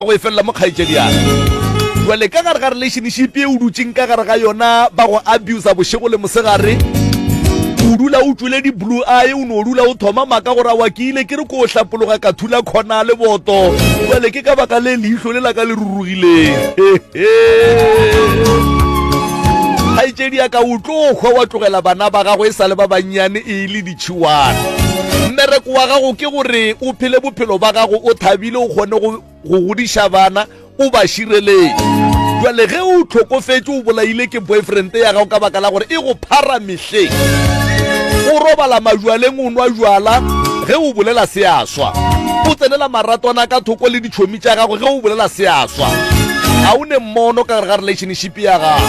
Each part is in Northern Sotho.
Go e felela mo kgaetšedi ya ka. Jwale ka gare ga relationship e o dutšeng ka gare ga yona ba go abusa bošego le mosegare, o dula o tšwele di-blue eye, o no dula o thoma maaka gore awa ke ile ke re ko hlapologa ka thula khona le boto, jwale ke ka baka le leihlo le la ka le rurugileng. Kgaetšedi ya ka o tlo hwa wa tlogela bana ba gago e sa le ba bannyane e le ditšhiwana. Mmereko wa gago ke gore o phele bophelo ba gago o thabile, o kgone go go godiša bana o ba šireletše. Jwale ge o hlokofetše o bolaile ke boyfriend ya gago ka baka la gore e go phara mehleng, o robala majwaleng o nwa jwala, ge o bolela se a swa, o tsenela maratwana ka thoko le ditšhomi tša gago, ge o bolela se a swa, ga o ne mmono ka gare ga relationship ya gago.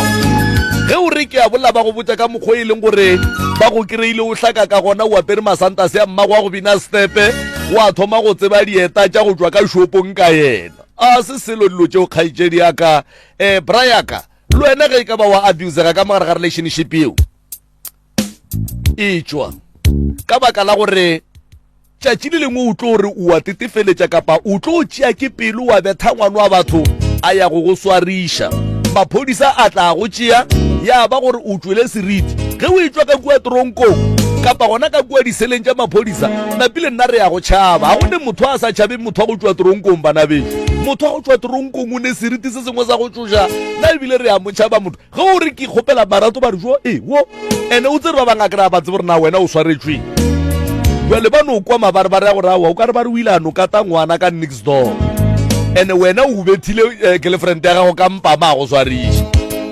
Ge o re ke a bolela ba go botša ka mokgwa e leng gore ba go kry-ile o hlaka ka gona, o apere masantase a mmago wa go bina stepe, wa thoma go tseba dieta tša go tšwa ka shopong ka yena. A se selo dilo tšeo kgaetšedi ya ka. Um bra ya ka, le wena ge e ka ba wa abusega ka mogare ga relationship yeo, e tšwa ka baka la gore tšatši le lengwe o tlo re o a tetefeletša kapa o tlo tšea ke pelo wa betha ngwana wa batho a ya go go swariša. Maphodisa a tla go tšea ya ba gore o tšwele seriti ge o etšwa ka kua tronkong kapa gona ka kua diseleng tša maphodisa. Napile nna re ya go tšhaba. Ga go ne motho a sa tšhabeng motho wa go tšwa tronkong, bana bešo. Motho wa go tšwa tronkong o ne seriti se sengwe sa go tšoša. Nna ebile re ya mo tšhaba motho. Ge o re ke kgopela marato ba re jo e wo. Ene o tsere ba bangwe a kry-a ba tsebe gore na wena o swaretšweng. Jwale ba no kwa mabarebare a gore aowa o ka re ba re o ile a no kata ngwana ka next door. Ene wena o bethile eh, girlfriend ya gago ka mpama a go swariša.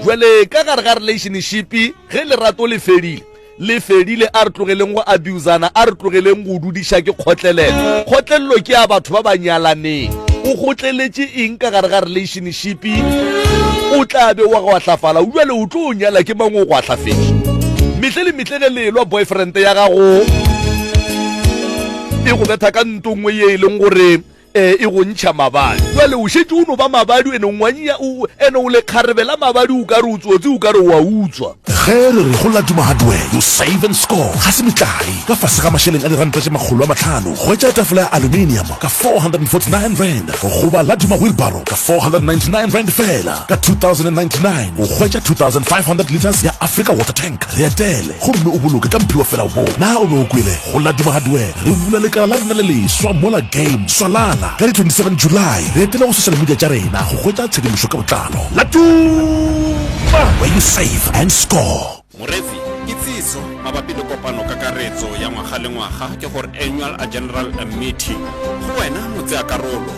Jwale ka gare ga relationship ge lerato le fedile Le fedile, a re tlogeleng go abusana, a re tlogeleng go dudiša ke kgotlelelo. Kgotlelelo ke ya batho ba ba nyalaneng. O kgotleletše eng ka gare ga relationship? O tla be wa gwahlafala, bjale o tlo nyala ke mang o gwahlafetše? Mehle le mehle ge le elwa boyfriend ya gago e go betha ka nto nngwe ye e leng gore E, e go ntšha mabadi. Bjale o šetše o no ba mabadi, ene ngwannya, o, ene o lekgarebe la mabadi, o ka re o tsotsi, o ka re o a utswa. Ge re re go Laduma Hardware, you save and score, ga se metlae. Ka fase ga mašeleng a diranta tše 500, hwetša tafola ya aluminium ka R449 goba Laduma wheelbarrow ka R499 feela. Ka 2099 o hwetša 2500 litres ya Africa Water Tank. Re etele gomme o boloke ka mphiwa fela wo. Na o be o kwele? Go Laduma Hardware re bula lekala la rena le leswa mola Game Swalala ka di 27 July. Re etele go social media tša rena go hwetša tshedimošo ka botlalo. Laduma, where you save and score. Moreetsi, kitsiso mabapi le kopano kakaretso ya ngwaga le ngwaga ke gore Annual General Meeting. Go wena motseakarolo,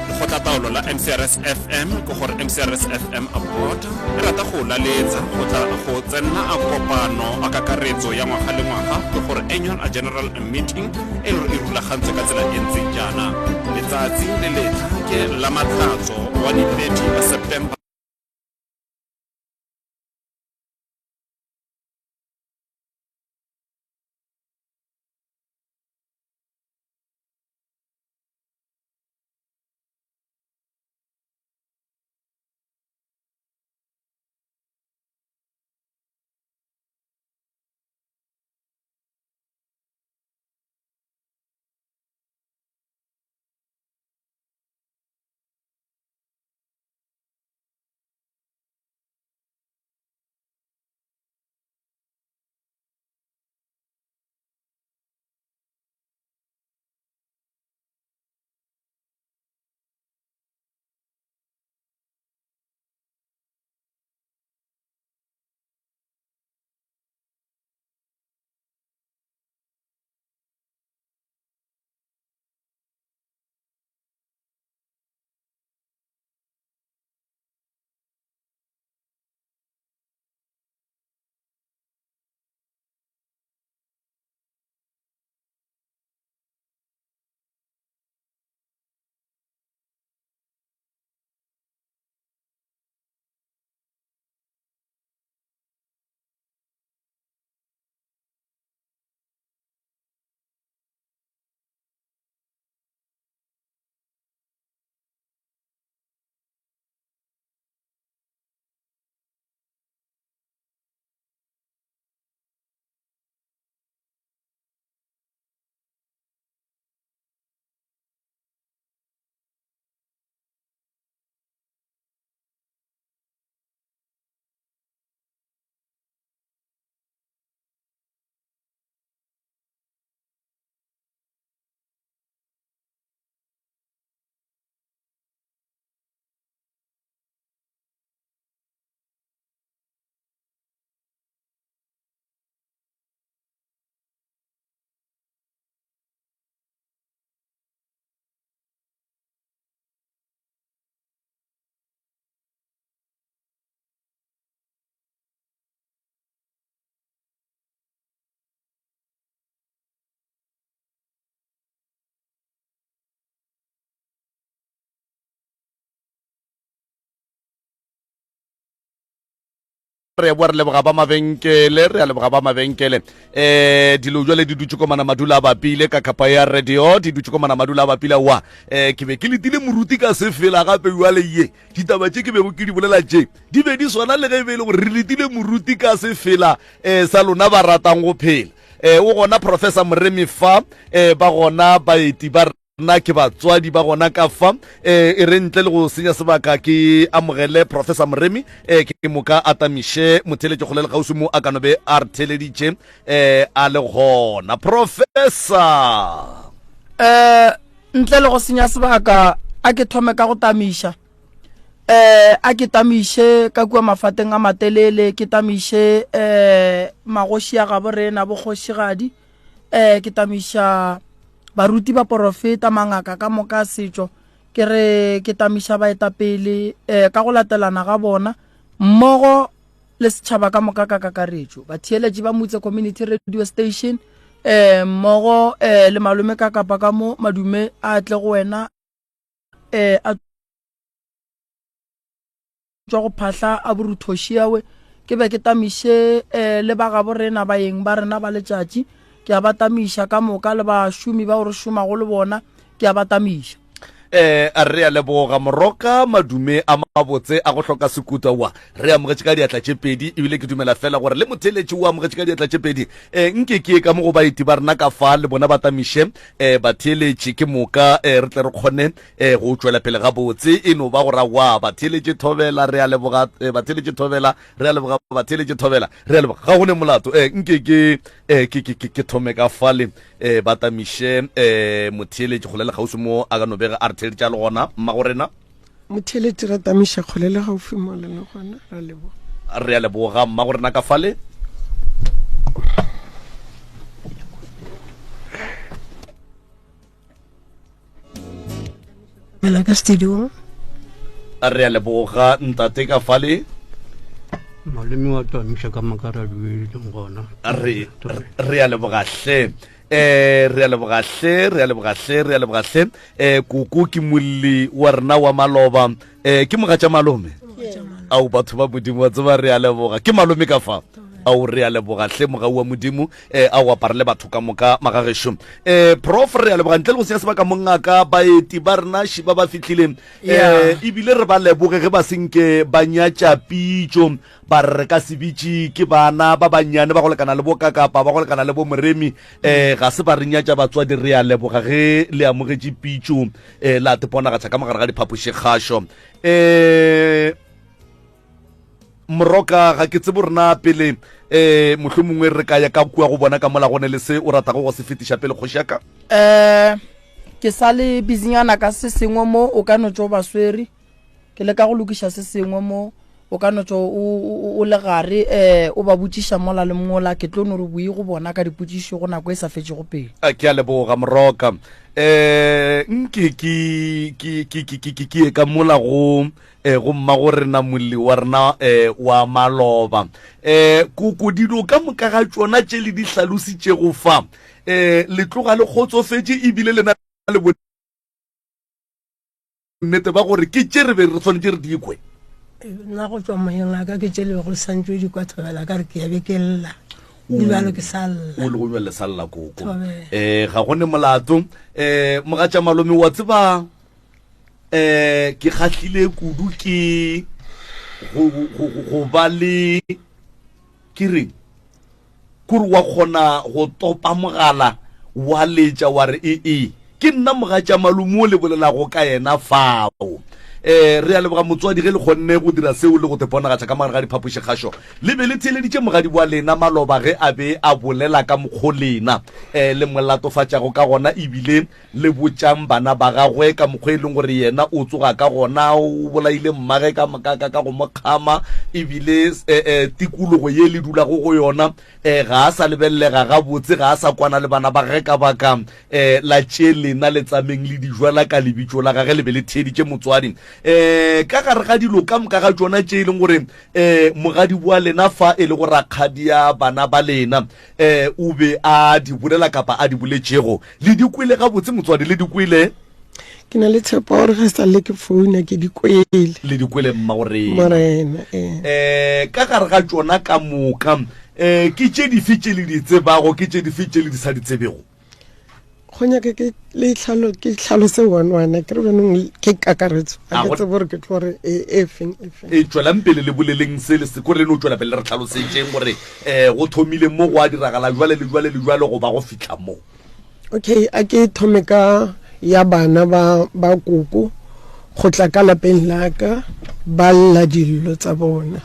lekgotlataolo la MCRS FM ke gore MCRS FM Board e rata go laletsa go tla go tsenna a kopano a kakaretso ya ngwaga le ngwaga ke gore Annual General Meeting e le gore e rulagantswe ka tsela e ntseng jaana. Letsatsi le letlha ke la Matlhatso wa di 30 September. Re boa re leboga ba mabenkele, re a leboga ba mabenkele. Eh dilo jwale di dutše komana madula a bapile ka kapa ya radio, di dutše komana madula a bapile wa. Eh ke be ke letile moruti ka sefela gape jwale ye. Ditaba tše ke bego ke di bolela tše, di be di swana le ge e be e le gore re letile moruti ka sefela eh sa lona ba ratang go phela. Eh o gona Professor Moremi fa, eh ba gona baeti ba Nna ke batswadi ba gona ka fa. E, e re ntle le go senya sebaka ke amogele Professor Moremi e, ke moka a tamiše motheeletši kgole le kgauswi mo a ka no be a re theeleditše e, a le gona. Professor! Eh, ntle le go senya sebaka a ke thome ka go tamiša eh a ke tamiše ka kua mafateng a matelele ke tamiše eh magoši a gabo rena bokgošigadi eh ke tamiša baruti baporofeta mangaka ka moka a setšo ke re ke tamiša baetapele um ka go latelana ga bona mmogo le setšhaba ka moka ka kakaretšo batheeletši ba mutse community radio station um mmogo um le malome ka kapa ka mo madume a tle go wena um a tšwa go phahla a boruthošiawe ke be ke tamiše um le ba gabo rena baeng ba rena ba letšatši ke a ba tamiša ka moka le bašomi bao re šomago le bona ke a ba tamiša eh re a leboga moroka madume a mabotse a go hloka sekuta wa re amogetše ka diatla tše pedi ebile ke dumela fela gore le motheletši o amogetše ka diatla tše pedi um nke ke ka mo go baeti ba rena ka fa le bona ba tamiše um batheeletši ke moka um re tle re kgone E, go tšwela pele gabotse e no ba go ra wa batheeletše thobela re a leboga e, batheeletše thobela re a leboga batheeletše thobela re a leboga ga go ne molato e, nke ke e, ke ke ke ke thome ka fale e, ba tamiše e, motheeletše kgole le kgauswi mo a ka no bega a re theeletša le gona mmago rena motheeletše re tamiša kgole le gaufi mo le le gona ra leboga re a leboga mmago rena ka fale Mela ka studio. Re a leboga ntate ka fale. Malome wa tamiša ka moka ra dueleng gona. Re re a leboga hle. Eh re a leboga hle, re a leboga hle, re a leboga hle. Eh koko ke molli wa rena wa maloba. Eh ke mogatša malome. Ao batho ba Modimo wa tseba re a leboga. Ke malome ka fa. Ao re a leboga hle mogau wa Modimo eh a o aparele batho ka moka magagešo. Eh prof re a leboga ntle le go senya sebaka mongaka baeti ba rena ši ba ba fihlile eh ebile re ba leboge ge ba senke ba nyatša pitšo ba re re ka se bitše ke bana ba bannyane ba go lekana le bo kakapa ba go lekana le bo moremi eh ga se ba re nyatša batswadi re a leboga ge le amogetše pitšo eh la teponagatša ka mogare ga diphapošikgašo eh moroka ga ke tsebo rena pele eh mohlomongwe re ka ya ka kua go bona ka mola gone le se o ratago go se fetiša pele kgoši ya ka eh ke sa le busynyana ka se sengwe mo o ka no tšo ba swere ke leka go lokiša se sengwe mo o ka no tšo o le gare um o ba botšiša mola le mola ke tlo no re boi go bona ka dipotšišo go nako e sa fetšego pele ke a leboga moroka um nke ke ke ke ke ke ke ye ka mola go eh go mma go rena molli wa rena eh wa maloba eh koko dilo ka moka ga tšona tše le di hlalositšego fa eh le tloga le kgotsofetše ebile le na le bonnete ba gore ke tše re be re swanetše re di kwe nna go tšwa moyeng wa ka ke tše le bego le santšwe di kwa thobela ka re ke ya be ke lla le bjalo ke sa lla o le go bjale sa lla koko eh ga go ne molato eh mogatša malome wa tseba eh ke kgahlile kudu ke go go go ba le ke reng kore wa kgona go topa mogala wa letša wa re ee e ke nna mogatša malome o le bolelago ka yena fao eh re a leboga motswadi ge le kgonne go dira seo le go te ponagatša ka magare ga diphapošikgašo le be le theeleditše mogadi wa lena maloba ge a be a bolela ka mokgo lena um le mo latofatšago ka gona ebile Le botšang bana ba gagwe ka mokgwa e leng gore yena o tsoga ka gona, o bolaile mmage ka, ka, ka, ka go mo kgama, ebile eh, eh, tikologo ye le dulago go yona eh, ga a sa lebelelega gabotse, ga a sa kwana le bana ba gage ka baka eh, la tše lena le tsameng le di jwala ka lebitso la gage le be le theeditše motswadi eh, ka gare ga dilo ka moka ga tšona tše e leng gore eh, mogadi wa lena fa e le go rakgadia bana ba lena eh o be a di bolela kapa a di boletšego le di kwele gabotse motswadi le di kwele? Ke na le tshepo gore ge sa le ke founa ke di kwele. Le di kwele mma gore. Morena eh. Eh ka gare ga tšona ka moka eh ke tše dife tše le di tsebago ke tše dife tše le di sa di tsebego? Go nyaka ke le tlhalo ke tlhalose one one ke re bjanong ke kakaretso ga ke tsebe gore ke tlo re e, e feng e feng. E tšwelang pele le boleleng se le se ko re no tšwela pele re tlhalosetšeng gore eh go thomile mo go a diragala jwale le jwale le jwale go ba go fihla mo. Okay, a ke thome ka ya bana ba ba koko go tla ka lapeng la ka ba lla dillo tsa bona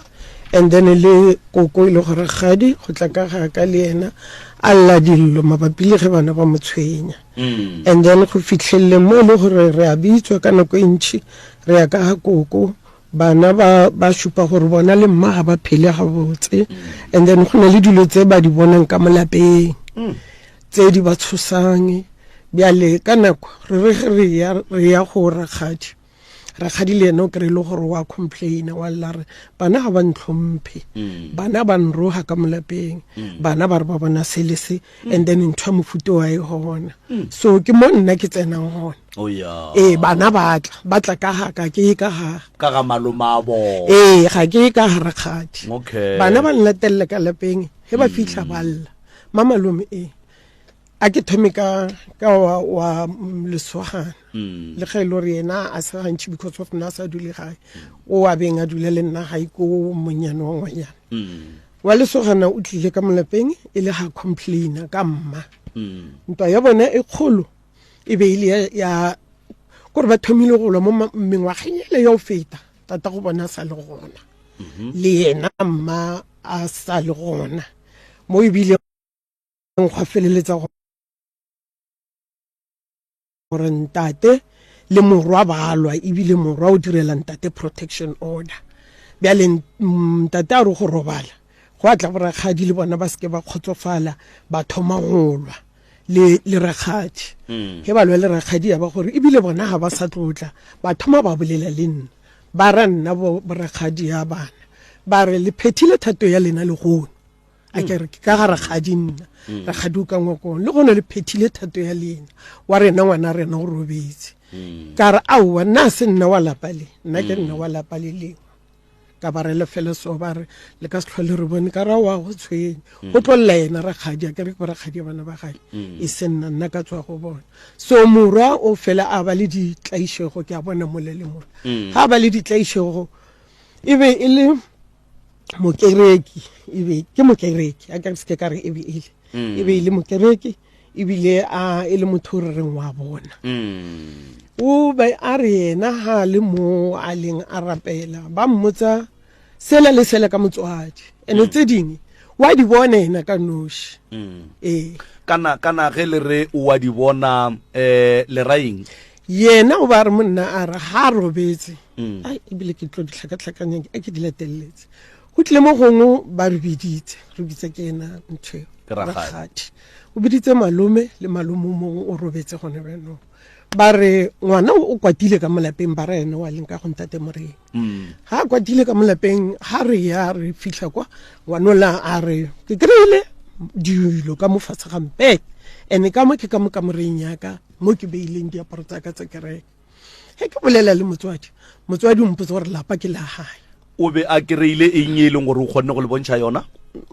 and then le koko e le gore gadi go tla ka ga ka le yena a lla dillo mabapi le ge bana ba mo tshwenya mm. and then go fitlhelele mo e le gore re a bitswa ka nako e ntšhi re ya ka ga koko Bana ba ba šupa gore bona le mma ga ba phele gabotse and then go na le dilo tse ba di bonang ka mo lapeng tse di ba tshosang. Bjale ka nako re re ge re ya re ya go rakgadi, rakgadi le yena o kry-e le gore wa complaina wa lla re bana ga ba ntlhomphe, bana ba nroga ka mo lapeng, bana ba re ba bona se le se and then ntho ya mofuta wa e gona. So ke mo nna ke tsenang gona. Oh, yeah. Ee, bana ba tla, ba tla ka ga ka, ke ye ka ga. Ka ga malome a bona. Ee, ga ke ye ka ga rakgadi. Okay. Bana ba nlatelela ka lapeng, ge ba fihla ba lla. Ma malome ee, a ke thome ka, ka wa, wa lesogana. Le ge e le gore yena a se gantši because of nna a sa dule gae. O a beng a dula le nna gae ko monyane wa ngwanyana. Wa lesogana o tlile ka mo lapeng e le ga complaina ka mma. Ntwa ya bona e kgolo. E be e le ya, ya kore ba thomile go lwa mo mengwageng ele ya go feta tata go bona sa le gona mhm. le yena mma a sa le gona mo ebile gwa feleletsa gore ntate le morwa ba lwa ebile morwa o direla ntate protection order bjale ntate a re go robala go a tla borakgadi le bona ba seke ba kgotsofala ba thoma go lwa le le rakgadi mm. ge ba lwa le rakgadi ya ba gore ebile bona ga ba sa tlotla ba thoma ba bolela le nna ba ra nna borakgadi ya bana ba re le phethile thato ya lena le gono a ke re ke ka ga rakgadi nna mm. rakgadi o ka ngwakong le gone le phethile thato ya lena wa rena ngwana rena o robetse mm. ka re aowa nna a se nna wa lapa le nna ke nna wa lapa le lengwe ka ba re lefele so ba re le ka se tlhole re bone ka ra wa go tshwenya mm. go tlo lla yena rakgadi a ke re ke rakgadi bana ba gae mm. e se nna nna ka tswa go bona so morwa o fela a ba le ditlaišego ke a bona mole le mole mm. ga ba le ditlaišego e be e le mokereki e be ke mokereki a ka se ke ka re e be e le e be e le mokereki ebile a e le motho o re reng wa bona mm. o be a re yena ga a le mo a leng a rapela ba mmotsa sela le sela ka motswadi ene mm. tse dingwe wa di bona yena ka noši mm. ee kana kana ge le re o wa di bona um le raeng yena o ba re monna a re ga a robetse ai ebile ke tlo ditlhakatlhakanyang a ke di lateletse Go tlile mo gongwe ba re biditse, re bitse ke ena ntho eo. Rakgadi. O biditse malome le malome o mongwe o robetse gone bjanong. Ba re ngwana o kwatile ka mo lapeng ba re ene wa leng ka go ntate Moreng. Ga a kwatile ka mo lapeng ga re ya re fitlha kwa ngwanola a re ke kry-ile dilo ka mo fatshe ga mpete ene ka mo ke ka mo kamoreng ya ka mo ke beileng diaparo tsa ka tsa kereke. Ge ke bolela le motswadi, motswadi o mpotsa gore lapa ke la gae. O be a kry-ile eng e leng gore o kgonne go le bontšha yona?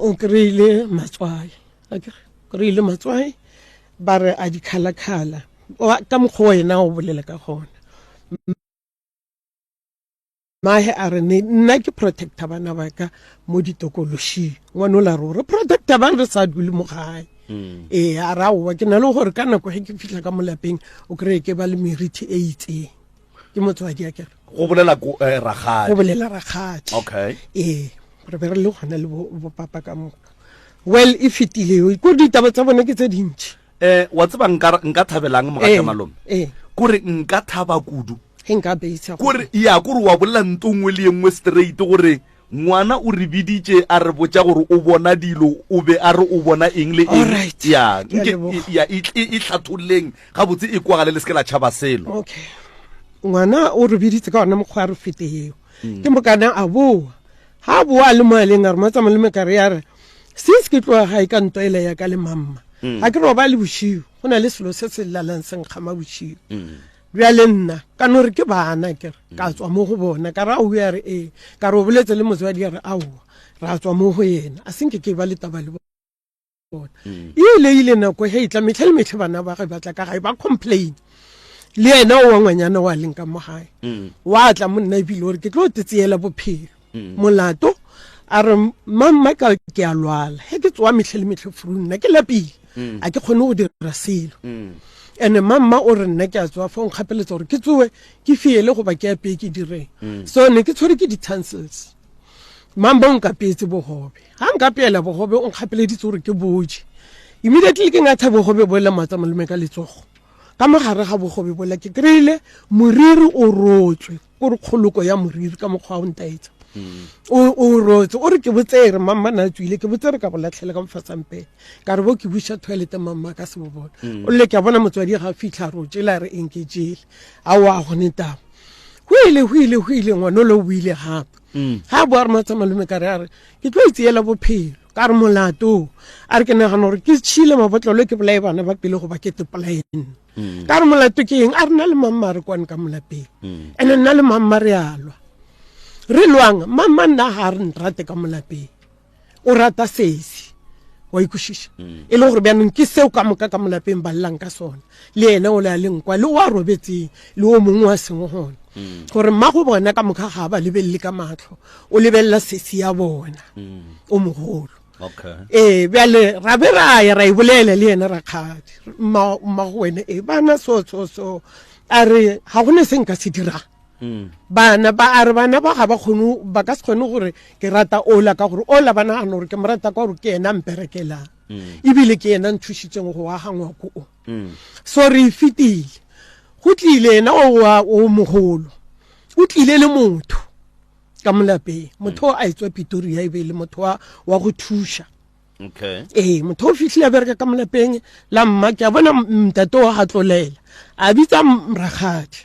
O kry-ile matswai, akere kry-ile matswai ba re a dikhalakhala ka mokgwa wa yena o bolela ka gona. Mahe a re ne nna ke protector bana ba ka mo ditokološing ngwana o la re re protector bang re sa dule mo gae mm. ee a re aowa ke na le gore ka nako ge ke fitlha ka mo lapeng o kry-e ke ba le meriti e itseng ke motswadi a kere go bolela eh, rakgadi go bolela rakgadi okay ee re be re le gona le bopapa ka moka well e fetile eo ko ditaba tsa bone ke tse dintši eh wa tseba nka nka thabelang mogatša eh, malome eh. kore nka thaba kudu ge nka beisa kore ya kore wa bolela nto nngwe le ye nngwe straight gore ngwana o re biditše a re botša gore o bona dilo o be a re o bona eng le eng ya nke ya e, e, e hlatholleng gabotse e kwagale le se ke la tšhaba selo okay ngwana o re biditse ka ona mokgwa a re fete eo mm. ke mokana a boa ga a boa a le mo a leng a re matsamao le mekare ya re since ke tloga gae ka ntwa ele ya ka le mamma mm. ga ke robale bošigo go na le selo se se lalang se nkgama bošigo mm. Bjale nna ka no re ke bana ke re ka tswa mo go bona ka re aowa ya re ee ka re o boletse le motswadi ya re aowa ra tswa mo go yena a senke ke ba le taba le bona mm. e ile ile nako ge e tla metlhe le metlhe bana ba ge ba tla ka gae ba complain le yena o wa ngwanyana wa leng ka mo gae mm. wa tla monna ebile gore ke tlo tetseela bophelo mm. molato a re mamma ka ke a lwala he ke tsoa metlhe le metlhe furu nna ke lapile mm. a ke kgone go dira selo mm. ene mamma o re nna ke a tsoa fa o nkgapeletsa gore ke tsoe ke fiele goba ke apeye ke direng mm. so ne ke tshwere ke di-tonsils mamma o nkapeetse bogobe ga nkapeela bogobe o nkgapeleditse gore ke boje immediately ke ngatha bogobe boela matsa malome ka letsogo ka mogare ga bogobe bola ke kry-ile moriri o rotswe o re kgoloko ya moriri ka mokgwa wa go ntaetsa mm. o rotse o re ke botsere mamma na tswile ke botsere ka go latlhela ka mofasampele ka re bo ke buša toilete mamma ka se bo bona mm. o lle ke a bona motswadi ga fitlha rotse la re eng ke jele a wa gone taba go ile go ile go ile ngwana o le o buile gape mm. ga bo a re matsa malome ka re a re ke tlo itseela bophelo ka re molato a re ke nagana gore ke tšhile mabotlolo ke bolae bana ba pele goba ke tepolae nna mm. ka re molato ke eng a re na le mamma re kwane ka molapeng mm. ene nna le mamma re a lwa re lwang mamma nna ga re nrate ka molapeng o rata sesi wa ikwešiša mm. e le gore bjanong ke seo ka moka ka molapeng ba llang ka sona le ene o le a leng kwa le o a robetseng le o mongwe wa sengwe gona gore mma go bona ka moka ga ba lebelele ka matlho o lebelela sesi ya bona o mogolo okay ee bjale ra be ra ya ra e bolela le yena rakgadi mma mma go wena e bana so so so a re ga go ne se nka se dirang mm. bana ba a re bana ba ga ba kgone ba ka se kgone gore ke rata ola ka gore ola ba nagana gore ke mo rata ka gore ke yena mperekelang mm. ebile ke yena nthušitseng go aga ngwako o mm. so re e fetile go tlile yena o mogolo o tlile le motho ka molapeng motho o a etswa pitoria e be e le motho wa wa go thuša okay ee motho o fitlhile a bereka ka molapeng la mma ke a bona ntate wa ga tlolela a bitsa rakgadi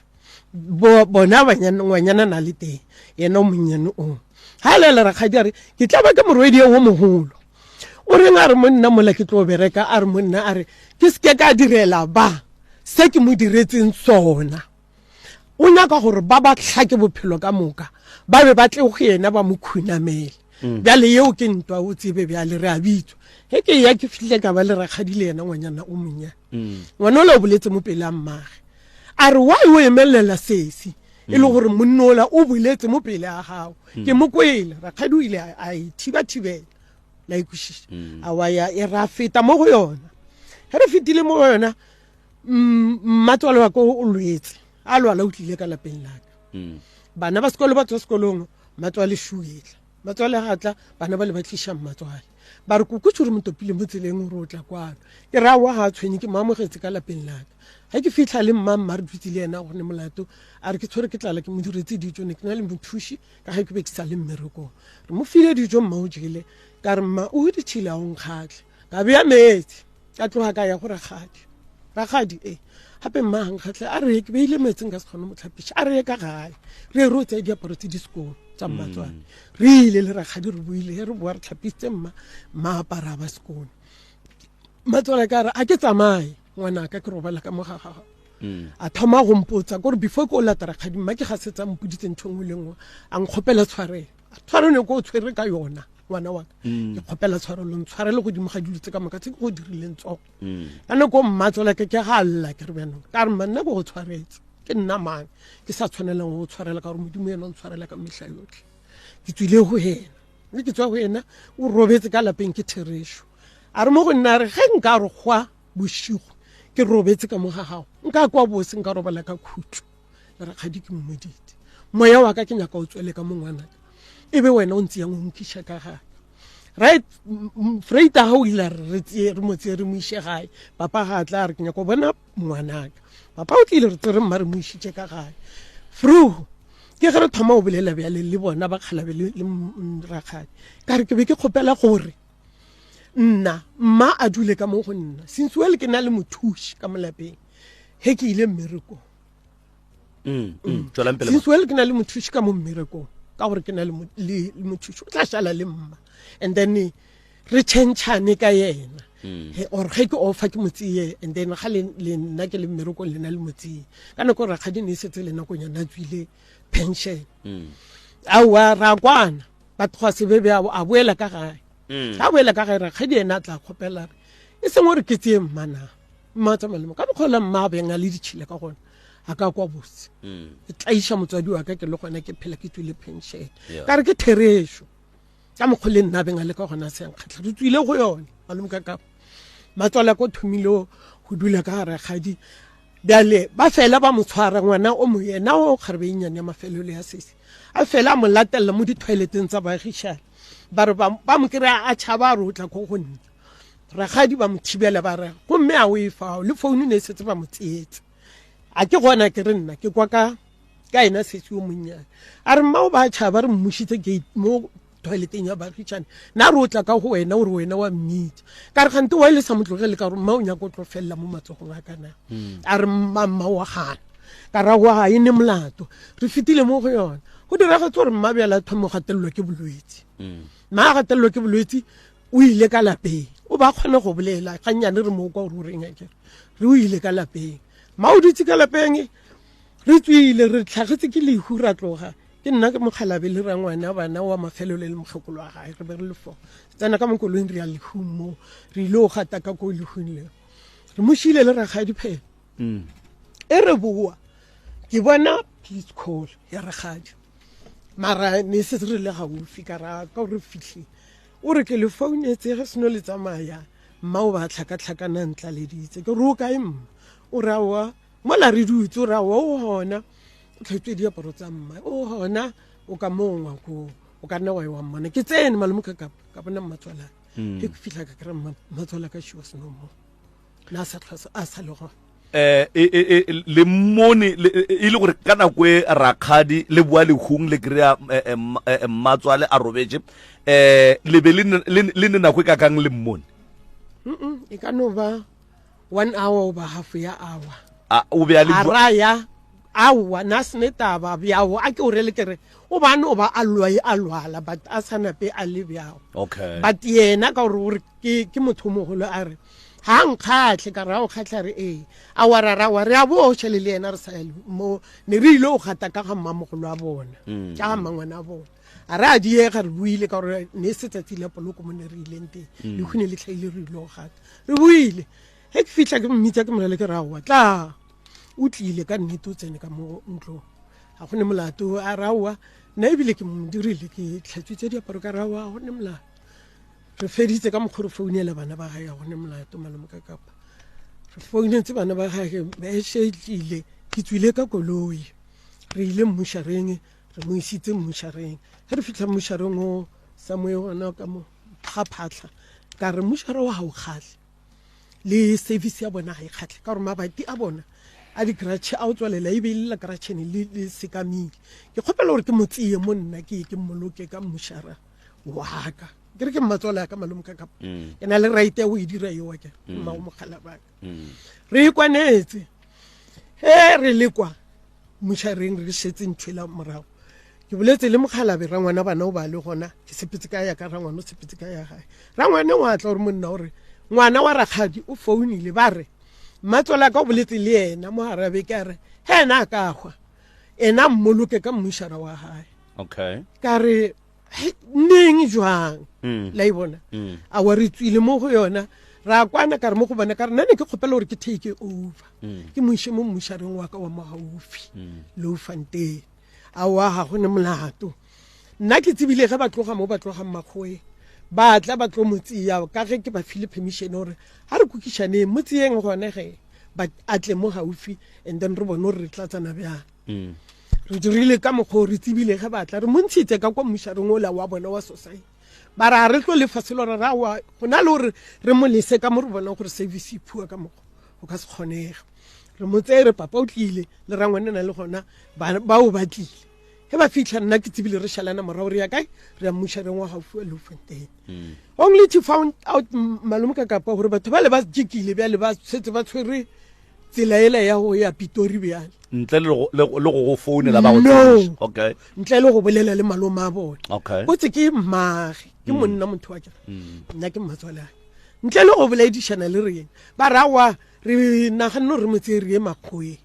bona ngwanyana na le teng yena o monnyane o ga lela rakgadi a re ke tla ba ke morwedi o mogolo o reng a re monna mola ke tlo bereka a re monna a re ke seke ka direla ba se ke mo diretseng sona o nyaka gore ba ba tlhake bophelo ka moka ba be ba tle go yena ba mo khunamele mm. bjale yeo ke ntwa o tsebe bjale re a bitswa ge ke ya ke fihle ka ba le rakgadi le yena ngwanyana o monyane mm. ngwana ola o boletse mo pele a mmage a re why o emelela sesi e le mm. gore monna ola o boletse mo pele a gago ke mo kwele rakgadi o ile a e thiba-thibela la ikwešiša a wa ya e ra feta mo go yona ge re fetile mo go yona mmatswalo wa ko o lwetse a lwala o tlile ka lapeng laka mm. bana ba sekolo ba tswa sekolong mmatswale shuetla mmatswale ga tla bana ba le ba tliša mmatswale ba re koko tsore motopile mo tseleng gore o tla kwano ke ra wa ga a tshwenye ke mo amogetse ka lapeng laka ga ke fitlha le mma mma re dutse le ena gone molato a re ke tshwere ke tlala ke mo diretse dijo ne ke na le mothuši ka ge ke be ke sa le mmerekong re mo file dijo mma o jele ka re mma o ditšhile a o nkgatlhe ka bea metsi ka tloga ka ya go rakgadi rakgadi e gape mma gankgatlhe a re ke beile metseng ka se kgone mo tlhapiša a re ye ka gae re ye re o tseye diaparo tse di sekolo tsa mmatswane mm. re ile le rakgadi re buile he re boa re tlhapisitse mma mma apara ba sekolo mmatswana ka re a ke tsamaye ngwanaka ke robala ka mo ga gago mm. a thoma go mpotsa kore before ke o lata rakgadi mma ke ga setsa mpoditse ntho nngwe le nngwe a nkgopela tshwarelo tshwarelo ko o tshwere ka yona ngwana wa ka mm. ke kgopela tshwarelo ntshwarele godimo ga dilo tse ka moka tse ke go dirileng tsone mm. ka nako mma tswela ke ke ga lla ke re bjanong ka re mma nna ke go tshwaretse ke nna mang ke sa tshwanelang go tshwarela ka gore modimo ena o ntshwarela ka mehla yotlhe ke tswile go ena mme ke tswa go ena o robetse ka lapeng ke therešo a re mo go nna a re ge nka re gwa bošigo ke robetse ka mo ga gago nka kwa bose nka robala ka khutso rakgadi ke mmodite moya wa ka ke nyaka o tswele ka mo ngwanaka e be wena o ntse yang o nkiša ka gae right freita ga o ile re tseye re mo tseye re mo iše gae papa ga a tla re ke nyaka go bona ngwanaka papa o tlile re tsere mma re mo išitše ka gae fru ke ge re thoma o bolela bjale le bona ba kgalabe le rakgadi ka re ke be ke kgopela gore nna mma a dule ka mo go nna since well ke na le mothuši ka mo lapeng he ke ile mmerekong mm, mm, mm. since well ke na le mothuši ka mo mmerekong ka gore ke na le mothuši o tla šala le mma and then re changane ka yena. Or ge ke ofa ke mo tseye and then ga le nna ke le mmerekong lena le mo tseye. Ka nako rakgadi ne e setse le nakonyana a tswile pension. Aowa ra kwana batho ga se bebe a boela ka gae. Ga boela ka gae rakgadi ena a tla kgopela re e seng gore ke tseye mma na. Mma tsamaya le mo ka mokgwa mma a beng a le ditšhila ka gona a ka kwa botse. Ke tlaiša motswadi wa ka ke le gona ke phela ke tswile pension. Ka re ke therešo. Ka mokgwa le nna beng a le ka gona se nkgatlha. Re tswile go yone malome ka ka. Matswala ko thomile go dula ka gare gadi. Bjale ba fela ba mo tshwara ngwana o mo yena o kgarebe e nnyane ya mafelelo ya sesi. A fela a mo latella mo di-toileteng tsa baagišane. Ba re ba mo kry-a a tšhaba a re o tla ko go nna. Rakgadi ba mo thibela ba re gomme a o e fao le founu ne e setse ba mo tseetse. A ke gona ke re nna ke kwa ka ka ena sesi yo monnyane. A re mma o ba tšhaba re mmušitse gate mo toileteng ya baagišane. Na re o tla ka go wena o re wena wa mmitša. Ka re gante wa le sa mo tlogele ka gore mma o nyaka o tlo felela mo matsogong a ka na. A re mma mma wa gana. Ka ra wa e ne molato. Re fetile mo go yona. Go diragetse gore mma bjale a thome go gatelelwa ke bolwetsi. Mma a gatelelwa ke bolwetsi o ile ka lapeng. O ba kgone go bolela gannyane re mo kwa gore o reng akere. Re o ile ka lapeng. Mma o dutse ka lapeng re tswile re tlhagetse ke lehu ra tloga. Ke nna ke mokgalabe le rangwana bana wa mafelelo le mokgekolo wa gae re be re le fo. Tsena ka mokolong re ya lehung mo. Re ile go gata ka ko lehung leo. Re mo šile le rakgadi phela. E re boa ke bona please call ya rakgadi. Mara ne se re le gaufi ka ra ka re fihlile. O re ke le founetse ge seno le tsamaya mma o ba tlhakatlhakana ntlaleditse. Ke re o kae mma? O re aowa mola re dutse o re aowa o gona. O tlhatswe diaparo tsa mma o gona o ka mo ngwakong o ka nna wa e wa mmona. Ke tsene malome ka ka ka bona mmatswala. Ke fihla ka kry mmatswala ka she was no more. Na sa tlhwa a sa le gona. Le mmone e le gore ka nako e rakgadi le boa lehung le kry-a mmatswale a robetše le be le ne nako e ka kang le mmone? E ka no ba 1 hour goba half ya hour. A o be a le A raya aowa na sene taba bjao a ke o rele ke re o ba no ba a lwa a lwala but a sa nape a le bjao. Okay. But yena ka gore o re ke ke motho o mogolo a re ha nkgatlhe ka re a o kgatlha re ee a wa ra ra wa re a bo šele le yena re sa mo ne re ile o gata ka ga mmamogolo a bona ka ga mmangwana a bona a re a diega re buile ka gore ne se tsatsi la poloko mo ne re ileng teng le khune le tlhaile re ile go gata re buile ge ke fihla ke mmitsa ke morele ke ra wa tla o tlile ka nnete o tsene ka mo ntlong ga go ne molato a ra wa nna ebile ke mo dirile ke tlhatswitse diaparo ka ra wa go ne molato re feditse ka mokgwa re founela bana ba gae ga go ne molato malome ka kapa re founetse bana ba gage beshe tlile ke tswile ka koloi re ile mmušareng re mo isitse mmušareng ge re fitlha mmušareng o samoe gona ka mo ga phatlha ka re mmušara wa ga o kgatlhe le service ya bona ga e kgatlhe ka gore mabati a bona a di-crutch a o tswalela e be e le la crutchene le sekamile ke kgopela gore ke mo tseye mo nna ke ke mmoloke ka mmušara wa ka ke re ke mmatswale ya ka malome ka kapa ke na le right ya go e dira eo ke mma o mogala baka re ikwanetse he re le kwa mmušareng re šetse ntho ela morago ke boletse le mokgalabe rangwana bana o ba le gona ke sepetse ka ya ka rangwana o sepetse ka ya gae rangwane wa tla gore monna gore ngwana wa rakgadi o founile ba re mmatswale ka o boletse le yena mo gare a beke a re he ena a ka hwa ena mmoloke ka mmušara wa gae okay ka re neng jwang la e bona a wa re tswile mo go yona ra kwana ka re mo go bona ka re nna ne ke kgopela gore ke take over ke mo iše mo mmušareng wa ka wa mo gaufi Louwfontein aowa ga go ne molato nna ke tsebile ge ba tloga mo ba tlogang makgoweng ba tla ba tlo mo tseya ka ge ke ba file permission gore ga re kukišaneng mo tseyeng gone ge ba a tle mo gaufi and then re bone gore re tlatsana bjang Re dirile ka mokgwa o re tsebile ge ba tla re mo ntshitse ka kwa mmušareng ola wa bona wa society ba re a re tlo lefa selo re ra wa go na le gore re mo lese ka mo re bonang gore service e phua ka mokgwa go ka se kgonege re mo tseye re papa o tlile le rangwane na le gona bao ba tlile ge ba fitlha nna ke tsebile re šalana morago re ya kae re ya mmušareng wa gaufi wa Louwfontein only to found out malome ka kapa gore batho ba le ba jekile bjale ba setse ba tshwere tsela ela ya go ya Pitori bjale ntle le go go founela ba go tsebiša okay ntle le go bolela le malome a bone okay o tse ke mmage ke monna motho wa ke nna ke mmatswalane. Ntle le go boledišana le rena. Ba re aowa re naganne gore re mo tseye re ye Makgoweng.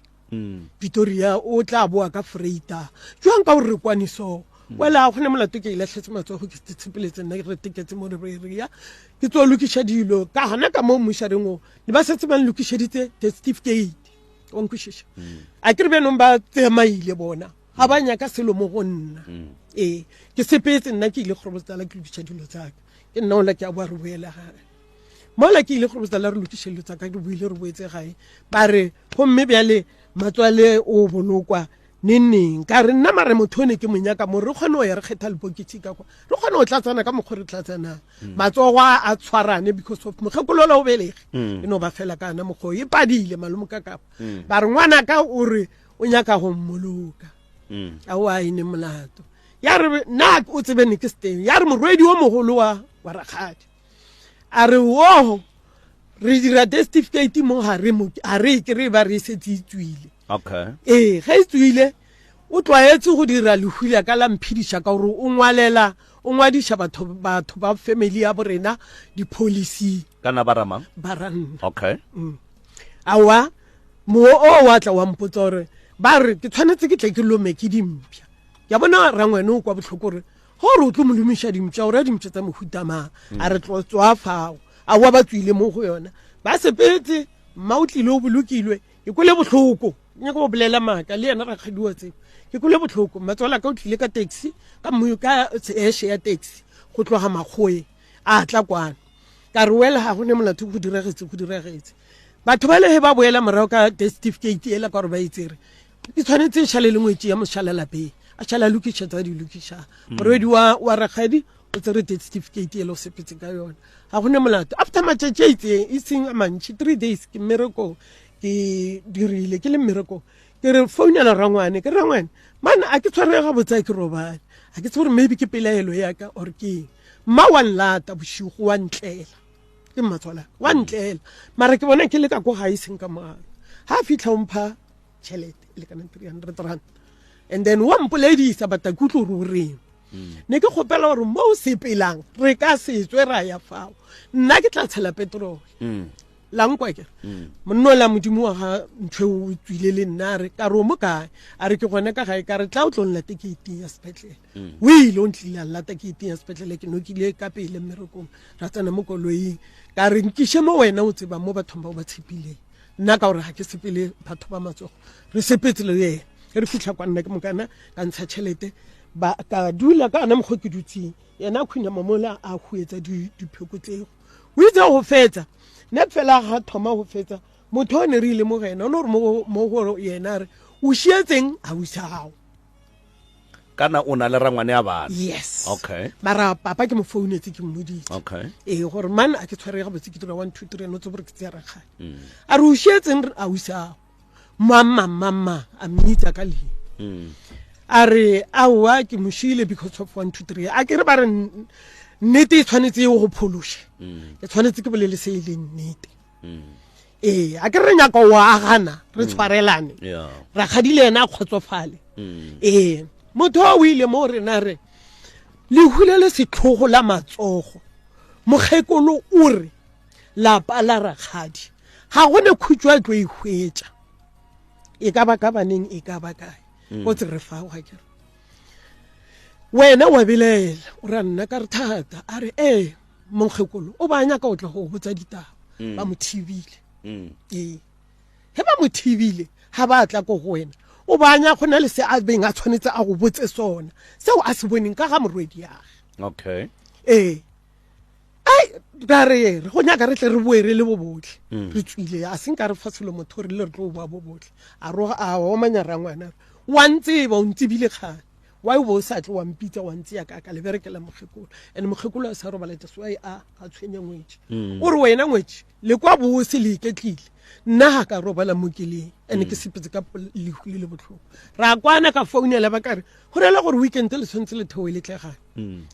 Pretoria o tla boa ka freita. Jwang ka gore re kwane so? Well a gona molato ke e lahletse matsogo ke tshepeletse nna re teketse mo re re re ya. Ke tlo lokiša dilo ka gona ka mo mmušareng o. Ne ba setse ba nlokišeditse death certificate. Wa nkwešiša? A ke re bjanong ba tsamaile bona. Ga ba nyaka selo mo go nna. Ee, ke sepetse nna ke ile Groblersdal ke lokiša dilo tsa ka. Ke nna ola ke a boa re boele gae. Mola ke ile Groblersdal re lokiša dilo tsa ka re boile re boetse gae. Ba re gomme bjale matswale o bolokwa neng neng. Ka re nna mare motho o ne ke mo nyaka mo re kgone go ya re kgetha lepokisi ka kwa. Re kgone go tlatsana ka mokgwa re tlatsanang. Matsogo a a tshwarane because of mokgekolo ola o belege. E no ba fela ka ana mokgwa o. E padile malome ka kapa. Ba re ngwanaka o re o nyaka go mmoloka. Aowa e ne molato. Ya re nna o tsebe ne ke se teng. Ya re morwedi o mogolo wa wa rakgadi. A re wo re dira death certificate mo ga re mo ga re ke re ba re setse e tswile. Okay. Ee, ge e tswile o tlwaetse go dira lehu la ka la mphediša ka gore o ngwalela o ngwadiša batho batho ba family ya borena di-policy. Kana ba ramang? Ba ranna. Okay. Aowa mowo o wa tla wa mpotsa gore ba re ke tshwanetse ke tle ke lome ke dimpša. Ke a bona rangwane o kwa bohloko gore gore o tlo mo lomiša dimpša o ra dimpša tsa mohuta mang. A re tlo tswa fao. Aowa ba tswile mo go yona. Ba sepetse mma o tlile o bolokilwe. Ke kwele bohloko. Ke nyaka go bolela maaka le yena rakgadi wa tseba. Ke kwele bohloko. Mmatswala ka o tlile ka taxi ka mo ka eshe ya taxi go tloga Makgoeng a tla kwano. Ka re well ga go ne molato go diragetse go diragetse. Batho ba le he ba boela morago ka death certificate ela ka gore ba e tsere. Ke tshwanetse e šale le ngwetši ya mošala lapeng. A šala a lokiša tsa di lokišang. Morwedi wa wa rakgadi o tsere death certificate ela o sepetse ka yona. Ga go ne molato. After matšatši a itseng e seng a mantši 3 days ke mmerekong ke dirile ke le mmerekong ke re founela rangwane ke rangwane man a ke tshwarege gabotse a ke robale a ke tsebe gore maybe ke pelaelo ya ka or ke eng mma wa nlata bošego wa ntlela ke mmatswala wa ntlela mara ke bona ke le ka ko gae seng ka mogala ha a fitlha o mpha tšhelete e lekanang 300 rand and then wa mpoledisa but a ke utlwe gore o reng ne ke kgopela gore mo o sepelang re ka se tswe ra ya fao nna ke tla tshela petrol la nkwa ke monna o la modimo wa ga ntho o tswile le nna a re ka re o mo kae a re ke gone ka gae ka re tla o tlo nlate ke iting ya sepetlele o ile o ntlile a nlata ke iting ya sepetlele ke nokile ka pele mmerekong ra tsena mo koloing ka re nkiše mo wena o tsebang mo bathong bao ba tshepileng nna ka gore ga ke sepele batho ba matsogo re sepetse le yena ge re fitlha kwa nna ke mokana ka ntsha tšhelete ba ka dula ka ona mokgwa ke dutseng yena a khunama mola a huetsa dipheko tseo o itse go fetsa nna fela ga thoma go fetsa motho o ne re ile mo go yena o ne gore mo go yena a re o šietseng a usa gago Kana o na le rangwane ya bana. Yes. Okay. Mara papa ke mo founetse ke mmoditse. Okay. Ee gore man a ke tshwarege gabotse ke dira 1 2 3 no tse gore ke tseya rakgadi. A re o šietseng a usa. Mama mama a mmitsa ka leina. A re aowa ke mo šiile because of 1 2 3. A ke re ba re nnete e tshwanetse e go phološe. Ke tshwanetse ke bolele se e leng nnete. Ee, a ke re nyaka o agana re tshwarelane. Rakgadi le yena a kgotsofale. Ee, motho o ile mo rena re lehu le le setlhogo la matsogo. Mokgekolo o re lapa la rakgadi ga go ne khutšo a tlo e hwetša. E ka ba ka baneng e ka ba kae. O tse re fa ga ke re. Wena wa belaela o ra nna ka re thata a re ee mokgekolo o ba nyaka o tla go botsa ditaba ba mo thibile. Ee ge ba mo thibile ga ba tla ko go wena o ba nya go na le se a beng a tshwanetse a go botse sona seo a se boneng ka ga morwedi yage. Okay. Ee ai ra re re go nyaka re tle re boe re le bo botlhe re tswile a seng ka re fa selo motho re le re tlo boa bo botlhe a roga a omanya rangwana wa ntseba o ntsebile kgale why o bo o sa tle wa mpitsa wa ntseya ka ka le berekela mokgekolo and mokgekolo a sa robala that's why a a tshwenya ngwetši o re wena ngwetši le kwa bose le iketlile nna ga ka robala mo keleng and ke sepetse ka lehu le le botlhoko ra kwana ka founela ba ka re go rela gore weekend le tshwanetse le theoe le tle gae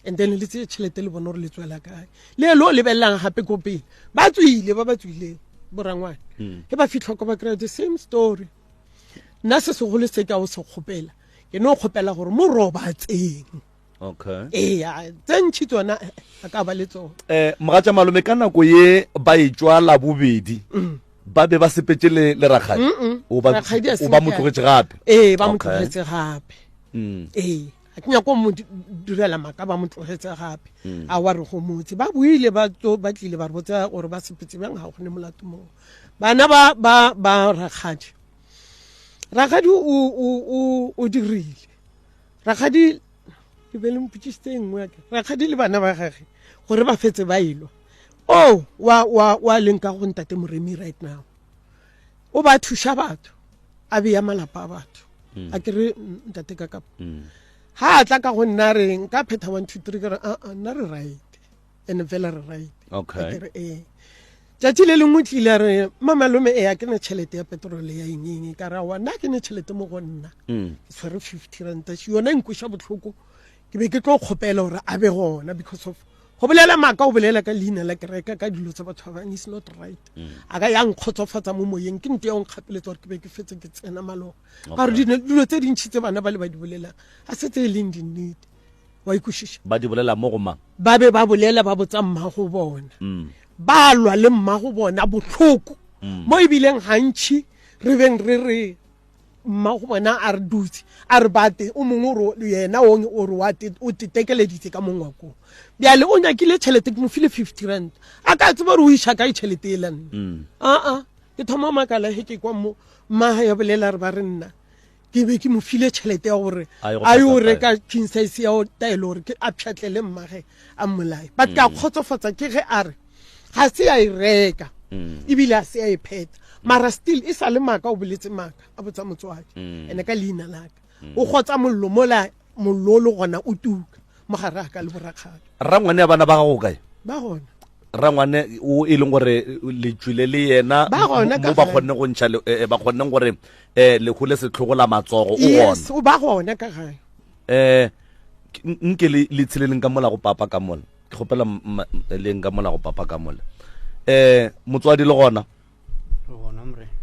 and then le tseye tšhelete le bone gore le tswela kae le lo lebelelang gape ko pele ba tswile ba ba tswileng borangwane ge ba fitlha ko ba kry-a the same story nna se segolo se ka o se kgopela ke no kgopela gore mo robatseng. Okay. Ee, tse ntšhi tsona eh, a ka ba le tsona. Eh, mogatša malome ka nako ye ba etšwa labobedi mm. ba be ba sepetše le le rakgadi o ba o ba mo tlogetše gape ee ba mo tlogetše gape mm. ee a ke nyako mo direla maka ba mo tlogetše gape mm. a wa re go motse ba buile ba tso ba tlile ba re botsa gore ba sepetse bjang ga go ne molato moo bana ba ba ba rakgadi rakgadi o o o o dirile Rakgadi ke be le mpotsisitse e nngwe ake rakgadi le bana ba gage gore ba fetse ba elwa o oh, wa wa wa leng ka go ntate moremi right now o ba thuša batho a beya malapa a batho mm. a ke re ntate ka kapa mm. ha a tla ka go nna re nka phetha 1 2 3 ke re a a nna re right and fela re right okay ke re ee tšatši le lengwe tlile a re mamalome ee a ke ne tšhelete ya petrole ya eng eng ka re aowa nna ke ne tšhelete mo go nna mm. ke tshwere fifty ranta yona e nkweša botlhoko ke be ke tlo kgopela gore a be gona because of go bolela maaka o bolela ka leina la kereka ka dilo tsa batho ba bangwe is not right mm. a ka ya nkgotsofatsa mo moyeng ke nto ya go nkgapeletsa gore ke be ke fetse ke tsena maloba ka gore dilo tse dintšhi tse bana ba le ba di bolelang ga se tse e leng dinnete wa ikwešiša ba di bolela mo go mang ba be ba bolela ba botsa mmago bona mm. ba lwa le mmago bona bohloko mm. mo ebileng gantšhi re beng re re mmago bona a re dutse a re bate o mongwe o yena ong o re wa o tetekeleditse ka mongwakong bjale o nyakile tšhelete ke mo file 50 rand a ka tseba gore o iša kae tšhelete e la nna mm. aa ke thoma makala he ke kwa mo mmaga ya bolela re ba re nna ke be ke mo file tšhelete ya gore a yo reka king size ya taelo gore ke a pšhatlele mmage a mmolae but ka mm. kgotsofatsa ke ge a re ga se ya e reka mm. ebile a se ya e phetha mara still e sa le maaka o boletse maaka a botsa motswadi mm. ene ka leina laka o kgotsa mollo mola mollo o le gona o tuka mo gare a ka le borakgadi rangwane ya bana ba gago kae ba gona rangwane o e leng gore le tšwile le yena mo ba kgonne go ntšha eh, eh, ba kgonneng gore um lehu le setlhogo la matsogo o gona o ba gona ka gae um nke le tsheleleng ka mola go papa ka mola ke kgopela leng ka mola go papa ka mola um motswadi le gona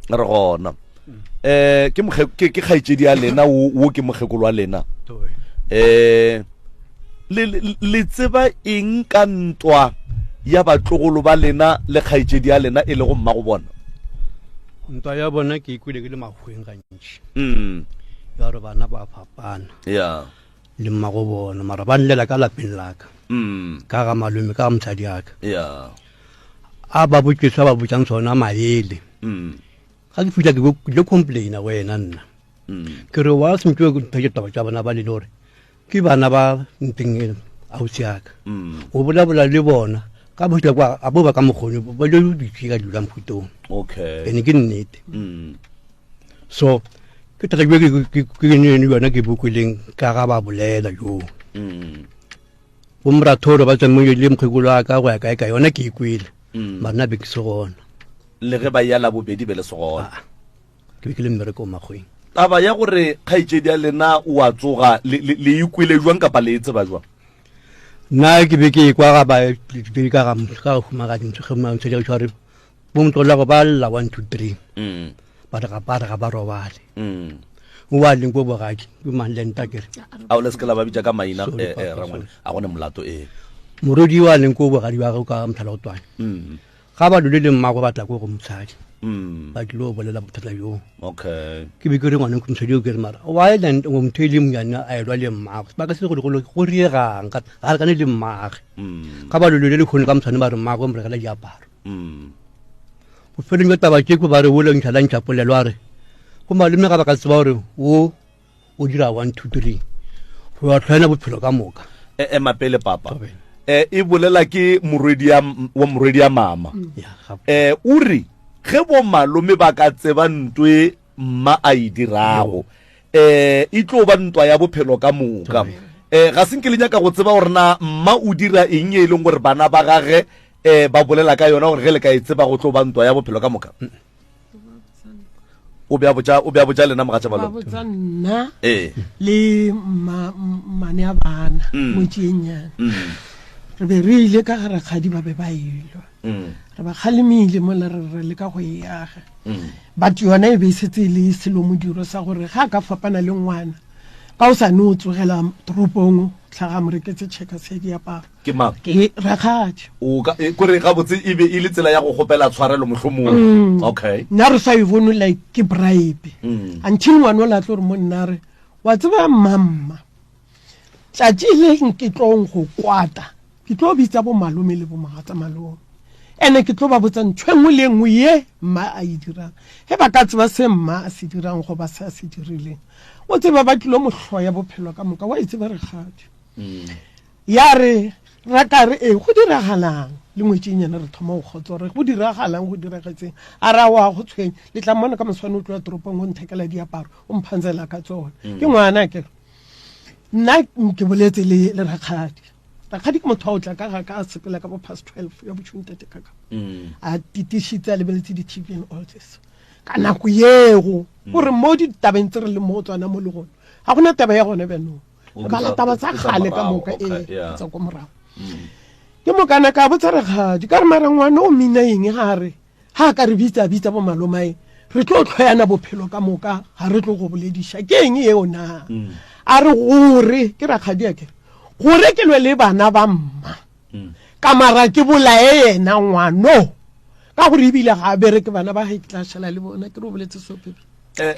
re gona um ke ke kgaetšedi ya lena wo ke mokgekolo wa lena um le tseba eng ka ntwa ya batlogolo ba lena le kgaetšedi ya lena e lego mmago bona ntwa ya bona ke ikwele ke le makgweng gantši mm. ya gore bana ba fapana ya le mmago bona mara ba nlela ka lapeng laka mm. ka ga malome ka ga mosadi aka ya a ba botse sa ba botsang sona maele mm. ga ke fitlha ke ile complaina go ena nna mm. ke re wa sentse ke ntho taba tsa bona ba le gore ke bana ba nteng e ausi aka mm. o bolabola le bona ka bohla kwa a bo ba ka mokgone ba le ditse ka dula mphutong okay ene ke nnete mm. so ke thata ke ke ke ne yona ke bokweleng ka ga ba bolela jo mm. bo morathoro ba tsamaile le mokgekolo wa ka go ya kae ka yona ke ikwele mm. mara nna be ke se gona le ge ba ya la bobedi be le se gona ah. ke be ke le mmereko makgweng taba ya gore kgaetšedi ya lena o a tsoga le ikwele jwang kapa le e tseba jwang nna ke be ke ekwa ga ba ka ga ka humagadi ntshwege ga tshware bo motlola go ba lla 1 2 3 mm. ba re ga ba re ga ba robale mm. o wa leng ko bogadi ke mang le nta kere a o le se ke la ba bitsa ka maina eh, eh, rangwane a gone molato ee morodi wa leng ko bogadi wa go ka motlhala o twane mm. Ga ba dule le mmagwe ba tla ko go mosadi. Mm. Ba tlile go bolela bothata joo. Okay. Ke be ke re ngwana mosadi yo ke re mara why then ngo motho e le monyane a elwa le mmagwe. Sebaka se go go go riegang ga ga lekane le mmagwe. Mm. Ga ba lole le khone ka moswane ba re mmagwe mo rekela diaparo. Mm. Bofelong jwa taba tše ko ba re o le ntšha la ntšha polelo a re go malome ga ba ka tseba gore o o dira 1 2 3 go ya tlhoena bophelo ka moka e ema pele papa e e bolela ke morwedi ya wa morwedi ya mama eh o re ge bo malome ba ka tseba ntwe mma a e dirago eh e tlo ba ntwa ya bophelo ka moka eh ga se nke le nyaka go tseba gore na mma o dira eng e leng gore bana ba gage eh ba bolela ka yona gore ge le ka e tseba go tlo ba ntwa ya bophelo ka moka o be a botša o be a botša lena mogatša ba balome botsa nna ee le mma mmane a bana Mm. motšenyana Mm. re be re ile ka ga rakgadi ba be ba elwa Mm. re ba kgalemile mola re re leka go e aga Mm. but yona e be e setse e le selo modiro sa gore ga a ka fapana le ngwana Ka o sa ne o tsogela toropong, tlhaga mo reketse checkers ya diaparo. Ke mang? Ke rakgadi. O ka e, kore gabotse e be e le tsela ya go kgopela tshwarelo mohlomong. Okay. Nna re sa e bone like ke bribe. Until ngwana o la tlo re mo nna re wa tseba mamma. Tšatši le nke tlong go kwata. Ke tlo bitsa bo malome le bo mogatsa malome. Ene ke tlo ba botsa ntho e nngwe le e nngwe ye mma a e dirang. Ge ba ka tseba se mma a se dirang goba se a se dirileng. O tseba ba tlilo mo hloya bophelo ka moka. Wa e tseba rakgadi. Ya re ra ka re ee go diragalang le ngwetšenyana re thoma go kgotsa gore go diragalang go diragetseng a ra wa go tshwenya le tla mmona ka moswane o tloa toropong o nthekela diaparo o mphantsela ka tsona ke ngwana ke nna ke boletse le le rakgadi rakgadi ke motho wa o tla ka ga ka a sepela ka bo past 12 ya botšhong tate kaka a titišitse a lebeletse di-tv and all this ka nako yego gore mo ditabeng tse re leng mo go tsona mo le gone ga gona taba ya gone bjanong re bala taba tsa kgale ka moka ee tsa ko morago ke mokana ka botsa rakgadi ka re mara ngwana o mina eng ga re ga a ka re bitsa bitsa bo malomae re tlo tlhoyana bophelo ka moka ga re tlo go bolediša ke eng eo na mm. a re gore ke rakgadi a kere gore ke lwe le bana ba mma mm. ka mara ke bolaye yena ngwano ka gore ebile ga a bereke bana ba ge ke tla šala le bona ke re o boletse so pepe eh,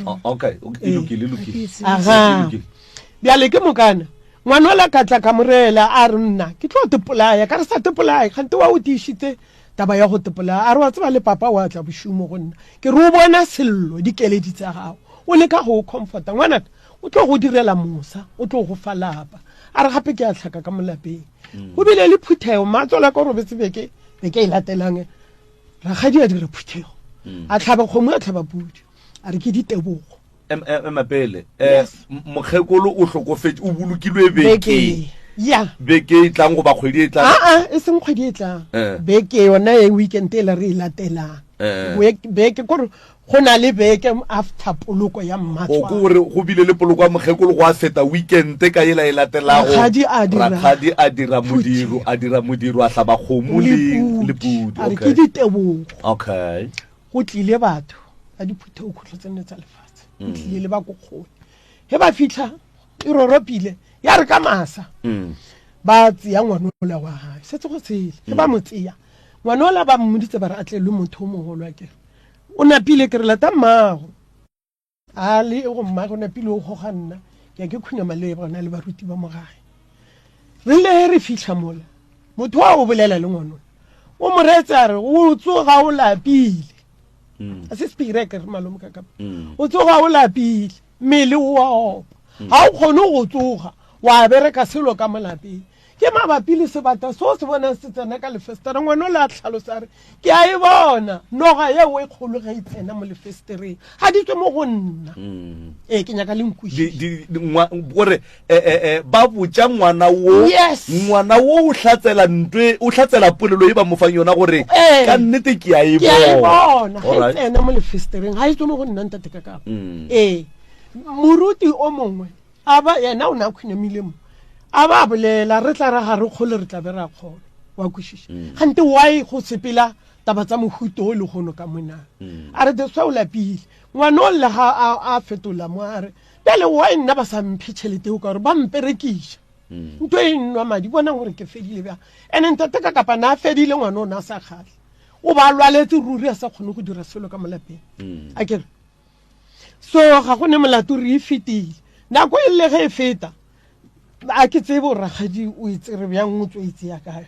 oh, okay e lokile e lokile aga bjale ke mokana ngwana ola ka tla ka morela a re nna ke tlo tepolaya ka re sa tepolaya kgante wa o tiišitse taba ya go tepolaya a re wa tseba le papa wa tla bošumo go nna ke re o bona sello dikeledi tsa gago o leka go o comforta ngwanaka o tlo go direla mosa o tlo go fa lapa a re gape ke a tlhaka ka molapeng mm. go bile le phuthego matswala ka robetse beke beke e latelang rakgadi a dira phuthego mm. a tlhaba kgomo a tlhaba pudi a re ke ditebogo ema pele eh, mokgekolo o hlokofetše o bolokilwe beke ya beke e tlang goba kgwedi e tlang aa e seng kgwedi e tlang eh. beke yona e weekend e le re e latelang eh. beke kore Go na le beke after poloko ya mmatswale. O ko re go bile le poloko ya mokgekolo go a feta weekend ka yela e latelago. Rakgadi a dira. Rakgadi a dira modiro, a dira modiro a hlaba kgomo le le pudi. A re ke ditebogo. Okay. Go tlile batho ba diphuthego khutlo tse nne tsa lefatshe. Go tlile le ba ko kgole. Ge ba fitlha e roropile ya re ka masa. Ba tseya ngwanola wa hae. Setse go tshele. Ge ba mo tseya ngwanola ba mmoditse ba re a tlelwe motho o mogolo a kere. O napile ke re lata mmago. A le go mmago o napile o goga nna ke ya ke khunama le bona le baruti ba mo gae. Re le ge re fihla mola motho wa o bolela le ngwanona o mo reetse a re o tsoga o lapile. Mm. A se sepire ke re malome ka kapa. Mm. O tsoga o lapile mmele o a opa. Mm. Ga o kgone go tsoga wa bereka selo ka mo lapeng. Ke mabapi le sebata seo se bonang se tsena ka lefesetere. Ngwana o le a tlhalosa a re, Ke a e bona noga yeo e kgolo ge e tsena mo lefesetereng. Ga di tswe mo go nna. Mm. Ee, ke nyaka le nkwešiše. Gore eh, eh, eh, ba botša ngwana wo yes. ngwana wo o hlatsela ntwe o hlatsela polelo e ba mo fang yona gore ka nnete ke a e bona ge e tsena mo lefesetereng ga e tswe mo go nna ntate ka kapa mm. ee moruti o mongwe A ba, yena o ne a khunamile mo. A ba bolela, re tla ra ga re kgole re tla be ra kgolwa. Wa kwešiša? Mm. Gante why go sepela taba tsa mohuto o lehono ka mona? Mm. A re that's why o lapile. Ngwana o lle ga a, a fetola mo a re, bjale why nna ba sa mphe tšhelete eo ka gore ba mperekiša. Mm. Nto e nwa madi, bonang gore ke fedile bjang. Ene ntate ka kapa na a fedile ngwana o ne a sa kgahle. O ba lwaletse ruri a sa kgone go dira selo ka mo lapeng. Mm. A ke re, so ga go ne molato re e fetile nako e le ge e feta a ke tsebe gore rakgadi o e tsere bjang o tso e tseya kae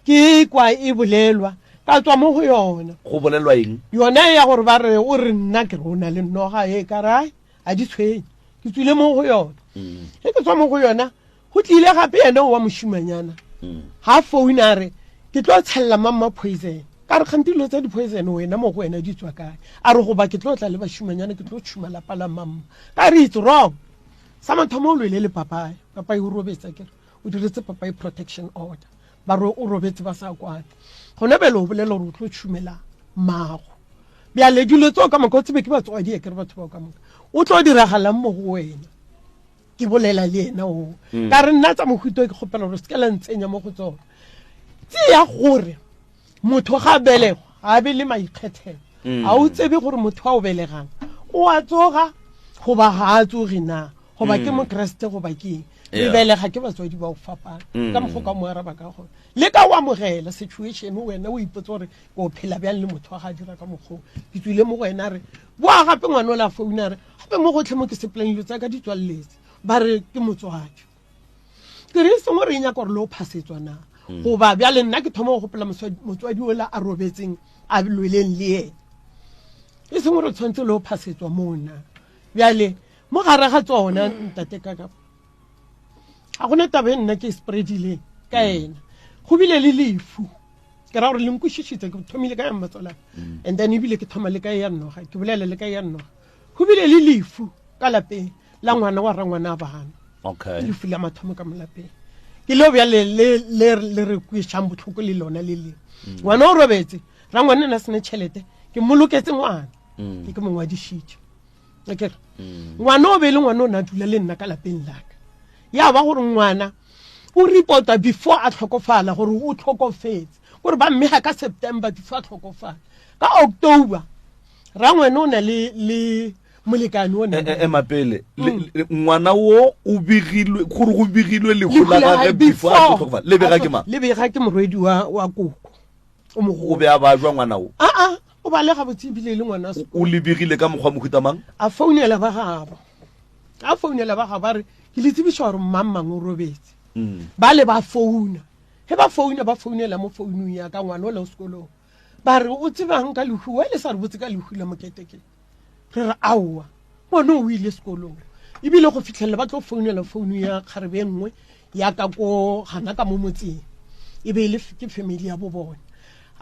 ke kwa e bolelwa ka tswa mo go yona go bolelwa eng yona ya gore ba re o re nna ke re o na le noga e ka rae a di tshwenye ke tswile mo go yona mm. ge ke tswa mo go yona Go tlile gape yena wa mošimanyana ga a founa a re ke tlo tshelela mamma poison. Ka re kgante dilo tsa di-poison wena mo go wena di tswa kae? A re goba ke tlo tla le bašimanyana ke tlo tšhuma lapa la mamma. Ka re it's wrong. Sa mathomo o lwele le papae. Papae o robetse akere. O diretse papae protection order. Ba re o robetse ba sa kwane. Gona bjale o bolela gore o tlo tšhumela mmago. Bjale dilo tseo ka moka o tsebe ke batswadi akere batho bao ka moka. O tlo diragalang mo go wena? Ke bolela le yena o mm. ka re nna tsa mohuto ke kgopela gore se ke la ntsenya mo go tsona tseya gore motho ga belegwa ga be le maikgethelo mm. ga o tsebe gore motho a o belegang o a tsoga goba ga a tsoge na. Goba ke Mokriste goba ke eng. Re belega ke batswadi ba go fapana. Ka mokgwa o ka mo araba ka gona. Le ka o amogela situation wena o ipotse gore o phela bjang le motho wa ga dira ka mokgwa o. Ke tswile mo go wena a re, boa gape ngwana o la founa a re, gape mo gotlhe mo ke sepelang dilo tsa ka di tswaleletse. Ba re ke motswadi. Ke re e seng gore e nyaka gore le o phasetswa na. Goba bjale nna ke thoma go gopola motswadi ola a robetseng a lweleng le yena. E seng gore tshwanetse le o phasetswa moo na. Bjale mo gare ga tsona ntate kaka ga gona taba e nna ke e spreadileng ka ena go bile le lefu ke ra gore le nkwešišitse ke thomile ka ya mmatsolana and then ebile ke thoma le ka ya nnoga ke bolela le ka ya nnoga go bile le lefu ka lapeng la ngwana wa rangwana a bana okay lefu la mathomo ka mo lapeng ke leo bjale le le le re kwešang botlhoko le lona le leng ngwana o robetse rangwane na sene tšhelete ke mmoloketse ngwana ke ke mo ngwadišitše akere mm. ngwana o be le ngwana o ne a dula le nna ka lapeng laka ya ba gore ngwana o reporta before a tlhokofala gore o tlhokofetse gore ba mmega ka september before a tlhokofala ka october rangwane o na le le molekane o ne e, e, ema pele mm. ngwana wo o begilwe gore go begilwe lehu la gagwe before a tlhokofala le bega ke mang le bega ke morwedi wa wa koko o mogolo o be a bajwa ngwana wo a a o bale gabotse ebile e le ngwana o lebegile ka mokgwa mohuta mang a founela ba gabo a founela ba gabo ba re ke le tsebiša gore mang mang o robetse mm. ba le ba founa ge ba founa ba founela mo founung ya ka ngwana o le o sekolong ba re o tsebang ka lehu wa le sa re botse ka lehu la moketekete re re aowa ngwana o ile sekolong ebile go fitlhelela ba tlo founela founu ya kgarebe e nngwe ya ka ko gana ka mo motseng e be e le ke family ya bo bone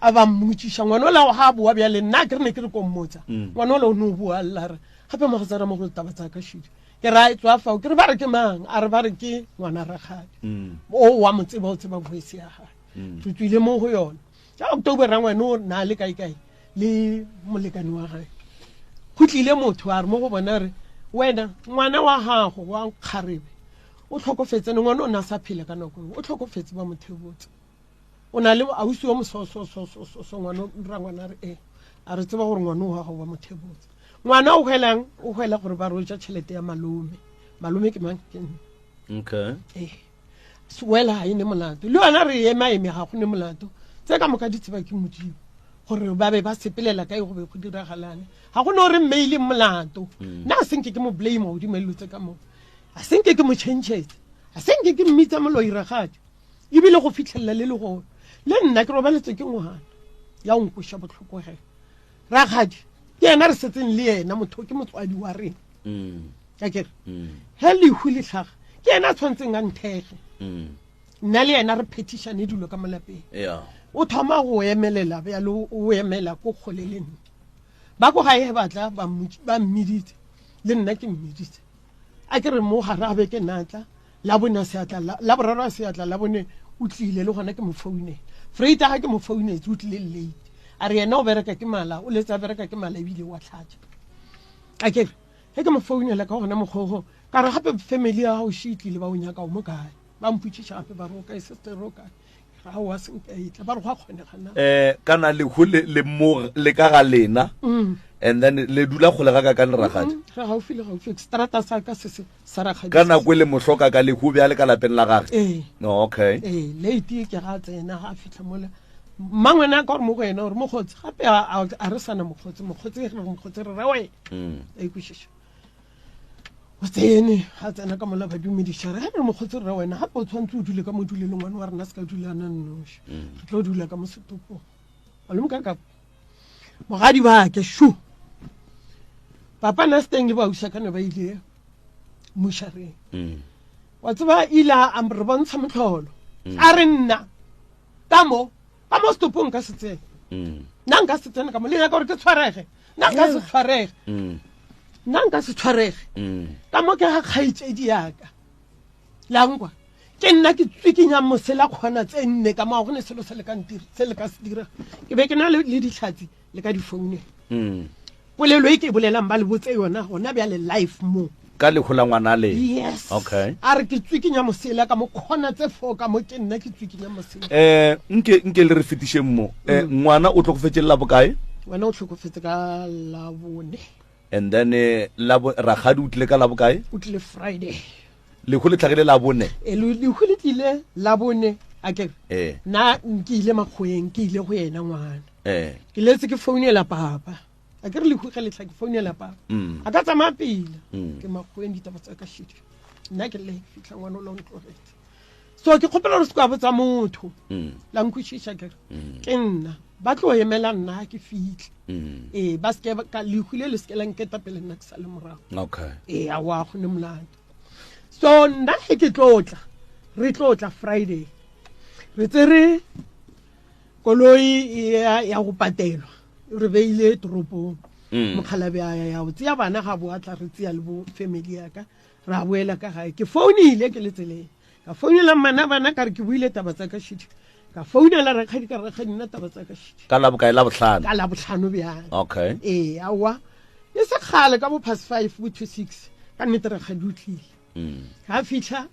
a ba mmotšiša ngwana ola ga a boa bjale nna ke re ne ke re ko mmotsa mm. ngwana ola o ne o boa lla re gape mogatsara mogolo taba tsa ka šidi ke ra e tswa fao ke re ba re ke mang a re ba re ke ngwana rakgadi mm. o wa mo tseba o tseba voice ya gage mm. re tswile mo go yone ka october rangwane o na le kae-kae le molekane wa gae go tlile motho a re mo go bona re wena ngwana wa gago wa kgarebe o tlhokofetse ne ngwana o ne a sa phele ka nako o tlhokofetse ba mothebotse o na le ausi wa mosososososo ngwana rangwana re ee a re tseba gore ngwana o wa gago wa mothebotse ngwana o hwelang o hwela gore ba roja tšhelete ya malome malome ke mang ke nna okay ee wela ga e ne molato le yona re ema eme ga go ne molato tse ka moka di tseba ke modimo gore ba be ba sepelela kae go be go diragalane ga go ne gore mme ile molato mm. nna a senke ke mo blame godimo dilo tse ka moka a senke ke mo changetse a senke ke mmitsa moloiragadi ebile go fitlhelela le le gone le nna ke robaletswe ke ngwana ya o nkweša botlhoko ge ragadi ke yena re setseng le yena motho ke motswadi wa rena mm. ka kere mm. he lehu le tlhaga ke yena a tshwanetseng a nthege mm. nna le yena re phetišane dilo ka molapeng o thoma go emelela bjalo o emela ko kgole le nna ba ko gae batla ba mmiditse le nna ke mmiditse a ke re mo gare a beke natla la bone a seatla la boraro a seatla la bone o tlile le gona ke mo founela freita ga ke mo founetse o tlile late a re yena o bereka ke mala o letse a bereka ke mala ebile wa tlhatša a kere ge ke mo founela ka gona mokgogo ka re gape family ya gago she tlile ba o nyaka o mo kae ba mpotšiša gape ba re o kae sister o kae ga wa senka e tla ba re go a kgonega na eh kana le go le le mo le ka ga lena mm. and then le dula kgole ga ka ka leragadi mm, re gaufi le gaufi strata sa ka se se sa ragadi ka nako e le mohloka ka lehu bjale ka lapeng la gage ee no okay ee late ke ga tsena ga fitlha mola mmangwene a ka gore mo go ena gore mokgotsi gape a re sana mokgotsi mokgotsi re mokgotsi re rewe mm. a ikwešiša o tsene a tsena ka mola ba dumediša re gape mokgotsi re wena gape o tshwanetse o dule ka mo dule le ngwane wa rena se ka dula ana nnoši mm. re tlo dula ka mo setopong malome ka ka mogadi ba ke shu papa na seteng le bausa ka ne ba ile mošareng mm. wa tseba ile a re bontsha motlholo a re nna ka mo ka mo setopong nka se tsene mm. nna nka se tsene ka mo le nyaka gore ke tshwarege nna nka se tshwarege mm. nna nka se tshwarege mm. ka mo ke ga kgaitsedi yaka lankwa ke nna ke tswikinyang mosela kgona tse nne ka mo go ne selo se le ka se le ka se dira ke be ke na le ditlhatsi le ka difouneng mm. polelo e ke e bolelang ba le botse yona gona bjale life mo ka lehu la ngwana le yes okay a re ke tswikinya mosela ka mo kgona tse fo ka mo ke nna ke tswikinya mosela eh nke nke le re fetišeng mo eh mm. ngwana o tlhokofetse la bokae ngwana o tlhokofetse ka la bone. And then eh, labo rakgadi o tlile ka labokae? O tlile Friday. Lehu le tlhagile labone. E lehu le tlile labone a ke Eh. nna ke ile makgoeng ke ile go yena ngwana. Eh. Ke letse ke founela papa. A ke re lehu ge le tla ke founela papa. Mm. A ka tsamaya pele. Mm. Ke makgoeng ditaba tsa ka shidi. Nna ke le fitlha ngwana o la o ntlogetse. So ke kgopela gore se ka botsa motho. Mm. La nkwešiša ke re. Ke nna. Ba tlo emela nna ke fitlhe. Mm. Ee, ba seke ka lehu le le seke la nketa pele nna ke sa le morago. Okay. Ee, a wa go ne molato. So nna ge ke tlo tla, re tlo tla Friday. Re tsere koloi ya ya go patelwa. Re beile toropong. Mm. Mokgalabje a ya ya go tseya bana ga boa tla re tseya le bo family ya ka. Ra boela ka gae. Ke founile ke le tseleng. Ka founela mmana bana ka re ke buile taba tsa ka shidi. Ka founela rakgadi ka re rakgadi nna taba tsa ka shidi. Ka la bokae la bohlano? Ka la bohlano bjale. Okay. Ee, aowa. E se kgale ka bo past 5 bo to 6 ka nnete rakgadi o tlile. Mm. Ga fitlha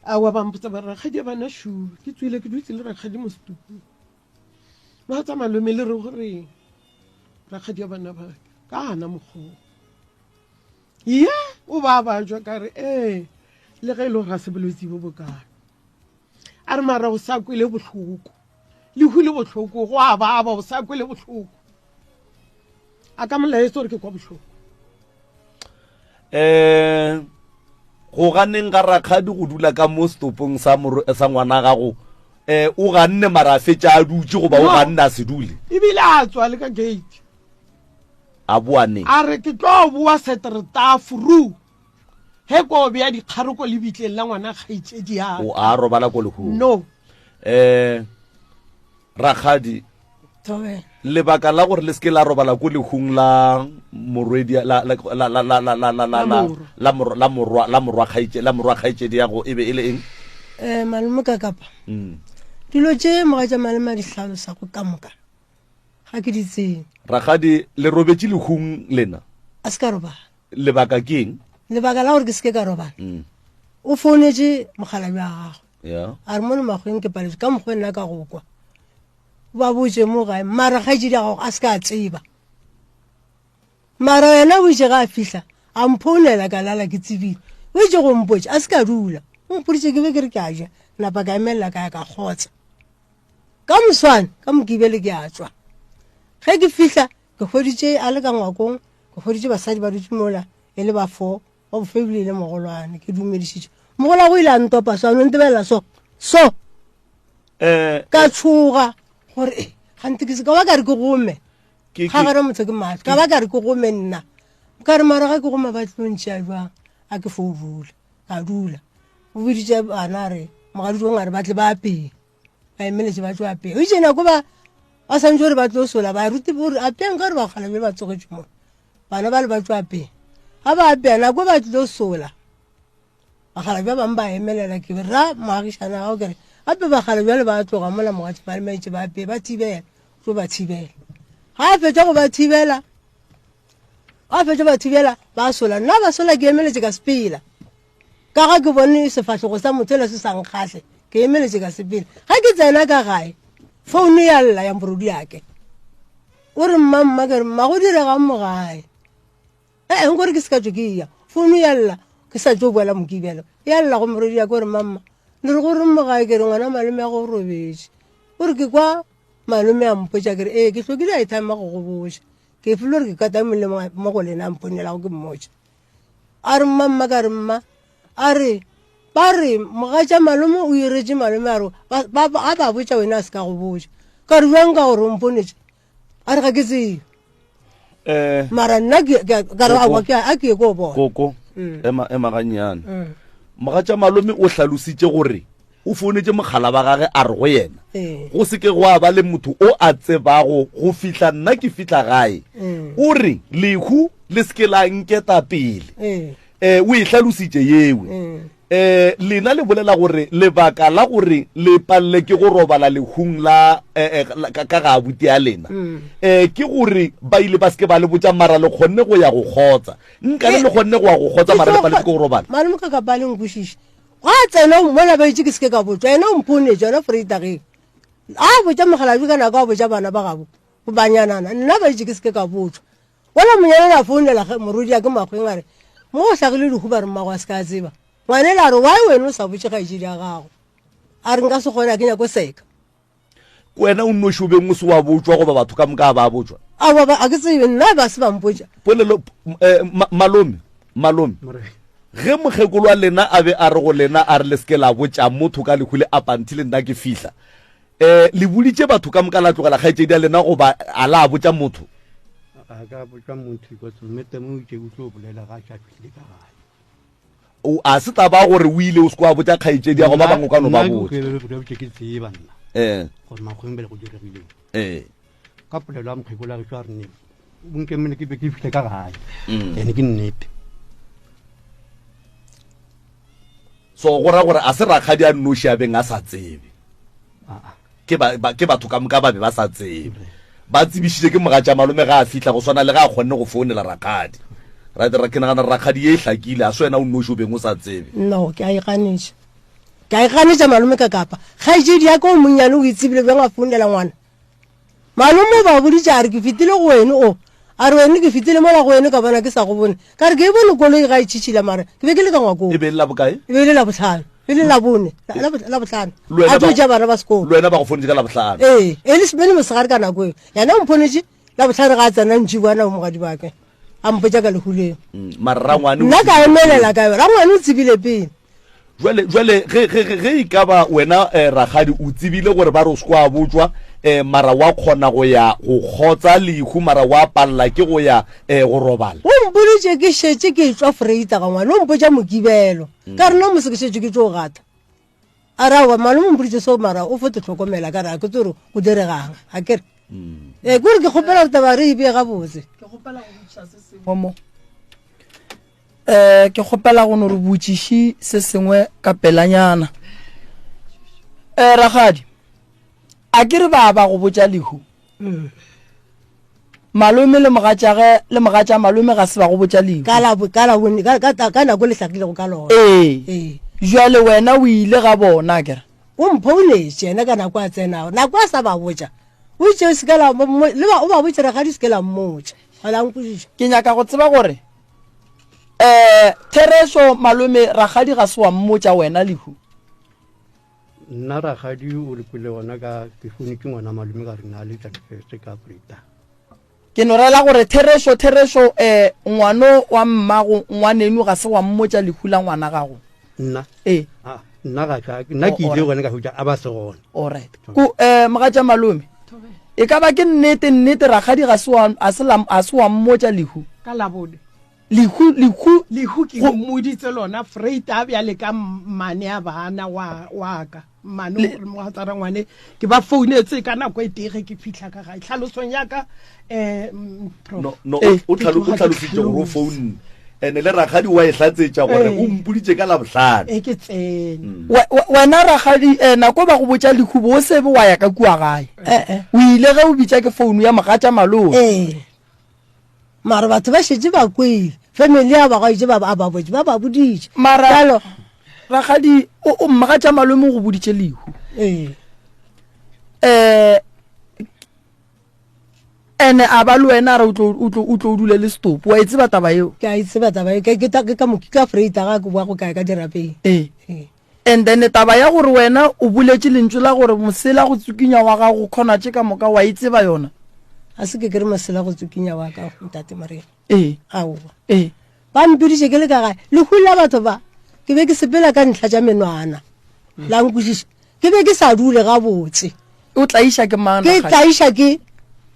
aowa ba mpotsa ba re rakgadi ya bana shu ke tswile ke dutse le rakgadi mo setupung. Ba tsa malome le re goreng rakgadi ya bana ba ka gana mokgwa. Ye o ba ba jwa ka re ee le ge e le gore ga se bolwetse bo bokalo. A re mara o sa kwele bohloko. Lehu le bohloko go a baba o sa kwele bohloko. A ka molaetsa gore ke kwa bohloko. Eh go ganeng ga rakgadi go dula ka mo setopong sa sa ngwana gago eh o ganne mara a fetša a dutše goba o ganne a se dule. Ebile a tswa le ka gate. A boa neng? A re ke tlo boa seterta furu ge ko bea dikgaroko lebitleng la ngwana kgaetšedi ya O a robala ko lehung? No. Eh rakgadi Thobela. lebaka la gore le seke la robala ko lehung la morwedi la la la la la la la la la la morwa la morwa la morwa kgaetše la morwa kgaetšedi ya go e be e le eng? Eh malome ka kapa. Mm. Dilo tše mogatša malome a di hlalosago ka moka. Ga ke di tsebe. Rakgadi, le robetše lehung lena? A se ka robala. Lebaka ke eng? Lebaka la gore ke se ke ka robala. Mm. O founetše mokgalabje wa gagwe. Yeah. A re mono makgweng ke paletšwe ka mokgwa nna ka go kwa. Ba botše mo gae mara kgaetšedi ya gago a se ka a tseba. Mara yena o itše ga a fihla a mphounela ka lala ke tsebile. O itše go mpotša a se ka dula. O mpoditše ke be ke re ke a ja napa ka emelela ka ya ka kgotsa. Ka moswane ka Mokibelo ke a tšwa. Ge ke fihla ke hweditše a le ka ngwakong, ke hweditše basadi ba dutše mola e le ba fo, wa bofe ebile e le mogolwane. Ke dumedišitše. Mogolwa go ile a ntopa so, a no ntebelela so, so. Eh, Ka tshoga gore eh, gante ke se ka ba ka re ke gome. Ke- Ga gare motho ke maatla. Ka ba ka re ke gome nna. Ka re mara ga ke goma ba tlo ntšea jwang? A ke fo dula. Ka dula. O biditše bana a re mogaditšong a re ba tle ba apeye. Ba emeletše ba tlo apeya. O itše nako ba ba santse gore ba tlo sola ba rute gore apeang ka gore bakgalabje ba tsogetše mo. Bana ba le ba tlo apeya. Ga ba apeya nako ba tlo sola. Bakgalabje ba bangwe ba emelela ke ra moagišana gago ke re gape bakgalabje le ba tloga mola mogatši ba le maitše ba apeye ba thibela tlo ba thibela. Ga a fetša go ba thibela ga fetša ba thibela ba sola nna ba sola ke emeletše ka sepela. Ka ga ke bone sefahlogo sa motho ela se sa nkgahle, ke emeletše ka sepele. Ga ke tsena ka gae, founu ya lla ya mporodi yake. O re mma mma ke re mma go diregang mo gae? Ee nkore ke se ka tšo ke eya. Founu ya lla ke sa tšo boela Mokibelo. Ya lla go morwedi yake o re mma mma le re go reng mo gae ke re ngwana malome ya go robetše. O re ke kwa malome a mpotša ke re ee ke hlokile airtime go go botša. Ke feel gore ke katamile mo go lena a mpounelago ke mmotša. A re mma mma ka re mma a re ba re mogatša malome o iretše malome a re ba ba ba botša wena a se ka go botša ka re bjang ka gore o mponetše a re ga ke tsebe eh mara nna ka re aowa ke a ke ye ko bona koko mm. ema ema gannyane mm. mogatša malome o hlalositše gore o founetše mogala ba gage a re go yena ee. go se ke gwa ba le motho o a tsebago go fihla nna ke fihla gae mm. o re lehu le se ke la nketa pele ee. um o e hlalositše yewe mm. um lena le bolela gore lebaka la gore le palele ke go robala lehung la eh, eh, ka ga abuti ya lena mm. um ke gore ba ile ba se ke ba le botša mara le kgonne go ya go kgotsa nkare le kgonne go ya go kgotsa mara le paletse ke go robala malome ka kapa le nkwešiše Gwa tsena mola ba itše ke se ke ka botšwa, yena o mpounetše yona Foreitageng. A botša mokgalabje ka nako a botša bana ba gabo, banyanana, nna ba itše ke se ke ka botšwa. Wala monyane a founela morwedi ya ke makgweng a re mo go hlagile lehu ba re mmago a se ka tseba. Ngwanela a re why wena o sa botše kgaetšedi ya gago? A re nka se kgone a ke nyako seka. Ke wena o nnoši o beng o se wa botšwa goba batho ka moka ba botšwa? Aowa ba a ke tsebe nna ba se ba mpotša. Polelo eh, ma, malome malome ge mokgekolo wa lena a be a re go lena a re le seke la botša motho ka lehu le apanthi le nna ke fihla um le boditše batho ka moka la tlogela kgaetšedi ya lena goba a la botša motho? A ka botša motho because mme temo o itše o tlo bolela ga a sa fihlile ka gae. O a se taba gore o ile o se kwa botša kgaetšedi ya go ba bangwe ka no ba botša. Nna ke tseba nna. Eh. Gore makgweng bele go diregileng. Eh. Ka polelo ya mokgekolo a gešo a re ne bonke mene ke be ke fihle ka gae. Mm. Ene ke nnete. So go ra gore a se rakgadi a nnoši a beng a sa tsebe. Ke ba, ba, ke batho ka moka ba be ba sa tsebe. Ba tsebišitše ke mogatša malome ga a fihla, go swana le ge a kgonne go founela rakgadi. Right, ra, ke nagana rakgadi ye e hlakile, a se wena o nnoši o beng o sa tsebe. No, ke a e ganetša. Ke a e ganetša malome ka kapa. Kgaetšedi ya ka o monnyane o e tsebile bjang a founela ngwana? Malome o ba boditše a re ke fetile go wene o a re wene ke fetile mola go wene ka bona ke sa go bone ka re ke e bone koloi ga e tšhitšhila mara ke be ke le ka ngwakong E be e le la bokae? e be e le labohlano e le labone la- la- labohlano Le wena a tlo ba- tša bana ba sekolo Le wena ba go founetše ka labohlano. ee e le semene mosegare ka nako eo yena o mponetše labohlano ga a tsena ntši bona mogadi bake a mpotša ka lehu leo Mm, Mara rangwane o nna ka tsebile emelela ka rangwane o tsebile pele Jwale, jwale ge, ge, ge, ge e ka ba wena eh, rakgadi o tsebile gore ba re o se kwa botšwa eh, mara wa kgona go ya go kgotsa lehu mara wa palela ke go ya eh, go robala. O mpoditše ke šetše ke etšwa Foreita ga ngwana, o mpotša Mokibelo. Ka re no mose ke šetše ke tšo gata. A re aowa malome o mpoditše seo mara o fo te hlokomela ka re ga ke tsebe gore go diregang a ke re. Ee kore ke kgopela gore taba re e bee gabotse. Ke kgopela go botšiša se sengwe mo. Um ke kgopela go no re botšiši se sengwe ka pelanyana. Um rakgadi, a ke re ba ba go botša lehu? Malome le mogatšage le mogatša malome ga se ba go botša lehu. Ka la ka la bone ka ka ka nako le hlakilego ka lona. Ee. Ee. Jwale wena o ile ga bona ke re. O mphounetše yena ka nako a tsenago. Nako a sa ba botša. O itše o se ke la le ba o ba botše rakgadi o se ke la mmotša. Ga la nkwešiša. Ke nyaka go tseba gore um therešo malome rakgadi ga se wa mmotša wena lehu? Nna rakgadi o le kwele gona ka ke founetše ngwana malome ka re na le thirty-first ka Preta. Ke no rela gore therešo therešo um ngwano wa mmago ngwaneno ga se wa mmotša lehu la ngwana gago? Nna? Ee. Ah, nna ga ka nna ke ile gona ka hwetša a ba se gona. Alright. Ko eh mogatša malome. E ka ba ke nnete nnete rakgadi ga se wa a se la a se wa mmotša lehu. Ka labone. Lehu lehu Lehu ke mmoditse lona Freita bjale ka mmane a bana wa wa ka. Mmane o re mogatsana ngwane ke ba founetse ka nako e tee ge ke fihla ka gae. Tlhalosong ya ka eh prof. No, no, Eh. o tlhalo- o tlhalositše gore o founne ene le rakgadi wa e hlatsetša gore Eh. o mpoditše ka labohlano E ke tsene. We- we- Wena rakgadi eh nako ba go botša lehu bo o sebe wa ya ka kua gae. Eh eh. O ile ge o bitša ke founu ya mogatša malome. Ee. Mara batho ba šetše ba kwele. Family ya ba gaetše ba ba botše ba ba boditše. Mara Bjalo rakgadi o o mogatša malome o go boditše lehu. ee. Eh ene a ba le wena a re o tlo o tlo o tlo o dule le setopo wa e tseba taba eo Ke a e tseba taba e ke ke ta- ke ka mo ke ka Freita ga ke boa go kae ka dirapeng. ee Ee. and then taba ya gore wena o boletše lentšu la gore mosela go tsukinya wa gago khona tše ka moka wa e tseba yona A se ke ke re mosela go tsukinya wa ka ntate Morena. ee Aowa. ee Ba mpiditše ke le ka gae. Lehu la batho ba ke be ke sepela ka ntlha tša menwana. La nkwešiša. Ke be ke sa dule gabotse. O tlaiša ke mang? Ke tlaiša ke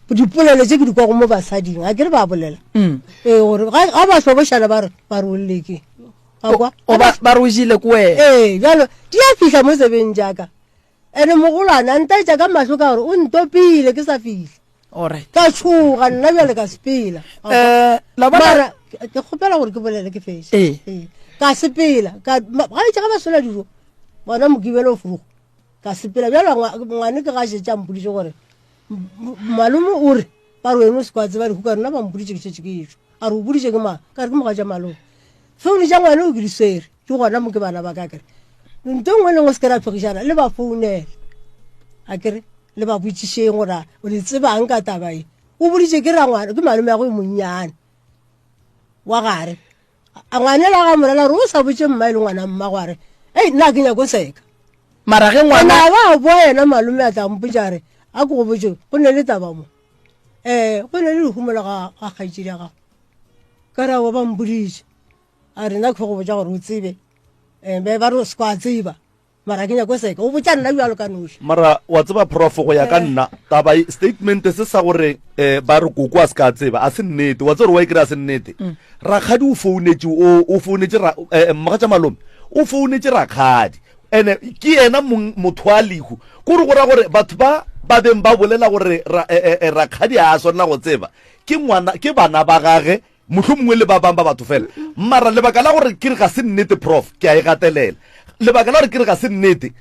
dipolelo tše ke di kwago mo basading. A ke re ba bolela. Mm. Ee gore ga ga ba hlobošana ba re ba re o lle ke. Wa kwa? O ba ba re o jele ke wena. Ee, bjalo di a fihla mo tsebeng tša ka. Ene mogolwane a ntaetša ka mahlo ka gore o ntopile ke sa fihla. Alright. Ka tšhoga nna bjale ka sepela. Eh, la bona Mara ke kgopela gore ke bolele ke fetše. Ee. Ee. Ka sepela ka ga itše ga ba sola dijo. Bona mokibelo o furugo. Ka sepela bjalo ngwane ke ga šetše a mpoditše gore malome o re ba re wena o se kwa tseba lehu ka rena ba mpoditše ke šetše ke etšwa. A re o boditše ke mang? Ka re ke mogatša malome. Founu tša ngwane o ke di swere di gona mo ke bana ba ka kere. Nto nngwe le nngwe se ke ra phegišana le ba founele. A kere le ba botšišeng gore o le tsebang ka taba e. O boditše ke rangwana, ke malome ya go monnyane wa gare. A ngwanela ga morela gore o sa botše mma e le ngwana mmago a re, ei nna ke nyako seka. Mara ge ngwana. Ona ba boa yena malome a tla mpotša a re, a ke go botše go ne le taba mo. Eh, go ne le lehumo la ga ga kgaetšedi ya gago. Ka re aowa ba mpoditše. A re nna ke go botša gore o tsebe. Eh, be ba re o se kwa tseba. Mara ke nyako seka. O botša nna bjalo ka noši. Mara wa tseba prof go ya ka nna taba e, statement se sa gore eh, ba re koko a se ka tseba a se nnete. Wa tseba gore wa e kry a se nnete. Rakgadi o founetše o o founetše ra eh, mogatša malome o founetše rakgadi ene ke yena mong motho wa lehu kore go ra gore batho ba ba beng ba bolela gore ra, eh, eh, eh, rakgadi a swanela go tseba ke ngwana ke bana ba gage Mohlomongwe le ba bang ba batho fela. Mara lebaka la gore ke re ga se nnete, Prof, ke a e gatelela. Lebaka la gore ke re ga se nnete,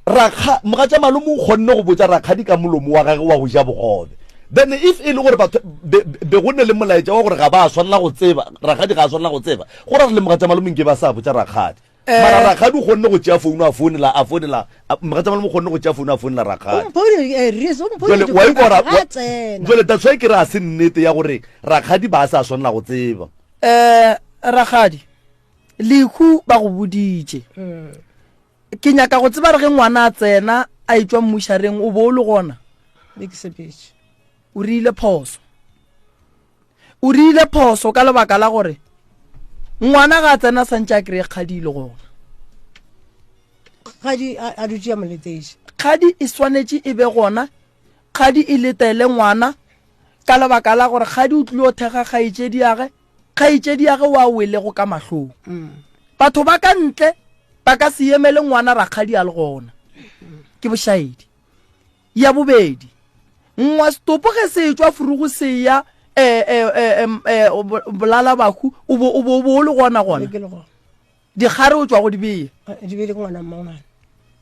rakga, mogatša malome o kgonne go botša rakgadi ka molomo wa gage wa go ja bogobe. Then if e le gore batho be, be go ne le molaetša wa gore ga ba swanela go tseba, rakgadi ga a swanela go tseba, go ra gore le mogatša malome nke ba sa botša rakgadi. Eh. Mara rakgadi o kgonne go tšea founu a founela, a founela, mogatša malome o kgonne go tšea founu a founela rakgadi. O mpone, eh, Reese, o mpone Jwale, wa ikwa gore- ga a tsena. Jwale that's why ke re a se nnete ya gore rakgadi ba sa swanela go tseba. Eh, rakgadi, lehu ba go boditše. Ke nyaka go tseba re ge ngwana a tsena a etšwa mmušareng o bo o le gona? Be ke sepetše. O rile phoso. O rile phoso ka lebaka la gore ngwana ga a tsena santše a kry-e kgadi e le gona. Kgadi a dutše a mo letetše. Kgadi e swanetše e be gona, kgadi e letele ngwana ka lebaka la gore kgadi o tlile go thekga kgaetšediage, kgaetšediage wa welego ka mahlong. Batho ba ka ntle ba ka se emele ngwana rakgadi a le gona. Ke bošaedi. Ya bobedi, ngwa setopo ge se etšwa furugu se ya eh, eh, eh, eh, bolala bahu, o bo, o bo, o bo o le gona gona. Ke le gona. Dikgare o tšwa go di bea. Eh, di beile ke ngwana mmangwana.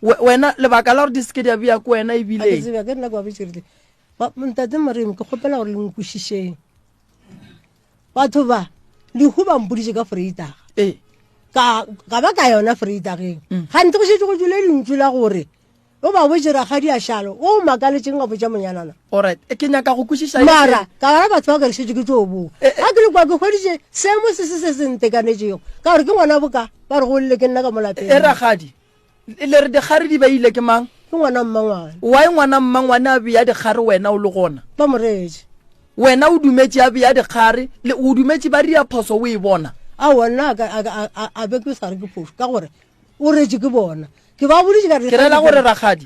Wena lebaka la gore di seke di a bea ke wena ebile. Ke tsebe ke nna ke ba botse rile. Ba ntate Moremi ke kgopela gore le nkwešišeng. Batho ba lehu ba mpoditše ka Vrydag. Ee. Ka ka ba ka yona Vrydageng. Gantsi go šetše go tšwele lentšu la gore O ba botše rakgadi a šalo, o makaletšeng a botša monyanana. Alright, ke nyaka go kwešiša. Mara, ka gara batho ba ka re šetše ke tšo boa. Ga ke le kwa ke hweditše seemo se se se se ntekanetšego, ka gore ke ngwana boka, ba re go lle ke nna ka mo lapeng. E rakgadi, le re dikgare di beile ke mang? Ke ngwana mmangwane. Why ngwana mmangwane a bea dikgare wena o le gona? Ba mo reetše. Wena o dumetše a bea dikgare, le o dumetše ba ria phoso o e bona? Aowa, nna a ka, a, a, a, a be ke sa re ke phošo, ka gore o retše ke bona. Ke ba boditše ka re. Ke rela gore rakgadi,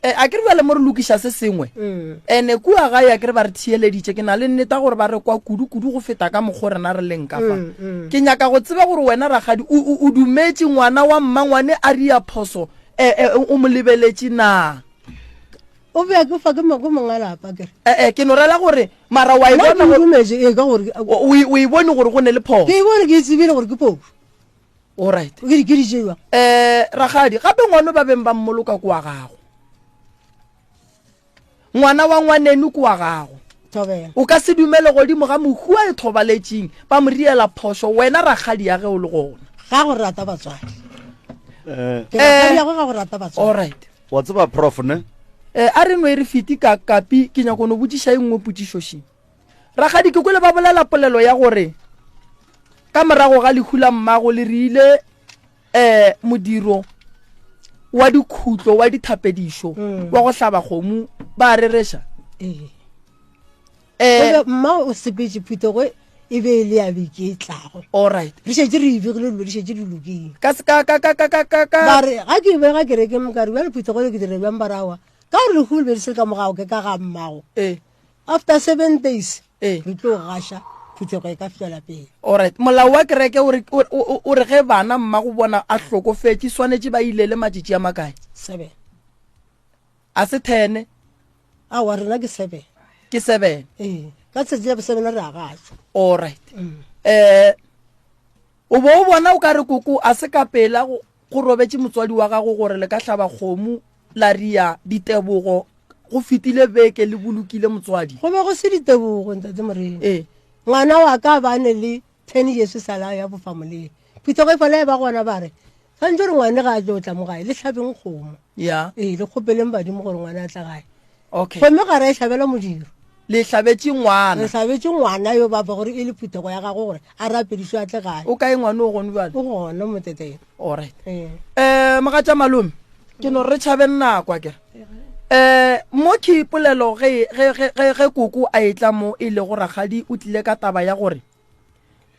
eh, a ke re bjale mo re lokiša se sengwe. Mm. Ene kua gae a ke re ba re theeleditše, ke na le nneta gore ba re kwa kudu-kudu go feta ka mokgo rena re leng ka fa. Mm, mm. Ke nyaka go tseba gore wena rakgadi o, o, o dumetše ngwana wa mmangwane a ria phoso, eh, eh, o mo lebeletše na? O bea ke fa ke mo- ke monga lapa ke re. Eh, eh, ke no rela gore mara wa e Nna bona ke gore, dumetše ee ka gore o, o e- o e bone gore go ne le phoso. ke e bone ke e tsebile gore ke phoso. Alright. Ke di ke di tšewa. Eh rakgadi gape ngwana ba beng ba mmoloka ko wa gago. Ngwana wa ngwaneno ko wa gago. Thobela. O ka se dumele godimo ga mohu a e thobaletšeng ba mo riela phošo wena rakgadi ya ge o le gona. Ga go rata batswadi. Eh. Ke rakgadi ya go ga go rata batswadi. Alright. Wa tseba prof ne? Eh a re nwe re fiti ka kapi ke nyako no botšiša e nngwe potšišo še. Rakgadi ke kwele ba bolela polelo ya gore ka morago ga lehu la mmago le rile um modiro wa dikhutlo wa dithapedišo mm. wa go hlaba kgomo ba rereša ee eh, mma o sepetse phuthego e be e le ya beke e tlago alright re šetše re ebegile dilo di šetše di lokile ka ka ka ka ka ka ka ba re ga ke bega kereke mokare bjale phuthego le ke dire bjang ba rawa ka gore lehu le be le se ka mogago ke ka ga mmago ee After seven days Ee. re tlo gaša phuthego e ka fela pele. Alright, molao wa kereke o re, o, o, o re ge bana mmago bona a hlokofetše swanetše ba ilele matšatši a makae? Seven. A se thene? Aowa, rena ke seven. Ke seven. Ee, ka tsatsi la boseven re a gašwa. Alright. Eh, o bo o bona o ka re koko a se ka pela go, go robetše motswadi wa gago gore le ka hlaba kgomo la ria ditebogo Go fetile beke le bolokile motswadi. Go be go se ditebogo, Ntate Moremi. Ee. Ngwana wa ka ba ne le ten years sa la ya bofamoleng. Phuthego e fela e ba gona ba re, Santse gore ngwane ga a tlo tla mo gae, le hlabeng kgomo. Ya. Ee, le kgopeleng badimo gore ngwane a tla gae. Okay. Gomme ga ra e hlabela modiro. Le hlabetše ngwana. Re hlabetše ngwana yo ba gore e le phuthego ya gagwe gore a rapedišwe a tle gae. O kae ngwana o gone bjale? O gona moteteng. Alright. Ee. Eh mogatša malome ke no re tšhabeng nako akere. Eh mo ke polelo ge ge ge ge koko a etla mo e lego rakgadi o tlile ka taba ya gore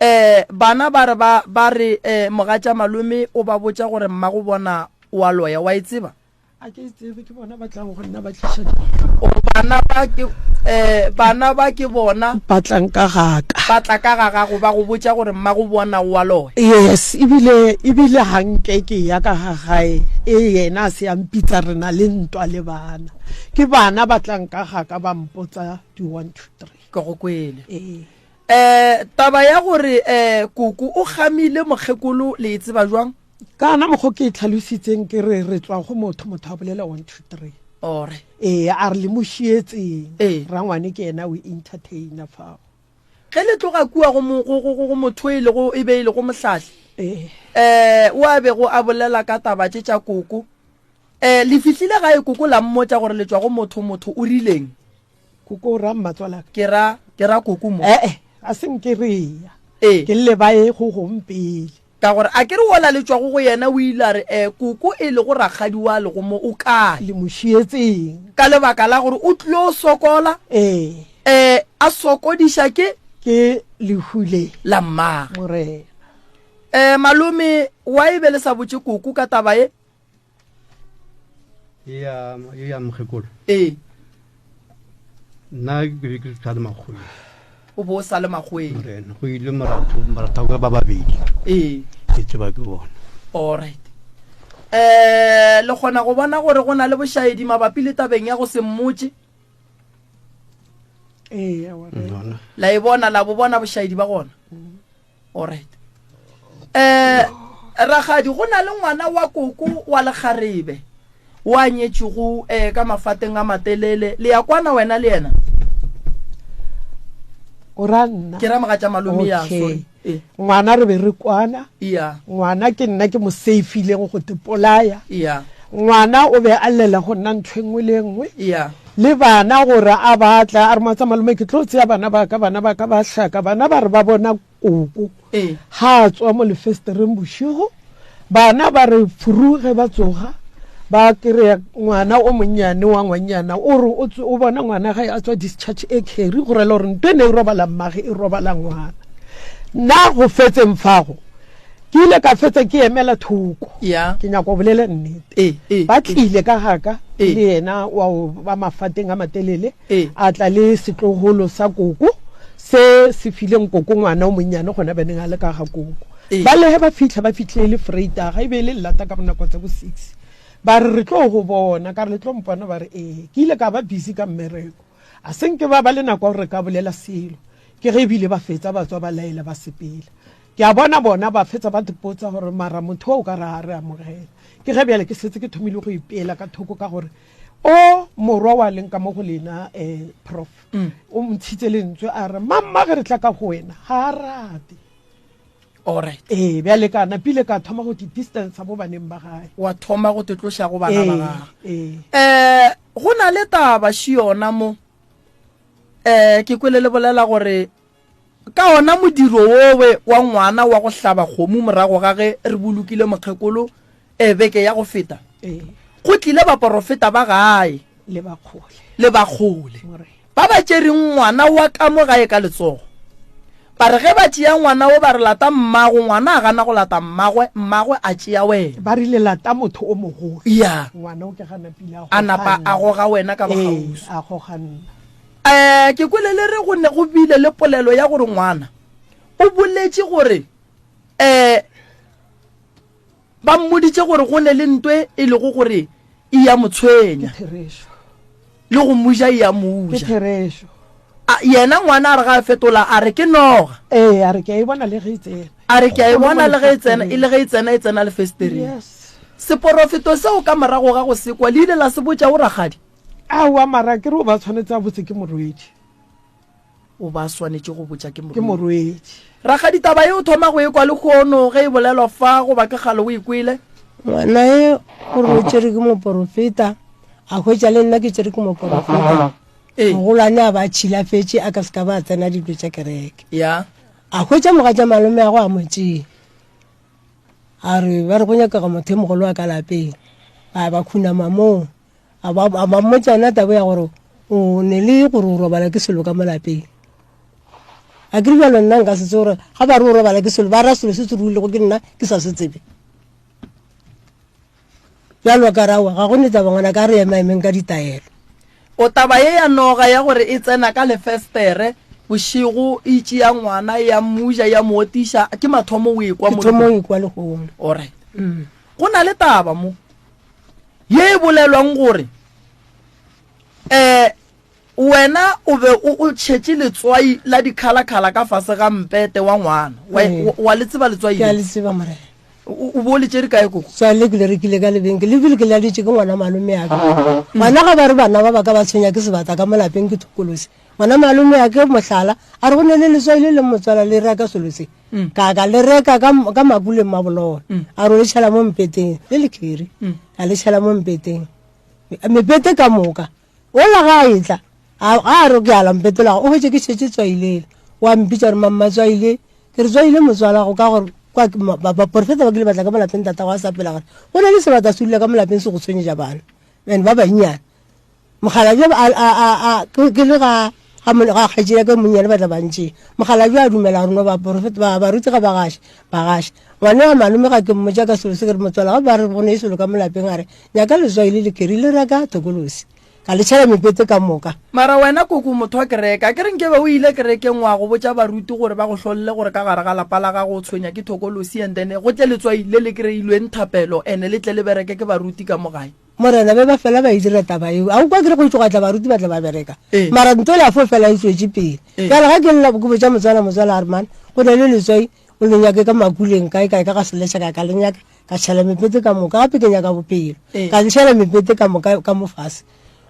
eh bana ba re ba ba re eh mogatša malome o ba botša gore mmago bona o a loya wa e tseba. A ke e tsebe, ke bona ba tlang go nna ba tliša dilo. O bana ba ke eh bana ba ke bona ba tlang ka gaka. Ba tla ka ga gago ba go botša gore mmago bona o a loya. Yes, ebile ebile ga nke ke ya ka ga gae e yena a se a mpitsa re na le ntwa le bana. Ke bana ba tlang ka gaka ba mpotsa di 1 2 3. Ke go kwele. Ee. Eh taba ya gore eh koko o gamile mokgekolo le e tseba jwang? Ka na mokgo ke e tlhalositseng ke re re tswa go motho, motho a bolela 1 2 3. Ore. Ee, a re le mo šietseng. Ee. Rangwane ke yena o entertainer fao. Ge le tloga kua go mo, go, go, go motho e lego, e be e lego mohlahli. Ee. Eh, o a bego a bolela ka taba tše tša koko. Eh, le fihlile gae koko la mmotša gore le tšwa go motho, motho o rileng? Koko o ra mmatswalaka? Ke ra, ke ra koko mo. Eh-eh, ga se nke re ya. Ee. Ke lle ba ye go gong pele. Ka gore a ke re wola le tšwago go yena o ile a re, E, koko e lego rakgadi wa lego mo o kae? Le mo šietseng. Ka lebaka la gore o tlilo sokola. Ee. E, a sokodiša ke. Ke lehu le. La mmagwe. Morena. E, malome, why be le sa botše koko ka taba ye? Ye ya, ye ya mokgekolo. Ee. Nna ke be ke sa le makgweng. O bo o sa le makgweng. Morena, go ile moratho, moratho ba babedi. Ee. Ke tseba ke bona. All right. Eh, le kgona go bona gore go na le bošaedi mabapi le tabeng ya go se mmotše? Ee, aowa, re- La e bona, la bo bona bošaedi ba gona? Alright. Eh, rakgadi go na le ngwana wa koko wa lekgarebe wa nyetšego eh, ka mafateng a matelele le ya kwana wena le yena o ra nna ke ra mogatša malome ya Okay. sorry eh. ngwana re be re kwana ya ngwana ke nna ke mo safileng go te polaya ya ngwana o be a llela go nna ntho e nngwe le e nngwe ya le bana gore a batla a re moatsa malome ke tlo tseya bana ba ka bana ba ka ba hlaka bana ba re ba bona koko ee. ga a tswa mo lefestereng bošego bana ba re furuge ba tsoga ba kry-a ngwana o monnyane wa ngwannyana o re o bona ngwana gae a tswa discharge e carry go rela gore nto e ne e robala mmage e robala ngwana nna go fetseng fago ke ile ka fetsa ke emela thoko yeah. ke nyaka go bolela nnete e, e, ba tlile ka gaka e. le yena wa ba mafateng a matelele e. a tla le setlogolo sa koko se se fileng koko ngwana o monnyane gona beneng a le ka ga koko e. ba lehe ba fitlha ba fitlhile le freitaga e be e le llata ka bonako tsa bo six ba re re tlo go bona ka re le tlo mpona ba re ee ke ile ka ba busy ka mmereko a se nke ba ba le nako ya gore re ka bolela selo ke ge ebile ba fetsa ba tswa ba laela ba sepela Ke a bona bona ba fetsa ba mpotsa gore mara motho o o ka re a re amogela. Ke ge bjale ke setse ke thomile go ipeela ka thoko ka gore o morwa wa leng ka mo go lena um prof mm. o ntshitse lentswe a re mamma ge re tla ka go wena ga a rate Alright. Ee, bjale ka napile ka thoma go di-distance bo baneng ba gae. Wa thoma go tetloša go bana ba gagwe. Ee. Eh, go na le taba še yona mo. Eh, ke kwele le bolela gore Ka ona modiro wowe wa ngwana wa go hlaba kgomo morago ga ge re bolokile mokgekolo e beke ya go feta, go tlile baporofeta ba gae le ba kgole le ba kgole ba ba tšereng ngwana wa ka mo gae ka letsogo. Ba re ge ba tšea ngwana wo ba re lata mmago, ngwana a gana go lata mmagwe, mmagwe a tšea wena. Ba rile lata motho o mogolo. Ya. Ngwana o ke ga napile a goga A napa a goga wena ka bokgauswi. Ee, a goga nna. Um ke kwele le re go ne go bile le polelo ya gore ngwana o boletše gore um ba mmoditše gore go ne le ntwe e lego gore e ya mo tshwenya le go mo ja e ya mo ja. Yena ngwana a re ga a fetola a re ke noga. Ee, a re ke a e bona le ge e tsena. A re ke a e bona le ge e tsena, e le ge e tsena e tsena lefestereng. Seporofeto seo ka morago ga go sekwa le ile la se botša o rakgadi? Aowa mara ke re o ba tshwanetse a botse ke morwedi. O ba swanetše go botša ke morwedi. Ke morwedi. Rakgadi taba ye o thoma go e kwa lehono ge e bolelwa fa goba ke kgale o e kwele? Ngwana e gore o tšere ke moporofeta, a hwetša le nna ke tšere ke moporofeta. Ee. Mogolwane a ba tšhilafetše a ka se ka ba a tsena dilo tša kereke. Ya. A hwetša mogatša malome ago a mo tšea. A re ba re go nyakega motho e mogolo wa ka lapeng. Ba ba khunama moo. A ba a ba mmotša yona taba ya gore o ne le gore o robala ke selo ka mo lapeng. A ke re bjalo nna nka se tsebe gore ga ba re o robala ke selo ba ra selo se se ruilego ke nna ke sa se tsebe. Bjalo ka rawa ga go ne taba ngwana ka re ema emeng ka ditaelo. O taba ye ya noga ya gore e tsena ka lefestere bošego e tšea ngwana ya mmuja ya mo otiša ke mathomo o ekwa mo. Ke thomo o ekwa lehono. Alright. Mm. Go na le taba mo ye e bolelwang gore eh Wena o be o o tšhetše letswai la dikhalakhala ka fase ga mpete wa ngwana. Wa, Ee. wa, wa le tseba letswai Ke a le? le tseba, Morena. O, o bo o le tšere kae, koko? Tswai le ke le rekile ka lebenke, le bile ke laletše ke ngwana malome ya ka. Ngwana ga ba re bana ba ba ka ba tshwenya ke sebata ka mo lapeng ke thokolosi. Ngwana malome ya ke mohlala, a re go ne le letswai le leng motswala le reka selo se. Ka ka le reka ka, ka makuleng mabolona. A re o le tšhela mo mpeteng, le le kheri. Ka le tšhela mo mpeteng. Mepete ka moka. Wola ga a etla, a ga a re ke ala mpetola, o hwetše ke šetše tswailele. Wa mpitša gore mamma tswaile, ke re tswaile motswala go ka gore kwa baporofeta ba kile ba tla ka mo lapeng tatago a sa phela gore go na le sebata se dula ka mo lapeng se go tshwenyetša bana and ba bannyane. Mokgalabje a, a, a, a, ke le ga ga ga kgaetšedi ya ka monnyane ba tla ba ntšea. Mokgalabje a dumela gore no baporofeta ba baruti ga ba gaše, ba gaše. Ngwana wa malome ga ke mmotša ka selo se ke re motswala ga ba re go ne selo ka mo lapeng a re Nyaka letswai le lekeri le reka thokolosi, ka le tšhela mepete ka moka. Mara wena koko motho wa kereke, a ke re nkebe o ile kerekeng wa go botša baruti gore ba go hlolle gore ka gare ga lapa la gago o tshwenya ke thokolosi and then go tle letswai le le kreilweng thapelo and le tle le bereke ke baruti ka mo gae. Morena be ba fela ba e dira taba yeo. A o kwa ke re go tloga tla baruti ba tla ba bereka. Ee. Mara nto le a fo fela e tswetše pele. Ee. Bjale ga ke lla ke botša motswala motswala a re man go na le letswai o le nyake ka makuleng kae kae ka ga seleša ka ka le nyaka ka tšhela mepete ka moka gape ke nyaka bophelo Ee. ka ntšhela mepete ka moka ka mo fase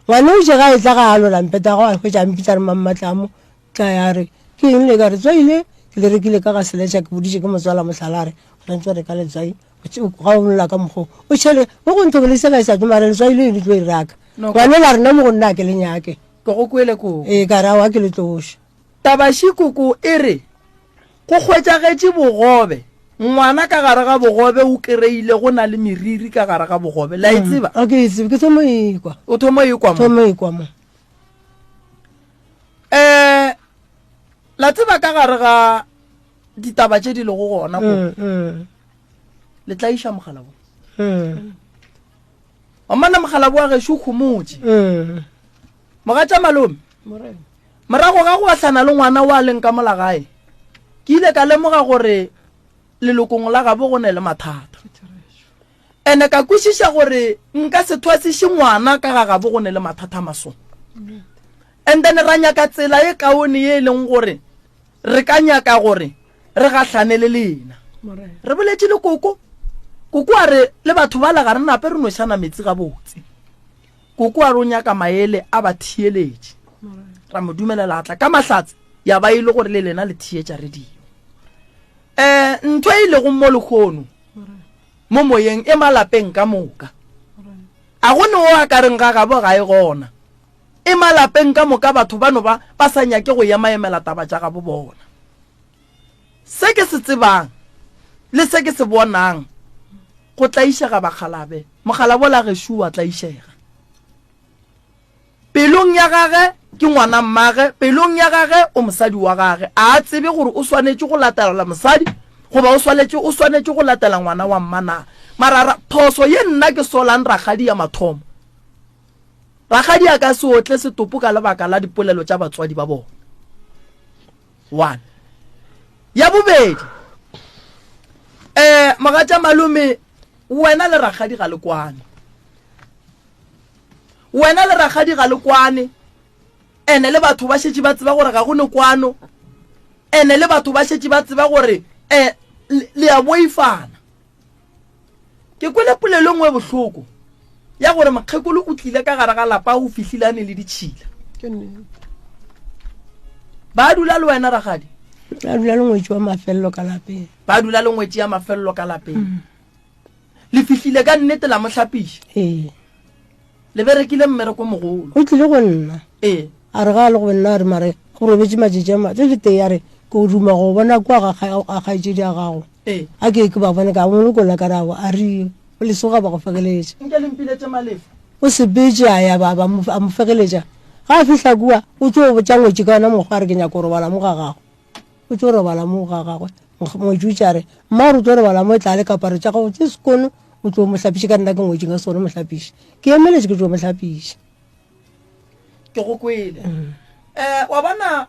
ngwane o je ga e tla ga a lola mpete wa gagwe a hwetša a mpitsa re mammatlamo tla ya re ke eng le ka re tswaile ke le rekile ka ga seletša ke boditše ke motswala mohlala a re o ntse reka letswai ga o lola ka mokgwa o tšhele mo go nthobolese ga e sa tlo mara letswai le le tlo e raka No, ngwane la rena mo go nna a ke le nyake Ke go kwele koko. ee ka re aowa ke le tloše Tabašikoko e re, Go hwetšagetše bogobe. Ngwana ka gare ga bogobe o kereile go na le meriri ka gare ga bogobe. Le a e tseba? A ke e tsebe, ke thomo e kwa. O thomo e kwa mo. Thomo e kwa mo. Eh la tseba ka gare ga ditaba tše di lego gona ko. Mm, mm. Le tla iša mogala bo. Mm. Omana mogala bo wa gešo o khomotše. Mm. Mogatša malome. Morena. Morago ga go gahlana le ngwana wa leng ka mola gae, ke ile ka lemoga gore lelokong la gabo go ne le mathata. Ene ka kwešiša gore nka se thwasiše ngwana ka ga gabo go ne le mathata a maso. And then ra nyaka tsela e kaone ye e leng gore re ka nyaka gore re gahlane le lena. Re boletše le koko, koko a re le batho bala ga re nape re nwešana metsi gabotse. Koko a re o nyaka maele a ba theeletše. Ra mo dumelela a tla ka mahlatse ya ba e le gore le lena le theetša radio. Eh ntho e lego mo lehono mo moyeng e malapeng ka moka. A go ne o a ka reng ga gabo ga e gona. E malapeng ka moka batho bano ba ba sa nyake go emaemela taba tša gabo bona. Se ke se tsebang le se ke se bonang, go tlaišega bakgalabe. Mokgalabo la gešo wa tlaišega. Pelong ya gage ke ngwana mmage, pelong ya gage o mosadi wa gage. A a tsebe gore o swanetše go latela mosadi goba o swaletše o swanetše go latela ngwana wa mma na. Mara phoso ye nna ke solang rakgadi ya mathomo. Rakgadi a ka se otle setopo ka lebaka la dipolelo tša batswadi ba bona. One. Ya bobedi, eh mogatša malome wena le rakgadi ga le kwane. Wena le rakgadi ga le kwane. Ene le batho ba šetše ba tseba gore ga go ne kwano. Ene le batho ba šetše ba tseba gore eh le a boifana. Ke kwele polelo e nngwe e bohloko ya gore mokgekolo o tlile ka gare ga lapa o fihlile a ne le ditšhila. Ba dula le wena ragadi? Ba dula le ngwetši wa mafelelo ka lapeng. Ba dula le ngwetši ya mafelelo ka lapeng. Mm. Le fihlile ka nnete la mo hlapiša? Ee. Le berekile mmereko mogolo. O tlile go nna. Ee. A re ga a le go nna a re mare go robetše matšatši a ma le letee a re ke o duma go bona kua ga ga kgaetšedi ya gago. Ee. A ke ke ba bone ka mo lokolla ka re aowa a re o lesoga ba go fegeletša. Nke le mpiletše Malefa. O sepetše a ya ba ba mo a mo fegeletša. Ga a fihla kua o tšo botša ngwetši ka yona mokgwa a re ke nyaka go robala mo ga gago. O tšo robala mo ga gagwe. Ngwetši o itše a re mma o re o tlo robala mo e tla le kaparo tša gago tše sekono o tlo mo hlapiše ka nna ke ngwetši nka se kgone mo hlapiša. Ke emeletše ke tšo mo hlapiša. Ke go kwele. Um wa bona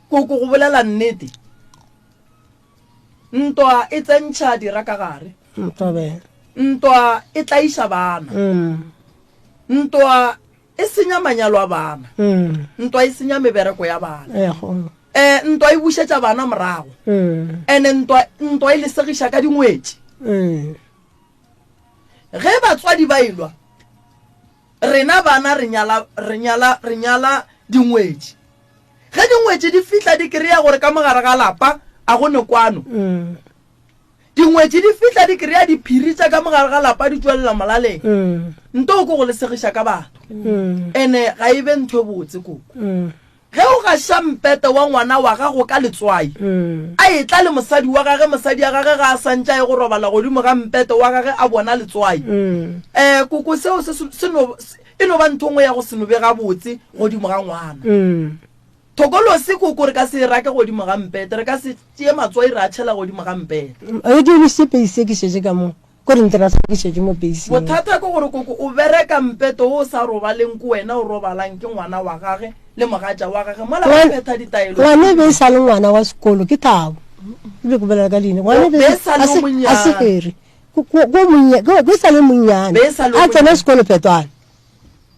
koko go bolela nnete ntwa e tsentšha dira ka gare. Ntwa e tlaiša bana. Mm. Ntwa e senya manyalo a bana. Mm. Ntwa e senya mebereko ya bana. Ego. Eh ntwa e bušetša bana morago. Mm. Ene ntwa ntwa e lesegiša ka dingwetši. Mm. Ge batswadi ba elwa Rena bana re nyala, re nyala, re nyala dingwetši. Ge dingwetši di fihla di kry-a gore ka mo gare ga lapa a go ne kwano. Dingwetši di fihla di kry-a diphiri tša ka mo gare ga lapa di tšwelela molaleng. Nto ko go le segiša ka batho. Ene ga e be ntho e botse koko. Ge o gaša mpete wa ngwana wa gago ka letswai, a etla le mosadi wa gage, mosadi ya gage ga a sa ntše a ye go robala godimo ga mpete wa gage a bona letswai. Um koko seo se, se no, e no ba ntho nngwe ya go se no be gabotse godimo ga ngwana. Thokolosi koko re ka se e rake godimo ga mpete, re ka se tšee matswai ra a tšhela godimo ga mpete. E ke emišitše peisi e ke šetše ka mo. Ko re ntira sa ke šetše mo beising. Bothata ke gore koko o bereka mpeto wo o sa robaleng ke wena o robalang ke ngwana wa gage le mogatša wa gage mola ba phetha ditaelo Ngwana e be e sa le ngwana wa sekolo ke Thabo. Ke be ke bolela ka leina. Ngwana e be Be sa le a se monnyane. a se Harry. Ko ko monnya ko ko sa le monnyane. Be sa le A tsena monnyane. sekolo Phetwana.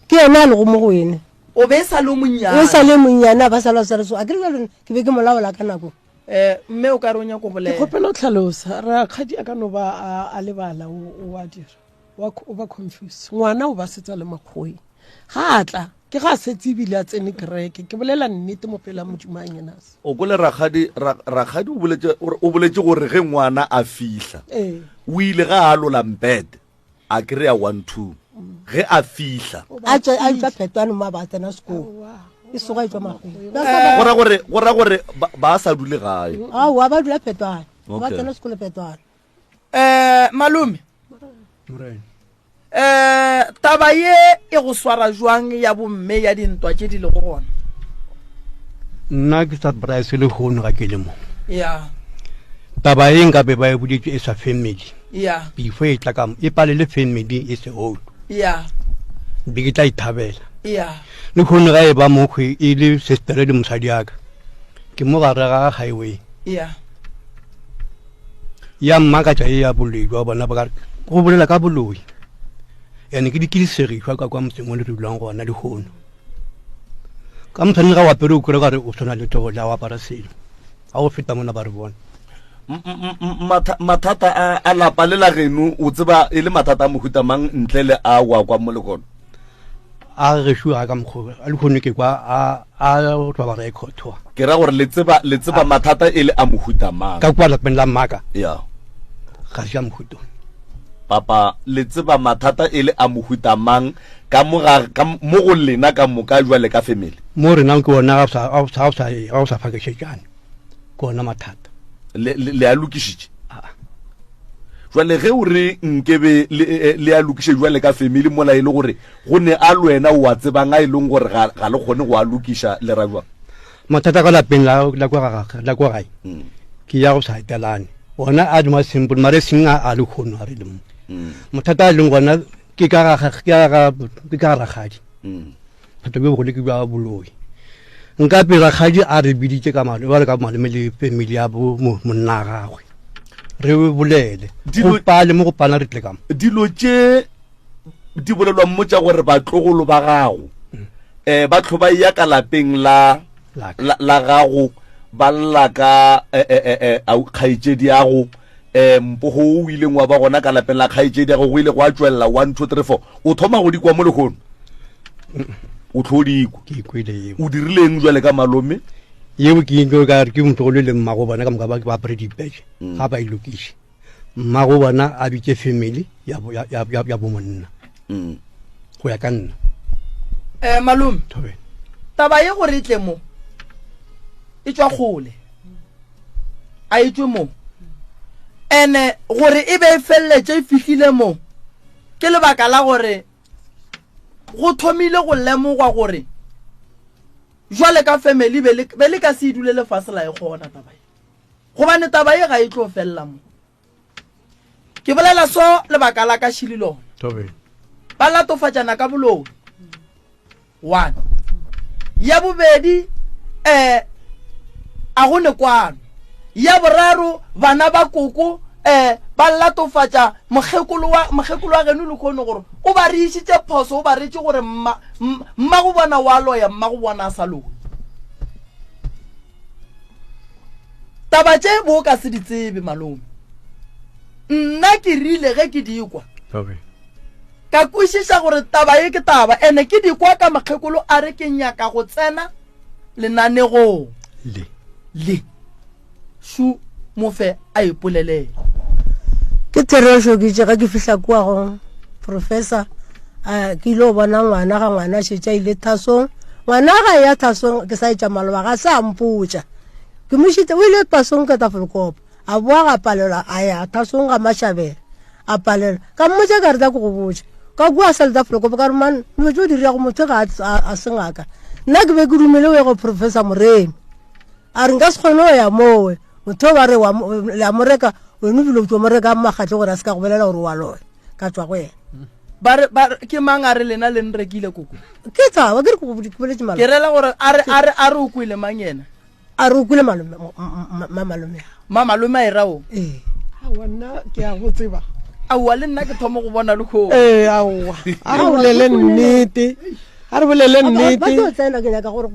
Ke yena a lego mo go ene. O be sa le monnyane. O sa le monnyane a ba sa la sa re so. A ke re jalo ke be ke mo laola ka nako. Eh, mme o ka re o nyako Ke bolela. kgopela go tlhalosa rakgadi a ka no ba a, a lebala o, o a dira wa, o ba confused ngwana o ba setsa le makgoweng ga a tla ke ga a setse ebile a tsene kereke ke bolela nnete mo pela modimo a nyenase O kwele rakgadi, ra, rakgadi o boletše, o re- o boletše gore ge ngwana a fihla, ee o ile ga a alola mpete, a kry-a 1 2 ge a fihla a tswa a tswa phetwane mo a ba tsena sekolo e soga e tswa magweng go ra gore go ra gore ba sa dule gae aowa ba dula phetwane ba tsena sekolo phetwane um malome um taba ye e go swara jwang ya bomme ya dintwa tše di lego gona nna ke sa braise le hono ga ke le mo ya taba e nka be ba e boletše e sa family ya before e tla ka e palele family e se old ya be ke tla ithabela ya le kgone ga e ba mokgwe e le sestere le mosadi yaka ke mo gare ga highway ya ya mmakatša e ya boloi jwa bona ba go bolela ka boloi ene ke di ke disegišwa ka kwa motseng o le re dulang gona lehono ka motshwaneng ga o apere o kry kare o tshwana le togo la o apara selo ga go feta mona ba re bona mathata a lapa le la geno o tseba e le mathata a mohuta mang ntle le a wa kwa mo lekono a gešo ga ka mokgwa a lekgono ke kwa a a roba record ke ra gore le tseba le tseba mathata e le a mohuta mang ka kwa lapeng la mmaka ya ga se a mohuta papa le tseba mathata e le a mohuta mang ka mo ga ka mo go lena ka moka jwale ka family mo rena ke ona ga o sa ga o sa fakešetšane ke ona mathata le le a lokišitše jwale ge o re nkebe le e, le a lokiše jwale ka family mola e le gore go ne a le wena o a tsebang a e leng gore ga ga le kgone go a lokiša le ra jwang mathata ka lapeng la la kwa ga la kwa gae mm. ke ya go sa etelane ona a duma simple mare seng a a le kgono a re le mo mm. mathata a leng gona ke ka ga ke ga ke ka rakgadi mm. thata bjo bogolo ke bja boloi nka pe rakgadi a re biditše ka malo ba re ka malome le family ya bo monna gagwe re bolele go pale mo go pana re tle ka mo dilo tše di bolelwang mo tša gore batlogolo ba gago um ba tlho ba ya ka lapeng la la gago ba lla ka eh, eh, eh, kgaetšedi yago um mpogo o ileng wa ba gona ka lapeng la kgaetšedi yago go ile go a tšwelela 1 2 3 4 o thoma go dikwa mo lehono o tlho dikwa o dirileng jwale ka malome yeo ke ntlo ka re ke motlogolo le mmago bona ka moka ba ba apere dipetše mm. ga ba e lokiše mmago bona a bitše family ya ya ya bo monna mm. go ya ka nna eh malome Taba ye gore e tle mo e tšwa kgole, a e tšwe mo. Ene gore e be e feleletše e fihlile mo ke lebaka la gore go thomile go lemogwa gore jwale ka family be le, be le ka se e dule lefase la e kgona taba ye, gobane taba ye ga e tlo felela mo. Ke bolela so lebaka la ka šili lona. Ba latofatšana ka boloi. One. Ya bobedi eh a go ne kwano. Ya boraro bana ba koko eh ba latofatša mokgekolo wa mokgekolo wa geno lekgono gore o ba re išitše phoso o ba retše gore mma mma go bona wa loya mma go bona a sa loye. Taba tše bo ka se di tsebe malome. Nna ke rile ge ke di kwa. Okay. Ka kwešiša gore taba ye ke taba ene ke di kwa ka mokgekolo a re ke nyaka go tsena lenanegong le. Le. Šu mofe a ipolelele. Ke therešo ke itše ge ke fihla kua go professor a ke ile go bona ngwana ga ngwana a šetše a ile thasong ngwana ga ya thasong ke sa etša maloba ga se a mpotša ke mo šitse o ile thasong ka tafolkopo a boa ga palelwa a ya thasong ga mashabela a palelwa ka mmotša ka re tla ke go botša ka kua sa le tafolkopo ka re man dilo tse o di dirago motho ga a se ngaka nna ke be ke dumele o ye go professor moremi a re nka se kgone go ya mowe motho ba re le a mo reka wena ebile o tlo mo reka magatlo gore a se ka go bolela gore wa loya ka tswa go yena ba re ba ke mang a re lena le nrekile koko ke tsaba ke re ke go boletse malome ke rela gore a re a re a re o kwele mang yena a re o kwele malome ma malome ma malome a era o ee aowa nna ke a go tseba aowa le nna ke thoma go bona le kgo ee aowa a re bolele nnete a re bolele nnete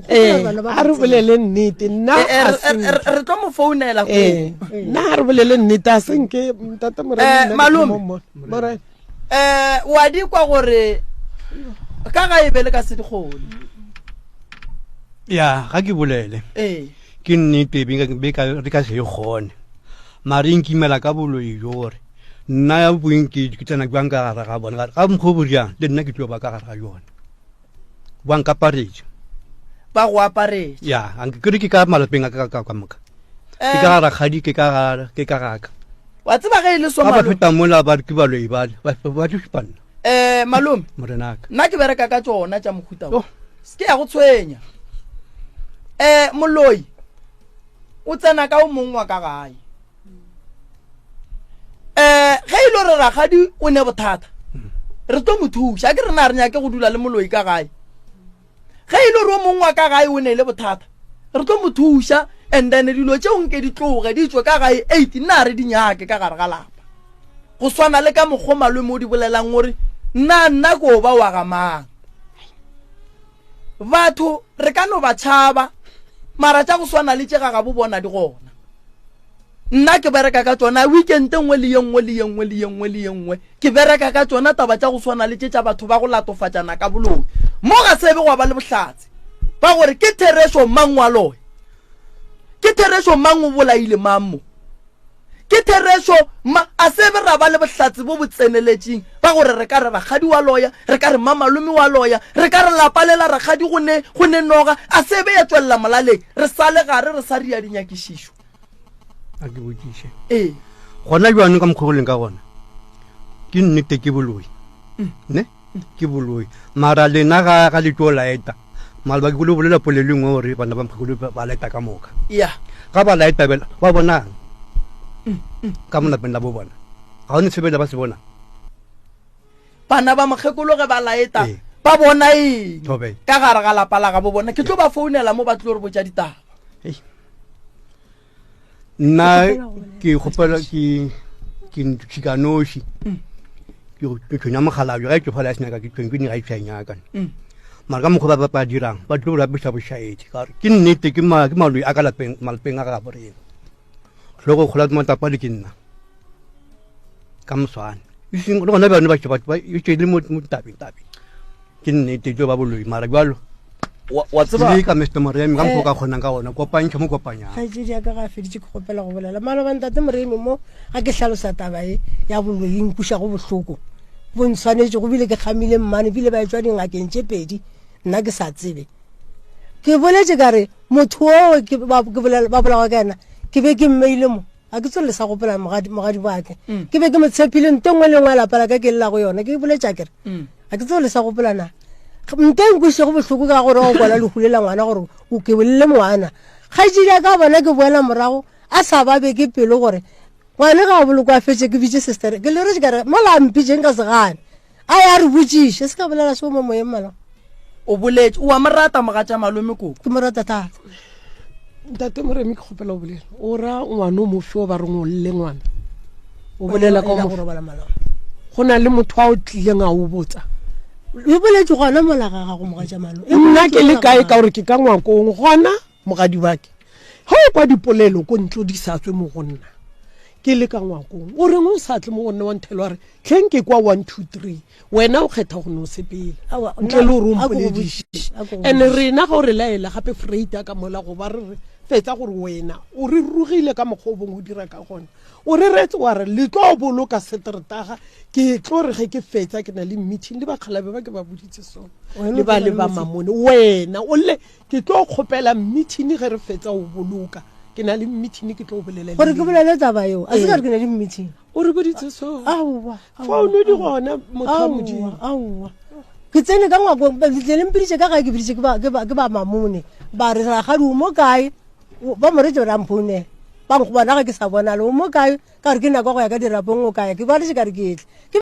ee a re bolele nnete nna eh, eh, re tlo mo founela ee nna a re bolele nnete a senke ntate morena malome morena eh wa di kwa gore ka ga e be le ka se dikgone ya ga ke bolele ee ke nnete be re ka se e kgone mare e nkimela ka boloi jo gore nna ya boeng ke ke tsena jwang ka gare ga bona ga mokgwa o bojang le nna ke tlo ba ka gare ga yone ba nkaparetše ba go aparetše ya anke ke re ke ka malapeng a ka ka ka moka ke ka eh. ga rakgadi ke ka ga ke ka gaka wa tseba ge e le so ba ba feta mola ba ke baloi bale ba ba tlo šupa nna eh malome morenaka nna ke bereka ka tsona tša mohuta oh. se ke ya go tshwenya eh moloi o tsena ka o mongwe wa ka gae um ge e le gore rakgadi o ne bothata re tlo mo thuša ke rena re nyake go dula le moloi ka gae ge e le gore o mongwe wa ka gae o ne le bothata re tlo mo thuša and then dilo tšeo nke di tloge di tswe ka gae eight nna re di nyake ka gare ga lapa go swana le ka mokgwa malome o di bolelang gore nna nna ko ba wa ga mang Batho re ka no ba tšhaba, mara tša go swana le tše ga gabo bona di gona. Nna ke bereka ka tšona weekend e nngwe le ye nngwe le ye nngwe le ye nngwe le ye nngwe. Ke bereka ka tšona taba tša go swana le tše tša batho ba go latofatšana ka boloi. Mo ga se be gwa ba le bohlatse ba gore ke therešo mang wa loya. Ke therešo mang o bolaile mang mo. Ke therešo, ma, a se be ra ba le bohlatse bo bo tseneletšeng ba gore re ka re rakgadi wa loya, re ka re mmamalome wa loya, re ka re lapa le la rakgadi go ne, go ne noga, a se be ya tšwelela molaleng, re sa le gare re sa ria dinyakišišo. A ke botšiše. Ee. Gona bjano ka mokgwa go leng ka gona, ke nnete ke boloi. Ne? Ke boloi. Mara lena ga, ga le tlo laeta. Maloba ke kule bolela polelo e nngwe gore bana ba mokgekolo ba laeta ka moka. Ya. Ga ba laeta bela ba bonang ka mo lapeng la bo bona. Ga o ne sebela ba se bona. Bana ba mokgekolo ge ba laeta Ee. ba bona eng Thobe. ka gare ga lapa la gabo bona. Ke tlo ba founela mo ba tlo re botša ditaba. Hei. Nna ke kgopela ke ke tšhikanoši. Ke ke tshwenya mokgalabje ga e tsofala ya senyaka ke tshweng ke ga e tshwenyaka. Mara ka mokgwa ba ba dirang ba tlo lapiša bošaedi ka gore ke nnete ke ma ke maloi a ka lapeng malapeng a gabo rena. Hlogo kgola matapa le ke nna. Ka moswane. E seng le gona bjano ba ba e tšwele mo mo tabeng tabeng. Ke nnete tlo ba boloi mara bjalo wa tseba le ka Mr Moremi ka mokgwa o ka kgonang ka gona kopantšha mo kopanyang kgaetšedi ya ka ga a feditše ke kgopela go bolela maloba ntate Moremi mo ga ke hlalosa taba e ya boloi e nkušago bohloko bo ntshwanetše go bile ke kgamile mmane bile ba etšwa dingakeng tše pedi nna ke sa tsebe. Ke boletše ka re motho oo ke ba ke bolela ba bolawa ka yena ke be ke mmeile mo a ke tswelele sa gopola mogadi mogadi wake mm. ke be ke mo tshepile nte nngwe le nngwe ya lapa la ka ke lela go yona ke boletša kere mm. a ke tswelele sa gopola na nte nkwešego bohloko ka gore o kwala lehu le la ngwana gore o ke bolele ngwana kgaetšedi ya ka bona ke boela morago a sa ba beke pelo gore ngwane ga o bolokwa fetse ke bitše sister ke le retse ka re mola mpitseng ka segane A ya re botšiše, se ka bolela seo mo moyeng mala. O boletše, o a mo rata mogatša malome koko? Ke mo rata thata. Ntate Moremi ke kgopela o bolela. O ra ngwana o mofe o ba reng o lle ngwana? O bolela ka o robala mala. Go na le motho a o tlileng a o botsa. O boletše gona mola ga gago mogatša malome. Nna ke le kae ka gore ke ka ngwakong gona mogadi wa ke. Ge o kwa dipolelo ko ntlo di sa tswe mo go nna ke le ka ngwakong o reng o sa tle mo go nna wa nthelo wa re tlheng ke kwa 1 2 3 wena o kgetha go no sepela ntle le gore o mpolediše and rena ga o re laela gape freita ka mola go ba re re fetsa gore wena o re rugile ka mokgwa o bongwe o dira ka gona o re retse wa re le tlo boloka seteretaga ke tlo re ge ke fetsa ke na le meeting le bakgalabe ba ke ba boditse sona le ba le ba mamone wena o le Ke tlo kgopela mmithini ge re fetsa go boloka. Ke na le mmithini ke tlo bolela le Gore ke bolele taba eo. A se ka re ke na le mmithini. O re boditse so. Aowa. Founu di gona motho wa Modimo. Aowa. Ke tsene ka ngwakong le le mpiditše ka gae ke biditše ke ba ke ba ke ba mamone. Ba re rakgadi o mo kae? Ba mo retse ba mphounela. Ba nkgobona ge ke sa bonale o mo kae? Ka re ke nako ya go ya ka dirapong o kae? Ke ba retse ka re ke tle. Ke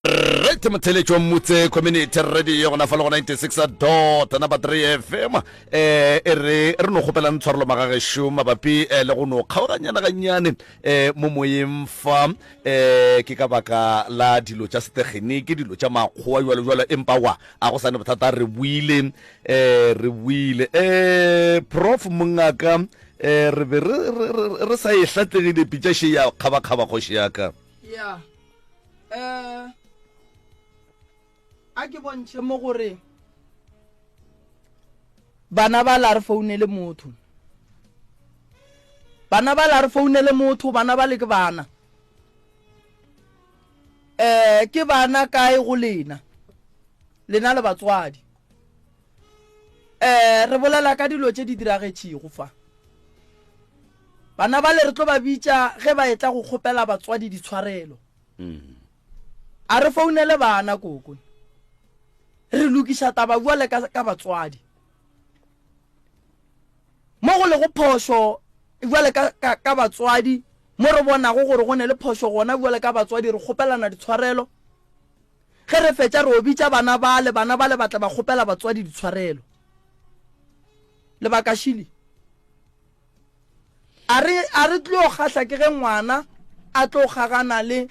Right motheletšo motse community radio gona fa le go 96 dot number 3 fm eh e re re no kgopelang tshwarelo magagešo mabapi eh, le go no kgaoganyana gannyane eh mo moyeng fa eh ke ka baka la dilo tša setegeniki dilo tša makgowa jwalo jwalo empa wa a go sane bothata re buile eh re buile eh prof mongaka eh re be re re sa e hlatlegile pitša še ya kgabakgaba kgoši ya ka ya eh a ke bontšhe mo gore bana ba la re founele motho bana ba la re founele motho bana ba le ke bana eh ke bana kae go lena lena le batswadi eh re bolela ka dilo tše di diragetšego fa bana ba le re tlo ba bitša ge ba etla go kgopela batswadi ditshwarelo mm. a re founele bana koko re lokiša taba bjale ka, ka batswadi mo go lego phošo bjale ka, ka, ka batswadi mo re bonago gore go ne le phošo gona bjale ka batswadi re kgopelana ditshwarelo ge re fetša re o bitša bana bale bana bale batla ba kgopela batswadi ditshwarelo lebaka šili a re a re tlo kgahla ke ge ngwana a tlo kgagana le.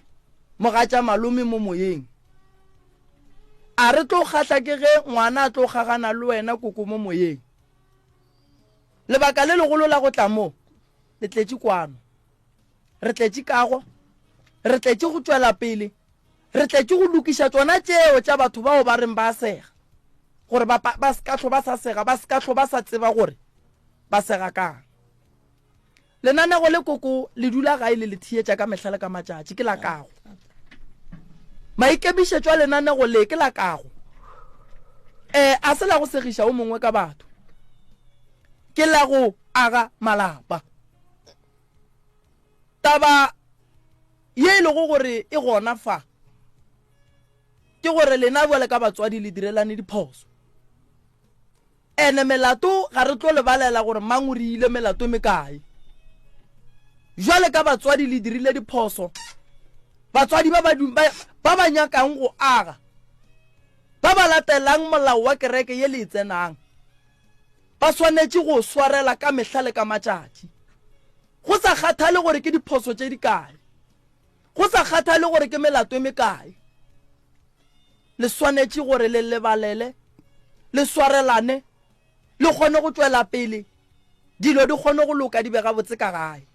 Mogatša malome mo moyeng. A re tlo kgahla ke ge ngwana a tlo kgagana le wena koko mo moyeng. Lebaka le legolo la go tla mo, le tletše kwano. Re tletše kago, re tletše go tšwela pele, re tletše go lokiša tšona tšeo tša batho bao ba reng ba sega, gore ba, ba se ka hlo ba sa sega, ba se ka hlo ba sa tseba gore ba sega kang. Lenanego le koko le dula gae le le theetša ka mehla le ka matšatši ke la kago. Maikemišetšo a lenanego le ke la kago. E, a se la go segiša o mongwe ka batho. Ke la go aga malapa. Taba ye e lego gore e gona fa ke gore lena bjale ka batswadi le direlane diphoso. Ene melato ga re tlo lebalela gore mang o re ile melato mekae. Jwale ka batswadi le dirile diphoso. Batswadi ba ba ba ba nyakang go aga ba ba latelang molao wa kereke ye le e tsenang ba swanetše go swarela ka mehla le ka matšatši go sa kgathale gore ke diphoso tše di kae go sa kgathale gore ke melato e mekae Le swanetše gore le lebalele, le swarelane, le kgone go tšwela pele, dilo di kgone go loka di be gabotse ka gae.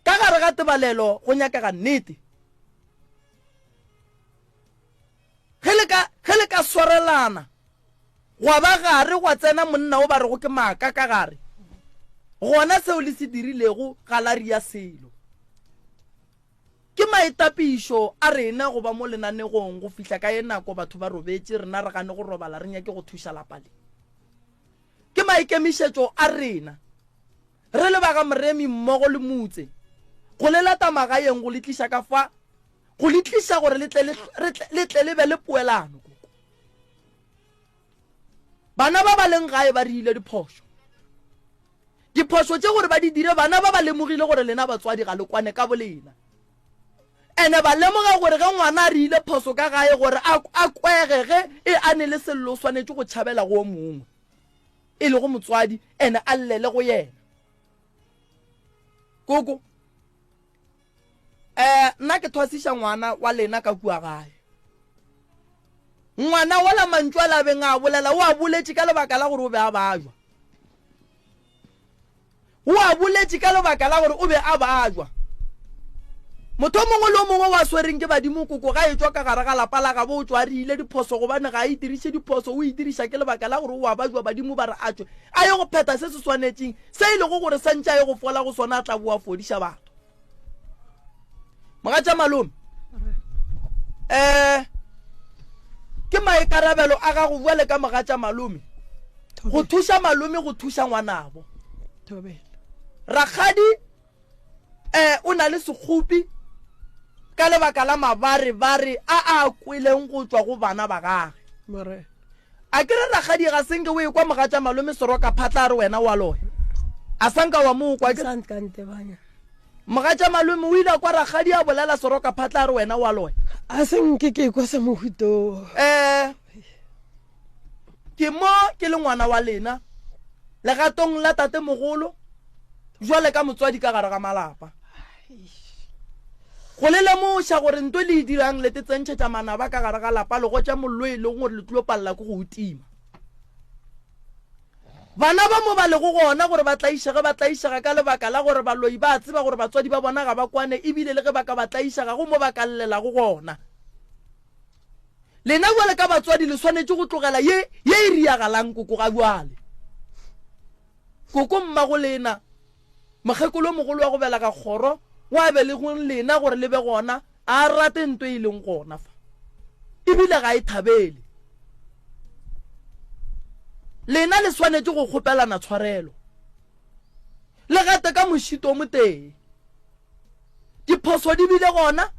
Ka gare ga tebalelo go nyakega nnete. Ge le ka, ge le ka swarelana, gwa ba gare gwa tsena monna o ba rego ke maaka ka gare, gona seo le se dirilego ga la ria selo. Ke maitapišo a rena go ba mo lenanegong go fihla ka ye nako batho ba robetše, rena re gane go robala re nyake go thuša lapa le. Ke maikemišetšo a rena re le ba ga Moremi mmogo le Mutse go le lata magaeng go le tliša ka fa, go le tliša gore le tle le, le tle le be le poelano. Koko. Bana ba ba leng gae ba riile diphošo. Diphošo tše gore ba di dire, bana ba ba lemogile gore lena batswadi ga le kwane ka bolena. Ene ba lemoga gore ge ngwana a riile phoso ka gae gore a, a kwege ge e a ne le sello o swanetše go tšhabela go o mongwe, e lego motswadi, ene a llele go yena. Koko, eh, nna ke thwasiša ngwana wa lena ka kua gae. Ngwana wola mantšu a labeng a bolela o a boletše ka lebaka la gore o be a bajwa. O a boletše ka lebaka la gore o be a bajwa. Motho o mongwe le o mongwe wa swereng ke badimo koko ga e tšwa ka gare ga lapa la gabo o tšwa a riile diphoso gobane ga a itiriše diphoso o itiriša ke lebaka la gore o a bajwa badimo ba re a tšwe a ye go phetha se se swanetšeng se e lego gore sa ntše a ye go fola go sona a tla boa fodiša batho. Mogatša malome um ke maikarabelo a gago bjale ka mogatša malome go thuša malome go thuša ngwanabo. Rakgadi um o na le sekgopi ka lebaka la mabarebare a a kweleng go tšwa go bana ba gage. A ke re rakgadi ga senke o ekwa mogatša malome Soroka phatla a re wena wa loya? A sa nka wa mo kwa ke? Mogatša malome o ile a kwa rakgadi a bolela Soroka phatla a re wena wa loya. A se nke ke kwa sa mohuto. Eh ke mo ke le ngwana wa lena legatong la tate mogolo jwale ka motswadi ka gare ga malapa. Go le lemoša gore nto le e dirang le te tsentšhetša manaba ka gare ga lapa le gotša mollo e leng gore le tlilo palela ke go o tima. Bana ba mo ba lego gona gore ba tlaišege ba tlaišega ka lebaka la gore baloi ba tseba gore batswadi ba bona ga ba kwane ebile le ge ba ka ba tlaiša ga go mo ba ka llelago gona. Lena bjale ka batswadi le swanetše go tlogela ye ye e riagalang koko ga bjale. Koko mmago lena Mokgekolo mogolo wa go belega kgoro wa belegweng lena gore le be gona, a rate nto e leng gona fa, ebile ga e thabele. Lena le swanetše go kgopelana tshwarelo, le gate ka mošito o motee. Diphoso di bile gona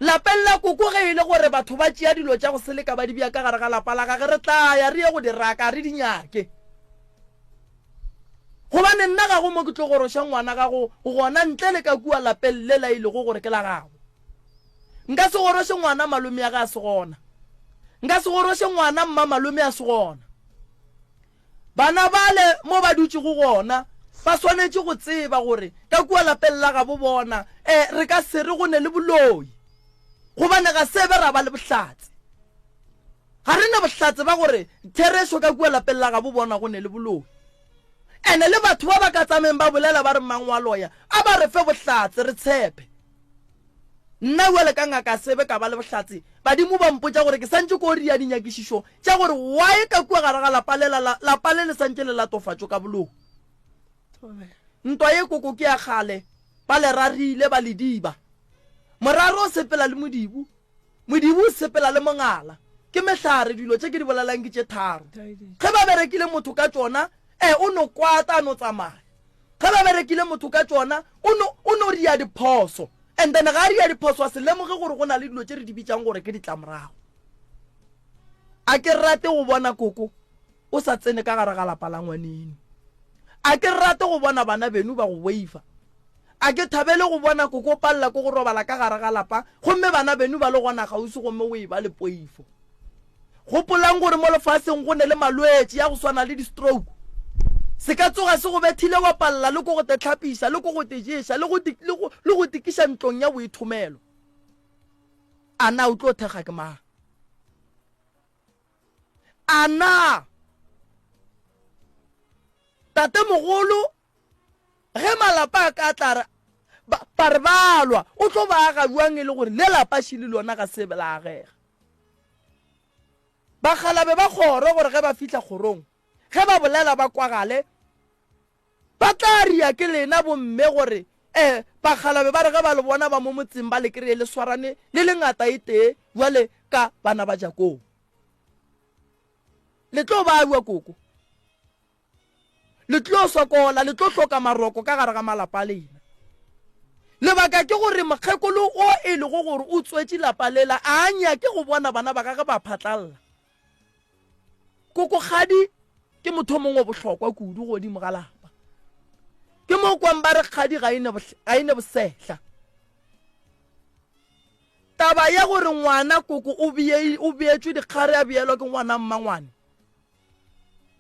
lapeng la koko ge e le gore batho ba tšea dilo tša go seleka ba di bea ka gare ga lapa la gage, re tla ya re ye go di raka re di nyake. Gobane nna ga go mo ke tlo goroša ngwana gago gona ntle le ka kua lapeng le la e lego gore ke la gago. Nka se goroše ngwana malome ya ge a se gona. Nka se goroše ngwana mma malome a se gona. Bana bale mo ba dutšego gona ba swanetše go tseba gore ka kua lapeng la gabo bona um re ka se re go ne le boloi gobane ga se be ra ba le bohlatse. Ga re na bohlatse ba gore therešo ka kua lapeng la gabo bona go ne le boloi. Ene le batho ba ba ka tsameng ba bolela ba re mang wa loya, a ba re fe bohlatse re tshepe. Nna bjale ka ngaka sebe ka ba le bohlatse, badimo ba mpotša gore ke santše ko ria dinyakišišo tša gore why ka kua gare ga lapa lela la, lapa le le santše le latofatšo ka boloi. Ntwa ye koko ke ya kgale, ba le rarile ba le diba. Moraro o sepela le modibo, modibo o sepela le mongala. Ke mehlare, dilo tše ke di bolelang ke tše tharo. Ge ba berekile motho ka tšona, e o no kwata a no tsamaya. Ge ba berekile motho ka tšona, o no, o no ria diphoso. And then ga a ria diphoso a se lemoge gore go na le dilo tše re di bitšang gore ke ditlamorago. A ke rate go bona koko o sa tsene ka gare ga lapa la ngwaneno. A ke rate go bona bana beno ba go boifa. A ke thabele go bona koko o palela ke go robala ka gare ga lapa gomme bana beno ba le gona kgauswi gomme o e ba le poifo. Gopolang gore mo lefaseng go ne le malwetši ya go swana le di-stroke. Se ka tsoga se go bethile wa palela le ko go te tlhapiša le ko go te ješa le go le go le go tikiša ntlong ya boithomelo. A na o tlo thekga ke mang? A na tatemogolo Ge malapa a ka tla re ba re ba lwa, o tlo ba aga bjang e le gore le lapa šele lona ga se la agega? Bakgalabe ba kgoro gore ge ba fihla kgorong, ge ba bolela ba kwagale, ba tla ria ke lena bomme gore eh bakgalabe ba re ge ba le bona ba mo motseng ba le kry-e le swarane le le ngata e tee bjale ka bana ba Jakobo. Le tlo ba bua koko. Le tlo sokola, le tlo hloka maroko ka gare ga malapa a lena. Lebaka ke gore mokgekolo o e lego gore o tswetše lapa lela a nyake go bona bana ba gagwe ba phatlalla. Kokokgadi ke motho o mongwe o bohlokwa kudu godimo ga lapa. Ke mo kwang ba re kgadi ga e ne bosehla. Taba ya gore ngwana koko o beetšwe dikgare a beelwa ke ngwana mmangwane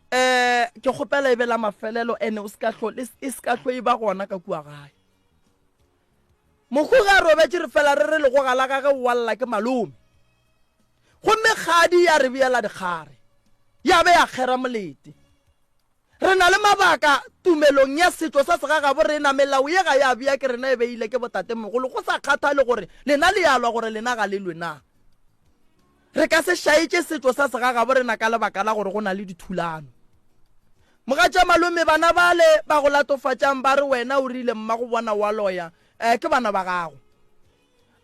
eh ke kgopela e be la mafelelo ene o ska hlo e ska hlo e ba gona ka kua gae mokgo ga robetše re fela re re legoga la gage o walla ke malome gomme kgadi ya re beela dikgare ya be ya kgera molete re na le mabaka tumelong ya setšo sa segagabo rena melao ye ga ya bea ke rena e beile ke botatemogolo go sa kgathale gore lena le yalwa gore lena ga le lwe na Re ka se šaetše setšo sa segagabo rena ka lebaka la gore go na le dithulano. Mogatša malome, bana bale ba go latofatšang ba re wena o rile mmago bona wa loya, eh, ke bana ba gago.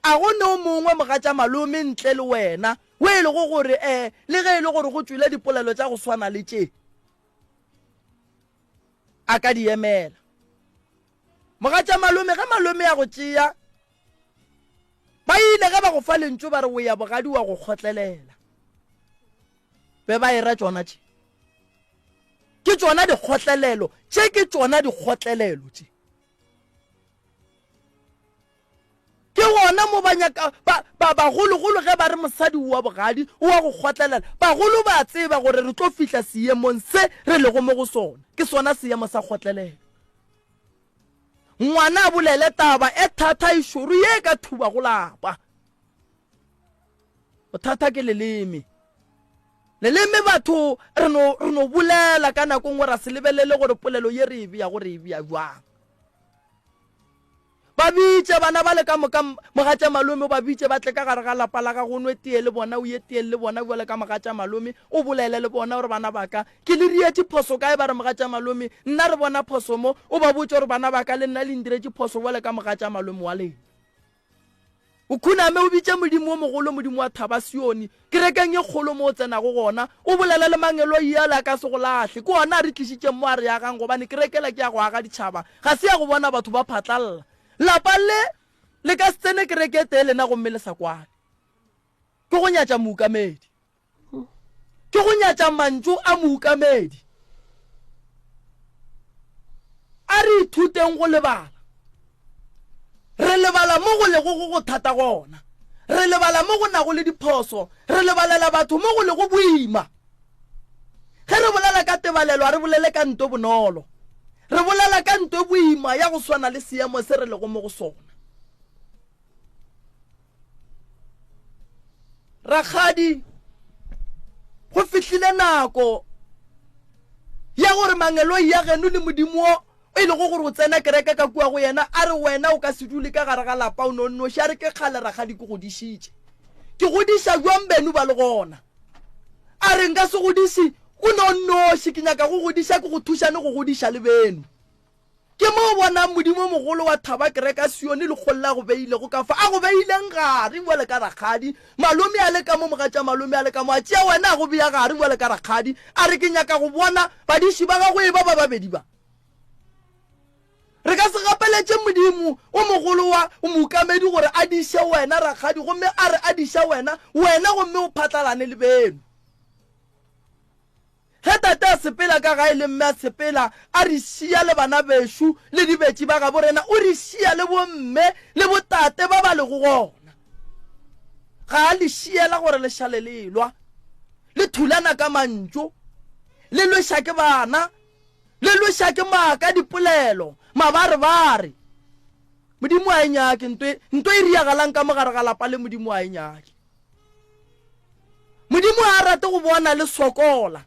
A go ne o mongwe mogatša malome ntle le wena o e lego gore, eh, le ge e le gore go tšwile dipolelo tša go swana le tše, a ka di emela. Mogatša malome, ge malome a go tšea, Ba ile ge ba go fa lentšu ba re o ya bogadi wa go kgotlelela. Be ba era tšona tše. Ke tšona dikgotlelelo, tše ke tšona dikgotlelelo tše. Ke gona mo ba nyaka ba ba bagologolo ge ba re mosadi wa bogadi o wa go kgotlelela, bagolo ba tseba gore re tlo fihla seemong se re lego mo go sona. Ke sona seemo sa kgotlelelo. Ngwana a bolele taba e thata e šoro ye e ka thubago lapa. Bothata ke leleme. Leleme batho re no re no bolela ka nako nngwe ra se lebelele gore polelo ye re e beago re e bea jwang. Ba bitše bana ba le ka moka mogatša malome o ba bitše ba tle ka gare ga lapa la gago o nwe tee le bona o ye tee le bona bjale ka mogatša malome o bolele le bona gore bana ba ka Ke le diretše phoso kae? Ba re, Mogatšamalome, nna re bona phoso mo. O ba botše gore, Bana ba ka, le nna le ntiretše phoso bjale ka mogatšamalome wa lena. O khuname o bitše Modimo wo mogolo, Modimo wa Thaba Sione, kerekeng ye kgolo mo o tsenago gona, o bolele le mangeloi ale a ka se go lahle. Ke ona a re tlišitšeng mo a re agang, gobane kereke yela ke ya go aga ditšhaba, ga se ya go bona batho ba phatlalla. Lapa le le ka se tsene kereke e tee lena gomme le sa kwane. Ke go nyatša mookamedi. Ke go nyatša mantšu a mookamedi. A re ithuteng go lebala. Re lebala mo go lego go go thata gona. Re lebala mo go nago le diphoso. Re lebalela batho mo go lego boima. Ge re bolela ka tebalelo, a re bolele ka nto bonolo. Re bolela ka nto boima ya go swana le seemo se re lego mo go sona. Rakgadi, go fihlile nako ya gore mangeloi ya geno le Modimo wo e lego gore o tsena kereke ka kua go yena a re wena o ka se dule ka gare ga lapa o nonnoši. A re ke kgale rakgadi ke godišitše. Ke godiša bjang beno ba le gona? A re nka se godiše o nonnoši, ke nyaka go godiša ke go thušane go godiša le beno. Ke mo o bonang Modimo mogolo wa thaba kereka Sione lekgolo la go beilego ka fa a go beileng gare bjale ka rakgadi, malome a le ka mo, mogatša malome a le ka mo, a tšea wena a go bea gare bjale ka rakgadi, a re ke nyaka go bona badiši ba gago e ba ba babedi ba. Re ka se gapeletše Modimo o mogolo wa mookamedi gore a diše wena rakgadi gomme a re a diša wena, wena gomme o phatlalane le beno. Ge tate a sepela ka gae le mme a sepela, a re šia le bana bešo le dibetši ba gabo rena, o re šia le bomme le botate ba ba lego gona. Ga a le šiela gore le šale le elwa, le thulana ka mantšu, le lweša ke bana, le lweša ke maaka, dipolelo, mabarebare. Modimo a e nyake nto e, nto e riagalang ka mo gare ga lapa le Modimo a e nyake. Modimo a rate go bona le sokola.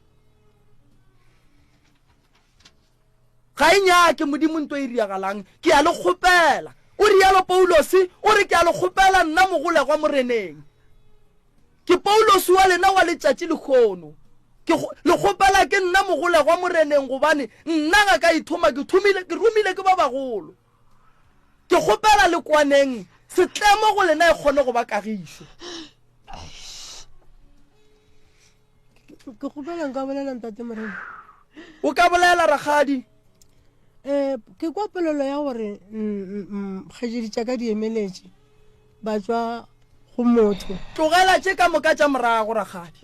Ga e nyake Modimo nto e riagalang. Ke a le kgopela. O rialo Paulosi, o re ke a le kgopela nna mogolegwa Moreneng. Ke Paulosi wa lena wa letšatši lekgono. Ke le kgopela ke nna mogolegwa Moreneng gobane nna ga ka ithoma ke thomile ke romile ke ba bagolo. Ke kgopela le kwaneng setlemo go lena e kgone go ba kagišo. Ke kgopela nka bolela ntate Morena. O ka bolela rakgadi. Eh ke kwa polelo ya gore kgaetšedi tša ka di emeletše ba tšwa go motho. Tlogela tše ka moka tša morago, rakgadi.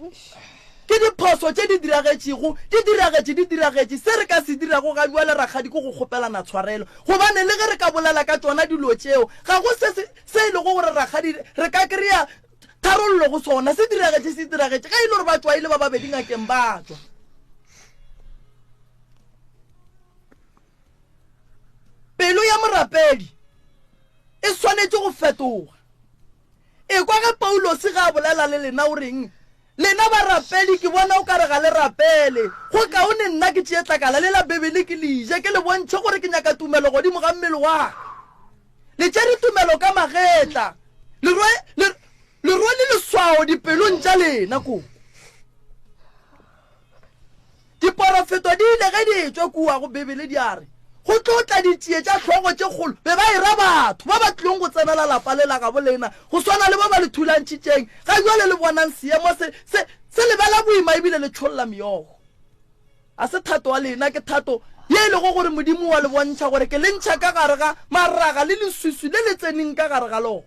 Ke diphoso tše di diragetšego, di diragetše, di diragetše. Se re ka se dirago ga bjale, rakgadi, ke go kgopelana tshwarelo. Gobane le ge re ka bolela ka tšona dilo tšeo, ga go se, se, se e lego gore, rakgadi, re ka kry-a tharollo go sona. Se diragetše, se diragetše. Ge e le gore ba tšwa e le ba babedi ngakeng, ba tšwa. Pelo ya morapedi e swanetše go fetoga. Ekwa ge Paulose ge a bolela le lena o reng, Lena barapedi, ke bona o ka re ga le rapele. Go kaone nna ke tšee tlakala le la Bibele ke le je, ke le bontšhe gore ke nyaka tumelo godimo ga mmele wa ka. Le tšere tumelo ka magetla, le rwe, le, le rwele leswao dipelong tša lena koko. Diporofeto di ile ge di etšwa kua go Bibele di a re, Go tlo tla ditšie tša hlogo tše kgolo, be ba era batho ba ba tlilong go tsenela lapa le la gabo lena, go swana le ba ba le thulantšhitšeng. Ga bjale le bonang seemo se, se, se le bela boima ebile le tšholla meokgo. A se thato wa lena, ke thato ye e lego gore Modimo wa le bontšha gore ke le ntšha ka gare ga maraga le leswiswi le le tseneng ka gare ga lona.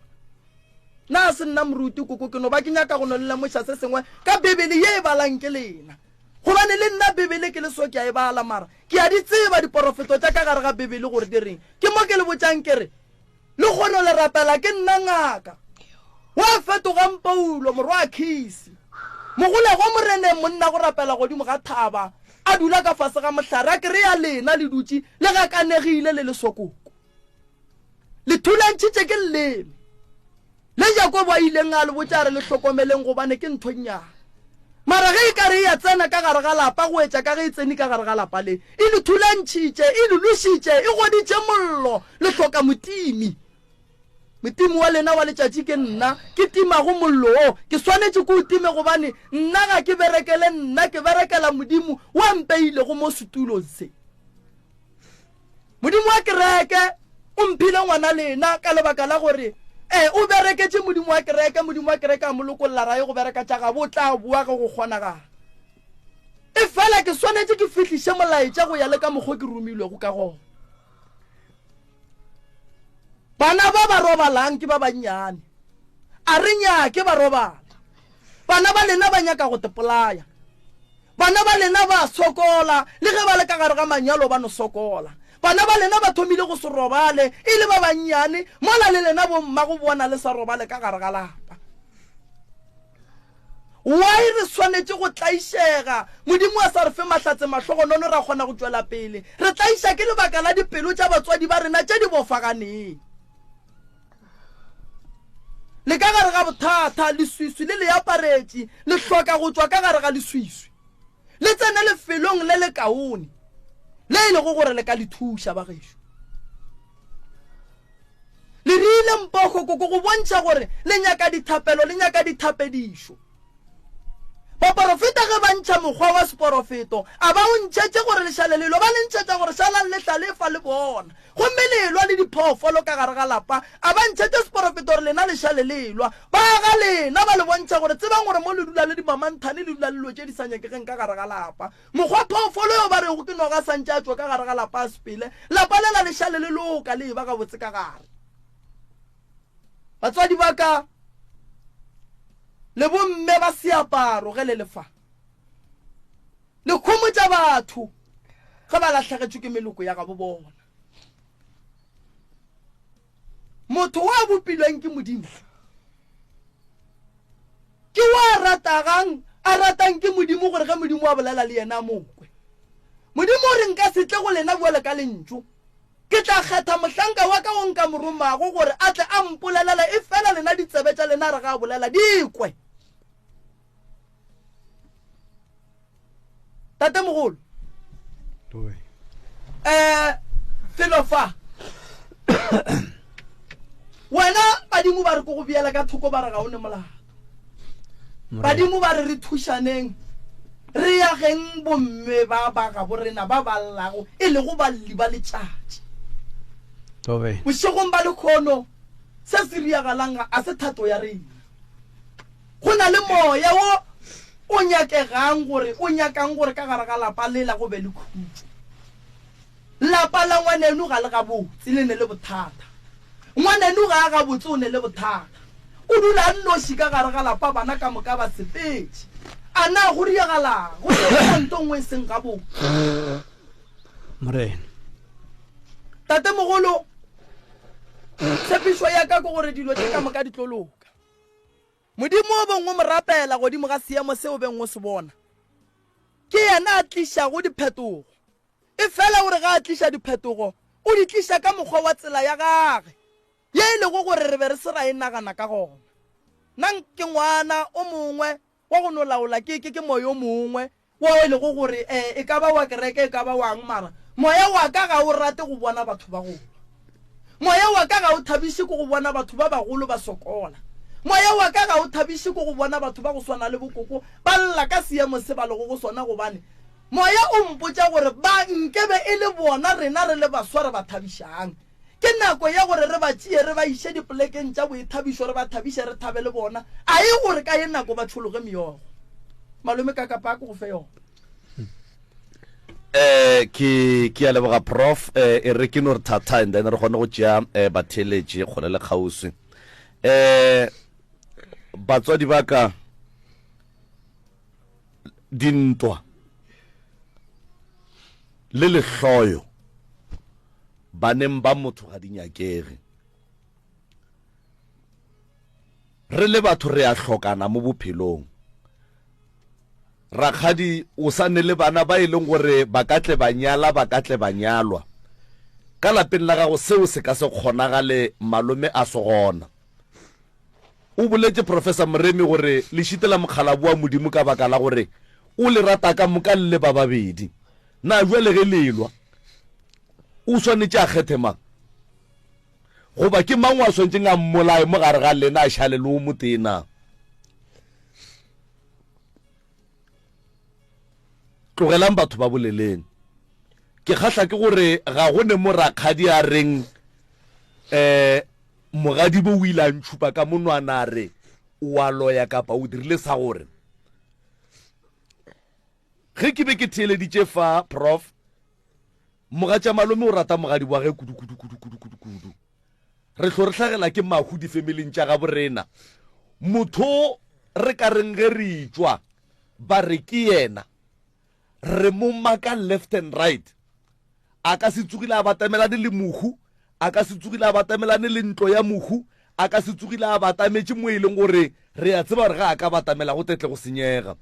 Na se nna moruti koko, ke no ba ke nyaka go no le lemoša se sengwe ka Bibele ye e balang ke lena. Gobane le nna Bibele ke le so ke a e bala, mara ke a di tseba diporofeto tša ka gare ga Bibele gore di reng. Ke mo ke le botšang ke re, Lehono le rapela ke nna ngaka wa fetogang Paulo, morwa wa Kisi, mogolegwa Moreneng, monna go rapela godimo ga thaba, a dula ka fase ga mohlare, a kry-a lena le dutše le gakanegile le le sokoko. Le thulantšhitše ke leleme le Jakobo a ileng a le botša a re le hlokomeleng gobane ke ntho nnyane. Mara ge e ka re e ya tsena ka gare ga lapa go etša ka ge e tsene ka gare ga lapa le, e le thulantšhitše, e le lwešitše, e goditše mollo, le hloka motimi. Motimi wa lena wa letšatši ke nna, ke timago mollo wo, ke swanetše ke o time gobane nna ga ke berekele nna, ke berekela Modimo wa mpeilego mo setulong se. Modimo wa kereke o mphile ngwana lena ka lebaka la gore e o bereketše Modimo wa kereke, Modimo wa kereke a mo lokolla ra ye go bereka tša gabo, o tla boa ge go kgonagala. E fela ke swanetše ke fihliše molaetša go ya le ka mokgwa ke romilwego ka gona. Bana ba ba robalang ke ba bannyane, a re nyake ba robala. Bana ba lena ba nyaka go tepolaya. Bana ba lena ba sokola, le ge ba le ka gare ga manyalo ba no sokola. Bana ba lena ba thomile go se robale e le ba bannyane, mola le lena bomma go bona le sa robale ka gare ga lapa. Why re swanetše go tlaišega? Modimo a sa re fe mahlatse mahlogonono ra kgona go tšwela pele. Re tlaiša ke lebaka la dipelo tša batswadi ba rena tše di bofaganeng. Le ka gare ga bothata, leswiswi le le aparetše, le hloka go tšwa ka gare ga leswiswi. Le tsene lefelong le lekaone le e lego gore le ka le thuša, bagešo. Le rile mpogo koko go bontšha gore le nyaka dithapelo, le nyaka dithapedišo. Baporofeta ge ba ntšha mokgwa wa seporofeto, a ba o ntšhetše gore le šale le lwa, ba le ntšhetša gore šalang le hlalefa le bona. Gomme le elwa le diphoofolo ka gare ga lapa, a ba ntšhetše seporofeto gore lena le šale le elwa. Ba ga lena ba le bontšha gore tsebang gore mo le dula le dimamanthane, le dula le dilo tše di sa nyakegeng ka gare ga lapa. Mokgwa phoofolo yo ba rego ke noga a sa ntše a tšwa ka gare ga lapa a sepele, lapa lela le šale le loka le eba gabotse ka gare. Batswadi ba ka le bomme ba seaparo ge le le fa, le khomotša batho ge ba lahlegetšwe ke meloko ya gabo bona. Motho wa bopilweng ke Modimo ke wa ratagang a ratang ke Modimo gore ge Modimo a bolela le yena a mo kwe. Modimo o re nka se tle go lena bjale ka lentšu. Ke tla kgetha mohlanka wa ka wo nka mo romago gore a tle a mpolelele, efela lena ditsebe tša lena re ga a bolela di kwe. Tatemogolo, um felo fa wena badimo ba re ko go beela ka thoko ba re ga o ne molato. Badimo ba re re thušaneng re yageng bomme ba ba gabo rena ba ba llago e lego balli ba letšatši. Bošegong ba lekhono se se riagalang ga a se thato ya rena. Go na le moya wo o nyakegang gore o nyakang gore ka gare ga lapa lela go be le khutšo. Lapa la ngwaneno ga le gabotse, le ne le bothata. Ngwaneno ga a gabotse, o ne le bothata. O dula a nnoši ka gare ga lapa, bana ka moka ba sepetše. A na go diagalang? Go diega nto nngwe e seng gabotse. Morena. Tatemogolo, tshepišo ya ka ke gore dilo tše ka moka di tlo loka. Modimo o beng o mo rapela godimo ga seemo se o beng o se bona, ke yena a tlišago diphetogo. Efela o re ga a tliša diphetogo, o di tliša ka mokgwa wa tsela ya gage, ye e lego gore re be re se ra e nagana ka gona. Nna ke ngwana o mongwe wa go no laola ke, ke, ke moya o mongwe wo e lego gore e, e ka ba wa kereke, e ka ba wang, mara moya wa ka ga o rate go bona batho ba go lwa. Moya wa ka ga o thabiše ke go bona batho ba bagolo ba sokola. Moya wa ka ga o thabiše ke go bona batho ba go swana le bokoko ba lla ka seemo se ba lego go sona, gobane Moya o mpotša gore ba nkebe e le bona rena re le baswa re ba thabišang. Ke nako ya gore re ba tšee re ba iše dipolekeng tša boithabišo re ba thabiše re thabe le bona. A e gore ka ye nako ba tšhologe meokgo. Malome Kakapa a ke go fe yona. Eh ke ke a leboga prof eh e re ke no re thatha and then re kgone go tšea eh batheeletši kgole le kgauswi. Eh batswadi ba ka dintwa le lehloyo baneng ba motho ga di nyakege. Re le batho re a hlokana mo bophelong. Rakgadi o sa ne le bana ba e leng gore ba ka tle ba nyala ba ka tle ba nyalwa. Ka lapeng la gago seo se ka se kgonagale malome a se gona. O boletše Professor Moremi gore le šitela mokgalabo wa Modimo ka baka la gore o le rata ka moka le le ba babedi. Na bjale ge le elwa, o swanetše a kgethe mang? Goba ke mang wa swanetšeng a mmolaye mo gare ga lena a šale le o motee na? Tlogelang batho ba boleleng. Ke kgahla ke gore ga go ne mo rakgadi a reng um Mogadibo o ile a ntšhupa ka monwana a re, O a loya kapa o dirile sa gore. Ge ke be ke theeleditše fa, Prof. Mogatšamalome o rata mogadi wa ge kudu kudu kudu kudu kudu kudu. Re hlo re hlagela ke mahu difemileng tša gabo rena. Motho re ka reng ge re itšwa ba re ke yena. Re mo maka left and right. A ka se tsogile a batamelane le mohu, a ka se tsogile a batamelane le ntlo ya mohu, a ka se tsogile a batametše mo e leng gore re a tseba gore ge a ka batamela go tetle go senyega.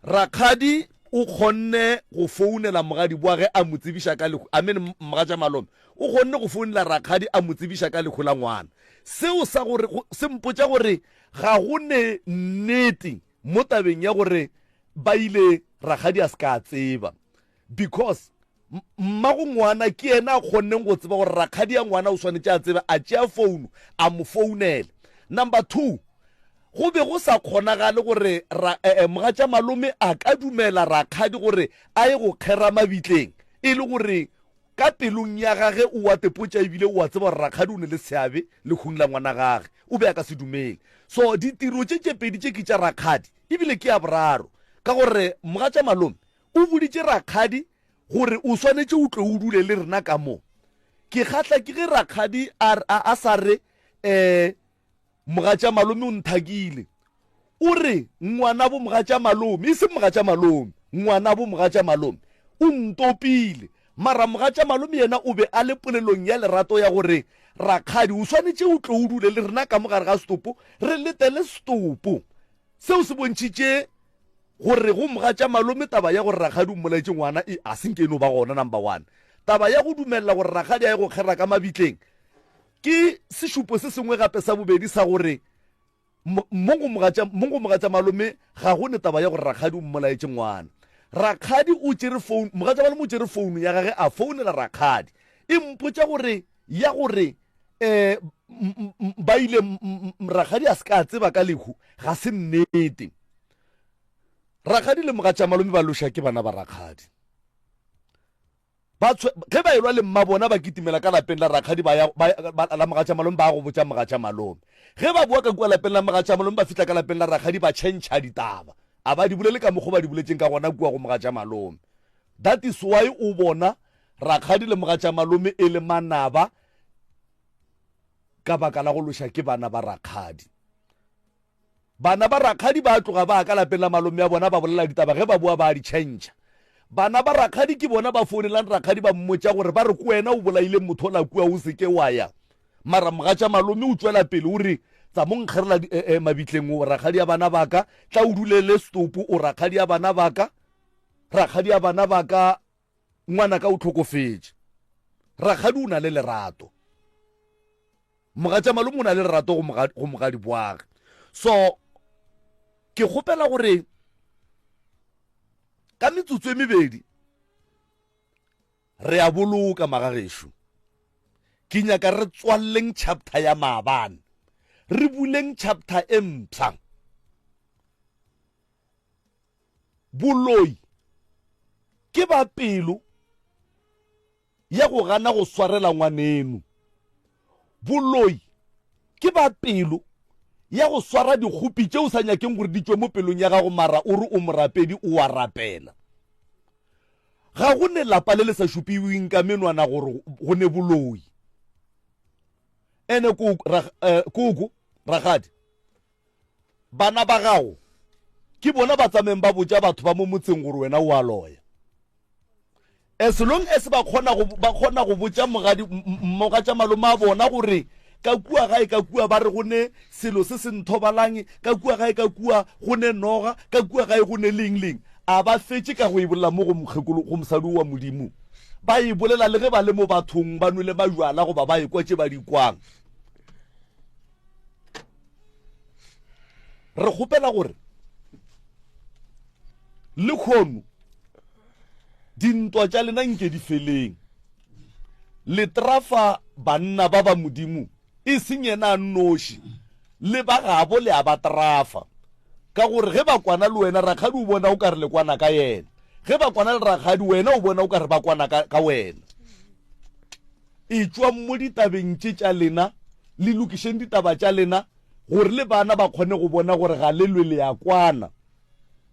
Rakgadi. o kgonne go founela mogadi boa ge a mo tsebiša ka lehu I mean mogatša malome o kgonne go founela rakgadi a mo tsebiša ka lehu la ngwana. Seo sa gore se mpotša gore ga go ne nnete mo tabeng ya gore ba ile rakgadi a se ka tseba because mmago ngwana ke yena a kgonneng go tseba gore rakgadi ya ngwana o swanetše a tsebe a tšea founu a mo founela. Number 2 go be go sa kgonagale gore eh, eh, mogatša malome a ka dumela rakgadi gore a ye go kgera mabitleng e le gore ka pelong ya gage o wa tepotša ebile o a tseba gore rakgadi o ne le seabe lehung la ngwana gage o be a ka se dumele. So ditiro tše tše pedi tše ke tša rakgadi ebile ke ya boraro ka gore mogatša malome o boditše rakgadi gore o swanetše o tle o dule le rena ka mo. Ke kgahla ke ge rakgadi a, a, a sa re um mogatša malome o nthakile. O re ngwana bo mogatša malome, e seng mogatša malome, ngwana bo mogatša malome o ntopile. Mara mogatša malome yena o be a le polelong ya lerato ya gore rakgadi o swanetše o tle o dule le rena ka mo gare ga setopo, re letele setopo. Seo se bontšhitše gore go mogatša malome taba ya gore rakgadi o mmolaetše ngwana e a senke e no ba gona number one. Taba ya go dumelela gore rakgadi a ye go kgera ka mabitleng ke sešupo se sengwe gape sa bobedi sa gore mo go mogatša malome ga go ne taba ya gore rakgadi o mmolaetše ngwana. Rakgadi o tšere phone, mogatša malome o tšere founu ya gage a founela rakgadi e mpotša gore ya gore um ba ile rakgadi a se ka tseba ka lehu ga se nnete. Rakgadi le mogatša malome ba loša ke bana ba rakgadi. Ba tshwe, ge ba elwa le mma bona ba kitimela ka lapeng la rakgadi ba ya ba, ba, la mogatša malome ba go botša mogatša malome. Ge ba boa ka kua lapeng la mogatša malome ba fihla ka lapeng la rakgadi ba tšhentšha ditaba. A ba di bolele ka mokgwa ba di boletšeng ka gona kua go mogatša malome. That is why o bona rakgadi le mogatša malome e le manaba ka baka la go loša ke bana ba rakgadi. Bana ba rakgadi ba tloga ba ka lapeng la malome ya bona ba bolela ditaba ge ba boa ba di tšhentšha. Bana ba rakgadi ke bona ba founelang rakgadi ba mmotša gore ba re ko wena o bolaile motho ola kua o seke wa ya. Mara mogatša malome o tšwela pele o re tsa mo nkgerela eh, eh, mabitleng o rakgadi ya bana baka tla o dulele stopo o rakgadi ya bana baka rakgadi ya bana baka ngwanaka o tlhokofetše. Rakgadi o na le lerato. Mogatša malome o na le lerato go mogadi boage. So ke kgopela gore ka metsotso e mebedi re a boloka magagešo. Ke nyaka re tswalleng chapter ya maabane, re buleng chapter e mpsha. Boloi ke ba pelo ya go gana go swarela ngwaneno. Boloi ke ba pelo ya go swara dikgopi tše o sa nyakeng gore di tšwe mo pelong ya gago mara o re o morapedi o a rapela. Ga go ne lapa le le sa šupiweng ka menwana gore go ne boloi. Ene koko, eh, koko ragadi Bana ba gago ke bona ba tsameng ba botša batho ba mo motseng gore wena o a loya. As long as ba kgona go ba kgona go botša mogadi mogatša malome a bona gore ka kua gae ka kua ba re go ne selo se se nthobalang, ka kua gae ka kua go ne noga, ka kua gae go ne leng leng, a ba fetše ka go e bolela mo go mokgekolo go mosadi wa Modimo. Ba e bolela le ge ba le mo bathong ba nwele majwala goba ba ekwa tše ba di kwang. Re kgopela gore lekgono dintwa tša lena nke di feleng. Le trafa banna ba ba Modimo, e seng yena a nnoši, le ba gabo le a ba trafa. Ka gore ge ba kwana le wena, rakgadi o bona o ka re le kwana ka yena. Ge ba kwana le rakgadi, wena o bona o ka re ba kwana ka, ka wena. Etšwang mo ditabeng tše tša lena, le lokišeng ditaba tša lena, gore le bana ba kgone go bona gore ga le lwe le ya kwana.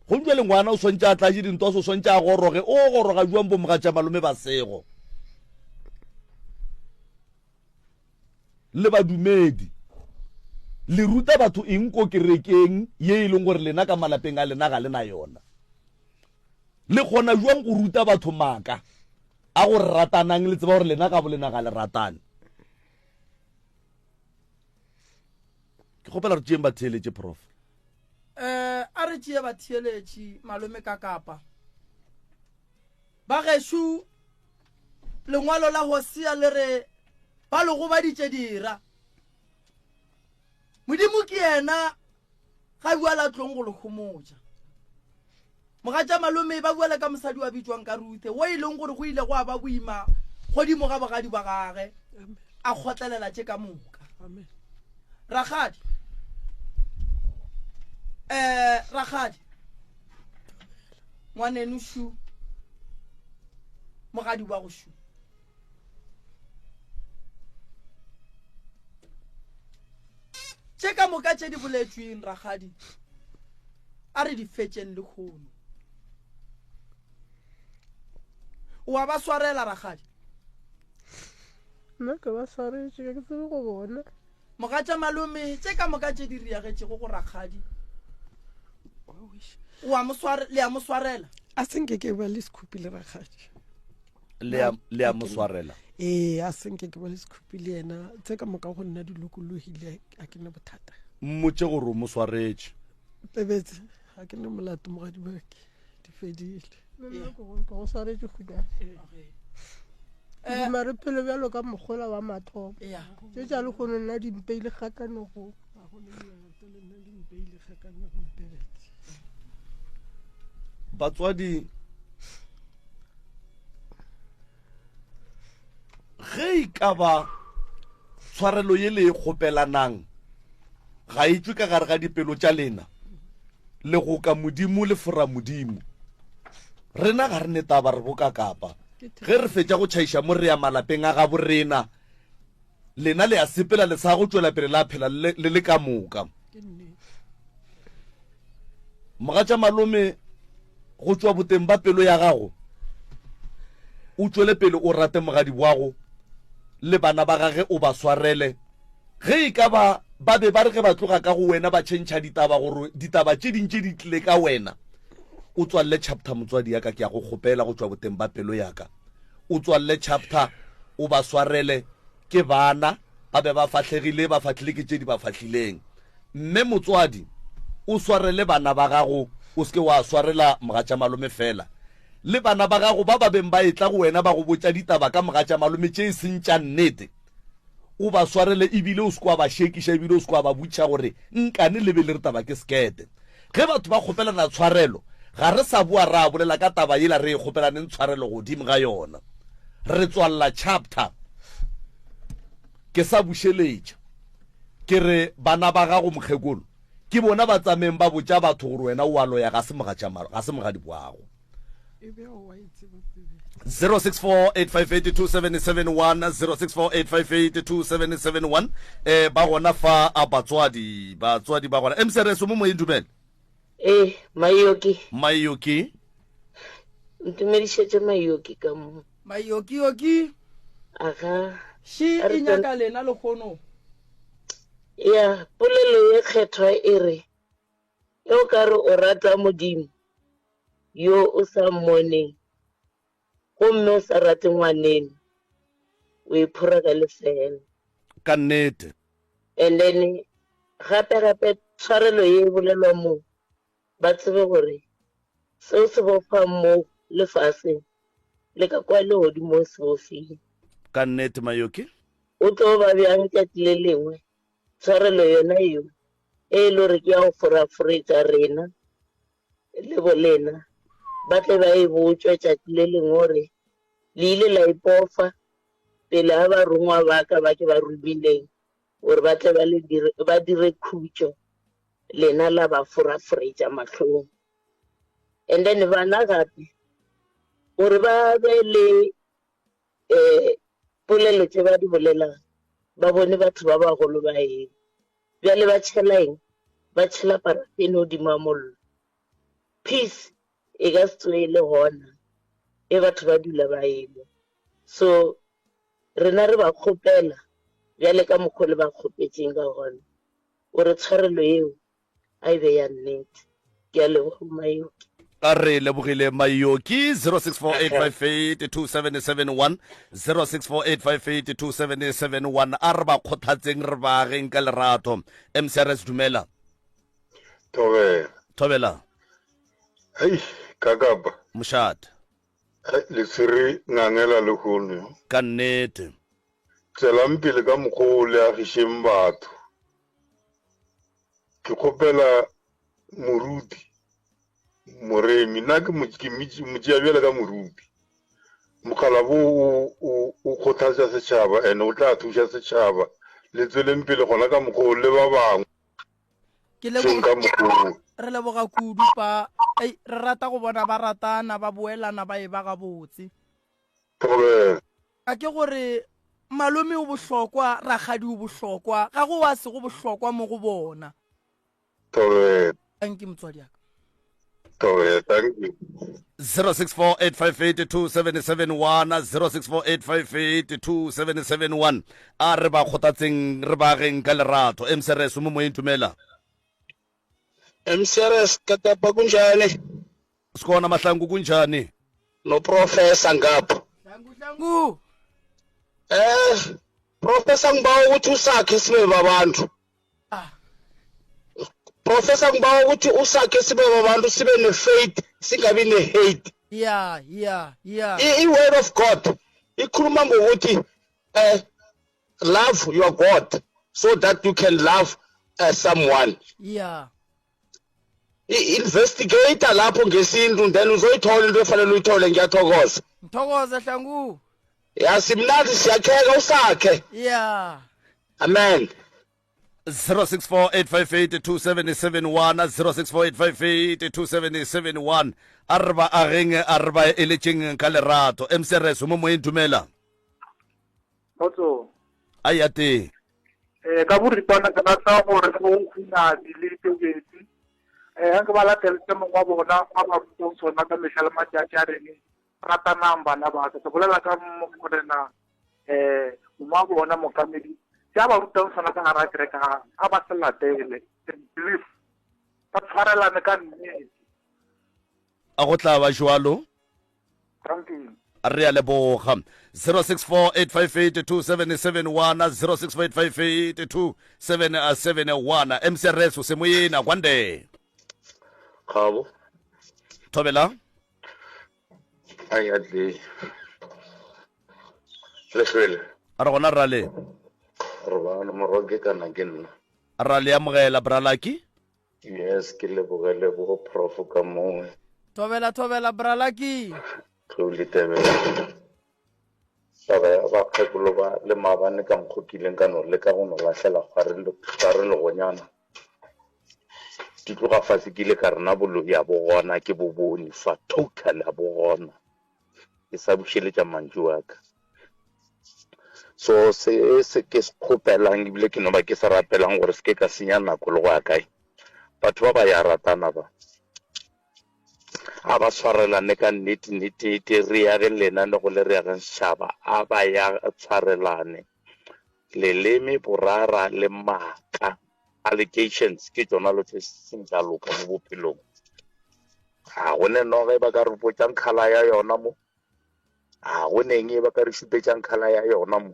Gomme bjale ngwana o swantše a tlatše dintwa, o swantše a goroge. O goroga jwang bo mogatša malome ba sego? Le badumedi, le ruta batho eng ko kerekeng ye e leng gore lena ka malapeng a lena ga le na yona? Le kgona jwang go ruta batho maaka a gore ratanang le tseba gore lena ka bo lena ga le ratane? Ke kgopela re tšeeng batheeletše, Prof. Eh, a re tšee batheeletši, malome ka kapa. Bagešo, lengwalo la Hosea le re ba le gobaditše dira. Modimo ke yena ga bua la tlong go le homotša. Mogatša malome ba bua le ka mosadi wa bitšwang ka Ruthe, wo e leng gore go ile gwa ba boima godimo ga bogadi ba gage, a kgotlelela tše ka moka. Rakgadi, eh, rakgadi, ngwaneno šu, mogadi wa go šu. Tše ka moka tše di boletšweng, rakgadi, a re di fetšeng lehono. O a ba swarela, rakgadi? Nna ke ba swaretše, ga ke tsebe go bona. Mogatša malome, tše ka moka tše di riagetšego go rakgadi, o a mo sware, le a mo swarela? A se nke ke ba le sekhupi le rakgadi. Le a, le a mo swarela? Ee, a se nke ke ba le sekhupi le yena. Tse ka moka go nna di lokologile, a ke ne bothata. Mmotše gore o mo swaretše. Pebetse, ga ke ne molato mogadi wa ke, di fedile. Nna ke go, ke go swaretše Khudane. Ke duma re phele bjalo ka mokgola wa mathomo. Tše tša lehono nna di mpeile kgakanegong. Batswadi, ge e ka ba tshwarelo ye le e kgopelanang ga e tšwe ka gare ga dipelo tša lena, le go ka Modimo le fora Modimo. Rena ga re ne taba, re boka kapa. Ge re fetša go tšhaiša mo re ya malapeng a gabo rena, lena le a sepela le sa go tšwela pele la phela le le ka moka. Mogatša malome, go tšwa boteng ba pelo ya gago, o tšwele pele o rate mogadi wago le bana ba gage o ba swarele. Ge e ka ba ba be ba re ge ba tloga ka go wena ba tšhentšha ditaba gore ditaba tše dintši di tlile ka wena, o tswalele chapter motswadi ya ka, ke ya go kgopela go tšwa boteng ba pelo ya ka, o tswalele chapter, o ba swarele. Ke bana, ba be ba fahlegile, ba fahlile ke tše di ba fahlileng. Mme motswadi, o swarele bana ba gago, o se ke wa swarela mogatšamalome fela. Le bana ba gago ba ba beng ba etla go wena ba go botša ditaba ka mogatšamalome tše e seng tša nnete, o ba swarele ebile o se ke wa ba šekiša ebile o se ke wa ba botšiša gore nkane le be le re taba ke sekete. Ge batho ba kgopelana tshwarelo, ga re sa boa ra bolela ka taba yela re e kgopelaneng tshwarelo godimo ga yona. Re tswalela chapter. Ke sa bušeletša ke re bana ba gago mokgekolo ke bona ba tsameng ba botša batho gore wena o a loya ga se mogatša ga se mogadi wago. 0648582771 0648582771 eh ba gona fa a batswadi batswadi ba gona MCRS mo moyeng dumela Eh, Mayoki. Mayoki. Ntumedišetše Mayoki ka mo. Mayoki yoki. Aga. She e nyaka lena lekgono. Ya, polelo ye kgethwa e re, e o ka re o rata Modimo yo o sa mmoneng gomme o sa rate ngwaneno, o iphora ka lefeela. Ka nnete. And then gape gape tshwarelo ye e bolelwa mo, ba tsebe gore seo se bofang mo lefaseng le ka kwa legodimong se bofile. Ka nnete Mayoki. O tlo ba bjang tšatši le lengwe tshwarelo yona yeo e e le gore ke ya go foraforetša rena le bolena ba tle ba e botšwe tšatši le lengwe gore le ile la ipofa pele ga barongwa ba ka ba ke ba romileng gore ba tle ba le dire, ba dire khutšo lena la ba foraforetša mahlong. And then bana gape gore ba be le um polelo tše ba di bolelang ba bone batho ba bagolo ba eng bjale ba tšhela eng ba tšhela parafene godimo ga mollo peace e ka se tsoge e le gona e batho ba dula ba elwa so rena re ba kgopela bjale ka mokgwa le ba kgopetseng ka gona gore tshwarelo eo a e be ya nnete ke a leboga mayoki a re lebogile mayoki 0648582771 0648582771 a re ba kgothatseng re ba ageng ka lerato mcrs dumela thobela thobela hei kakapa mošate. Le tshwere ngangela lehono. Ka nnete. Tšwelang pele ka mokgwa o le agišeng batho. Ke kgopela moruti Moremi, nna ke mo tšea bjale ka moruti. Mokgalabo o, o, o kgothatša setšhaba and o tla thuša setšhaba. Le tsweleng pele gona ka mokgwa o le ba bangwe. Ke Seng ka mokgwa o. Re leboga kudu pa. Ei, re rata go bona ba ratana, ba boelana, ba eba gabotse. Thobela. A ke gore malome o bohlokwa, rakgadi o bohlokwa, ga go wa sego bohlokwa mo go bona. Thobela. Thank you motswadi wa ka. Thobela, thank you. 0648582771 0648582771 a re ba kgothatseng re ba ageng ka lerato mcrs mo moyeng dumela MCRS Kakapa kunjani? Sikhona Mahlangu kunjani? No Professor ngapha. Hlangu hlangu. Eh Professor ngibawa ukuthi usakhe sibe babantu. Ah. Professor ngibawa ukuthi usakhe sibe babantu sibe ne faith singabi ne hate. Yeah yeah yeah. I, I word of God ikhuluma ngokuthi eh love your God so that you can love uh, someone. Yeah. Investigate lapho ngesintu then uzoyithola into efanele uyithole ngiyathokoza. Ngithokoze Hlangu. Ya simnandi siyakheka usakhe. Yeah. Amen. 0648582771 0648582771 a re ba ageng a re ba eletšeng ka lerato mcrs mo moyeng dumela Kgotso. A ya teng. Eh ka boripana ke rata gore go Khunadi le Tobetsi eh ke ba latele se mongwe wa bona a ba rutang sona ka mehla le matšatši a reng ratanang bana ba ka. Ke bolela ka morena eh mongwe wa bona mokamedi se a ba rutang sona ka gara kereke ga a ba se latele and believe ba tshwarelane ka nnete. A go tla ba jwalo? Re a leboga. 0648582771 0648582771 mcrs o semoyena kwande. Kgabo. Thobela. Ai a tle. Le hlwele. A re gona rale. Re ba le morwa ke kana ke nna. Ra le amogela bralaki. Yes, ke leboge lebogo prof ka moo. Thobela thobela bralaki. Tlou le tebela. Taba ya bakgekolo ba le maabane ka mokgo ke ileng ka no leka go no lahlela kgware le kgware legonyana. Di tloga fase ke ile ka rena boloi a bo gona ke bo bone fa total a bo gona. Ke sa bušeletša mantšu a ka. So se se ke se kgopelang ebile ke no ba ke se rapelang gore se ke ka senya nako le go ya kae. Batho ba ba ya ratana ba. A ba tshwarelane ka nnete nnete nnete re yageng lenanego le re yageng setšhaba a ba ya tshwarelane. Leleme, borara le maaka, allegations, ke tšona lo tše seng tša loka mo bophelong. Ga go ne noga e ba ka re botšang khala ya yona mo. Ga go neng e ba ka re šupetšang khala ya yona mo.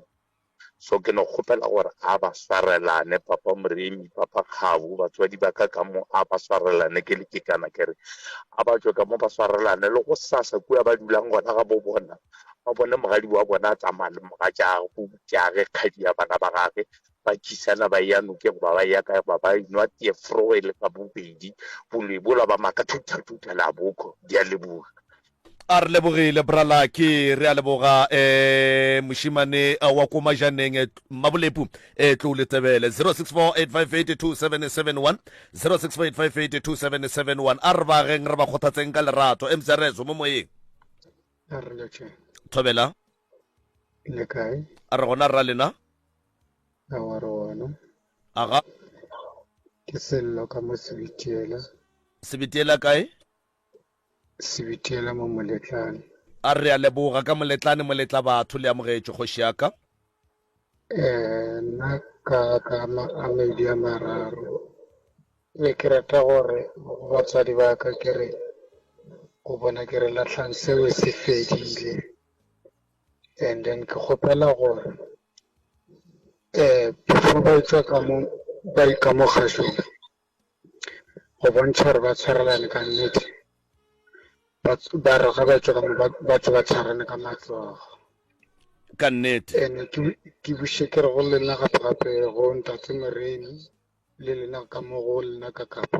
So ke no kgopela gore a ba swarelane, Papa Moremi, Papa Kgabo, batswadi ba ka ka mo, a ba swarelane ke le ke kana ke re a ba tšwe ka mo ba swarelane le go sasa kua ba dulang gona ga bo bona, ba bone mogadi wa bona a tsamaya le mogatšagwe, putšage, kgadi ya bana ba gage, ba khisana ba eya nokeng goba ba eya kae goba ba enwa tee froe le ka bobedi, boloi bola ba maka thutha thutha le a bokho. Di a leboga. A re lebogile bralaki re a leboga eh mošimane eh, wa ko majaneng eh, mmabolepu eh tlou letebele 0648582771 0648582771 a re bageng re ba kgothatseng ka lerato mcrs mo moyeng A re lotšheng. thobela Le kae? a re gona rra lena Awa re gona. aga Ke Sello ka mo Sebitiela. sebitiela kae Sebitiela mo Moletlane. A re a leboga ka Moletlane Moletla batho le amogetšwe kgoši ya ka. Eh, nna ka ka a medi a mararo be ke rata gore go batswadi ba ka ke re go bona ke re lahlang seo se fedile and then ke kgopela gore eh before ba etšwa ka mo ba ka mo kgašong go bontšha gore ba tshwarelane ka nnete. Ba re ge ba tšwa ka mo ba tšwa ba tshwarane ka matsogo. Ka nnete. Ene ke buše ke re go lena gape gape go ntate Moremi le lena ka mo go lena ka kapa.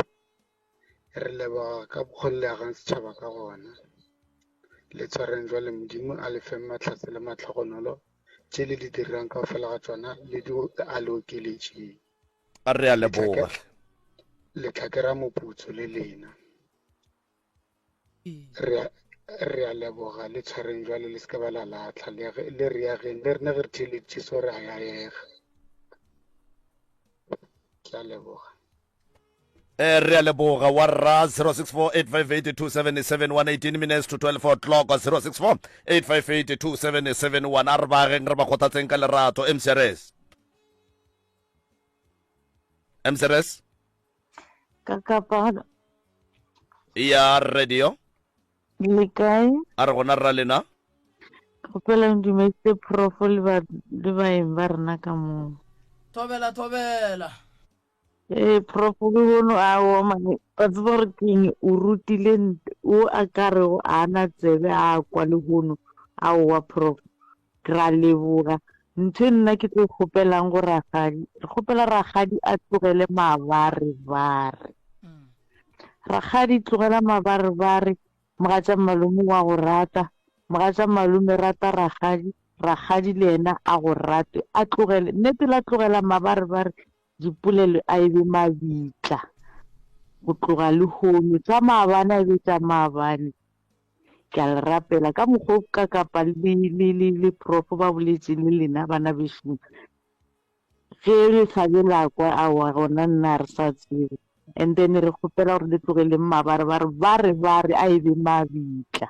Re leboga ka bokgoni le agang setšhaba ka gona. Le tshwareng jwale Modimo a le feng mahlatse le mahlogonolo tše le di dirang kaofela ga tšona le di a le okeletšeng. A re a leboga. Le tla kry-a moputso le lena. Re a, re a leboga le tshwareng jwale le se ke ba la latlha le, le re ageng le rena ge re theeleditše so re a yaega. Ke a leboga. Eh, re a leboga wa rra 0648582771 18 minutes to 12 o'clock 0648582771 a re bageng re ba kgothatseng ka lerato mcrs mcrs ka kapana ya radio le kae a re gona rra lena kgopela ndumedise profo le baeng ba rena ka moo thobela thobela Ee, Prof lehono aowa mane wa tseba gore keng o rutile o a ka rego a na tsebe a kwa lehono aowa Prof ra leboga ntho e nna ke tlo kgopelang go rakgadi re kgopela rakgadi a tlogele mabarebare rakgadi tlogela mabarebare mogatša malome wa go rata mogatša malome rata rakgadi rakgadi le yena a go rate a tlogele nnete la tlogela mabarebare Dipolelo a e be mabitla go tloga lehono, tša maabane a e be tša maabane. Ke a le rapela ka mokgwa o ka kapa le, le, le, le prof ba boletše le lena bana bešong. Ge le sa be la kwa aowa gona nna re sa tsebe. And then re kgopela gore le tlogeleng mabarebare ba re ba re a e be mabitla.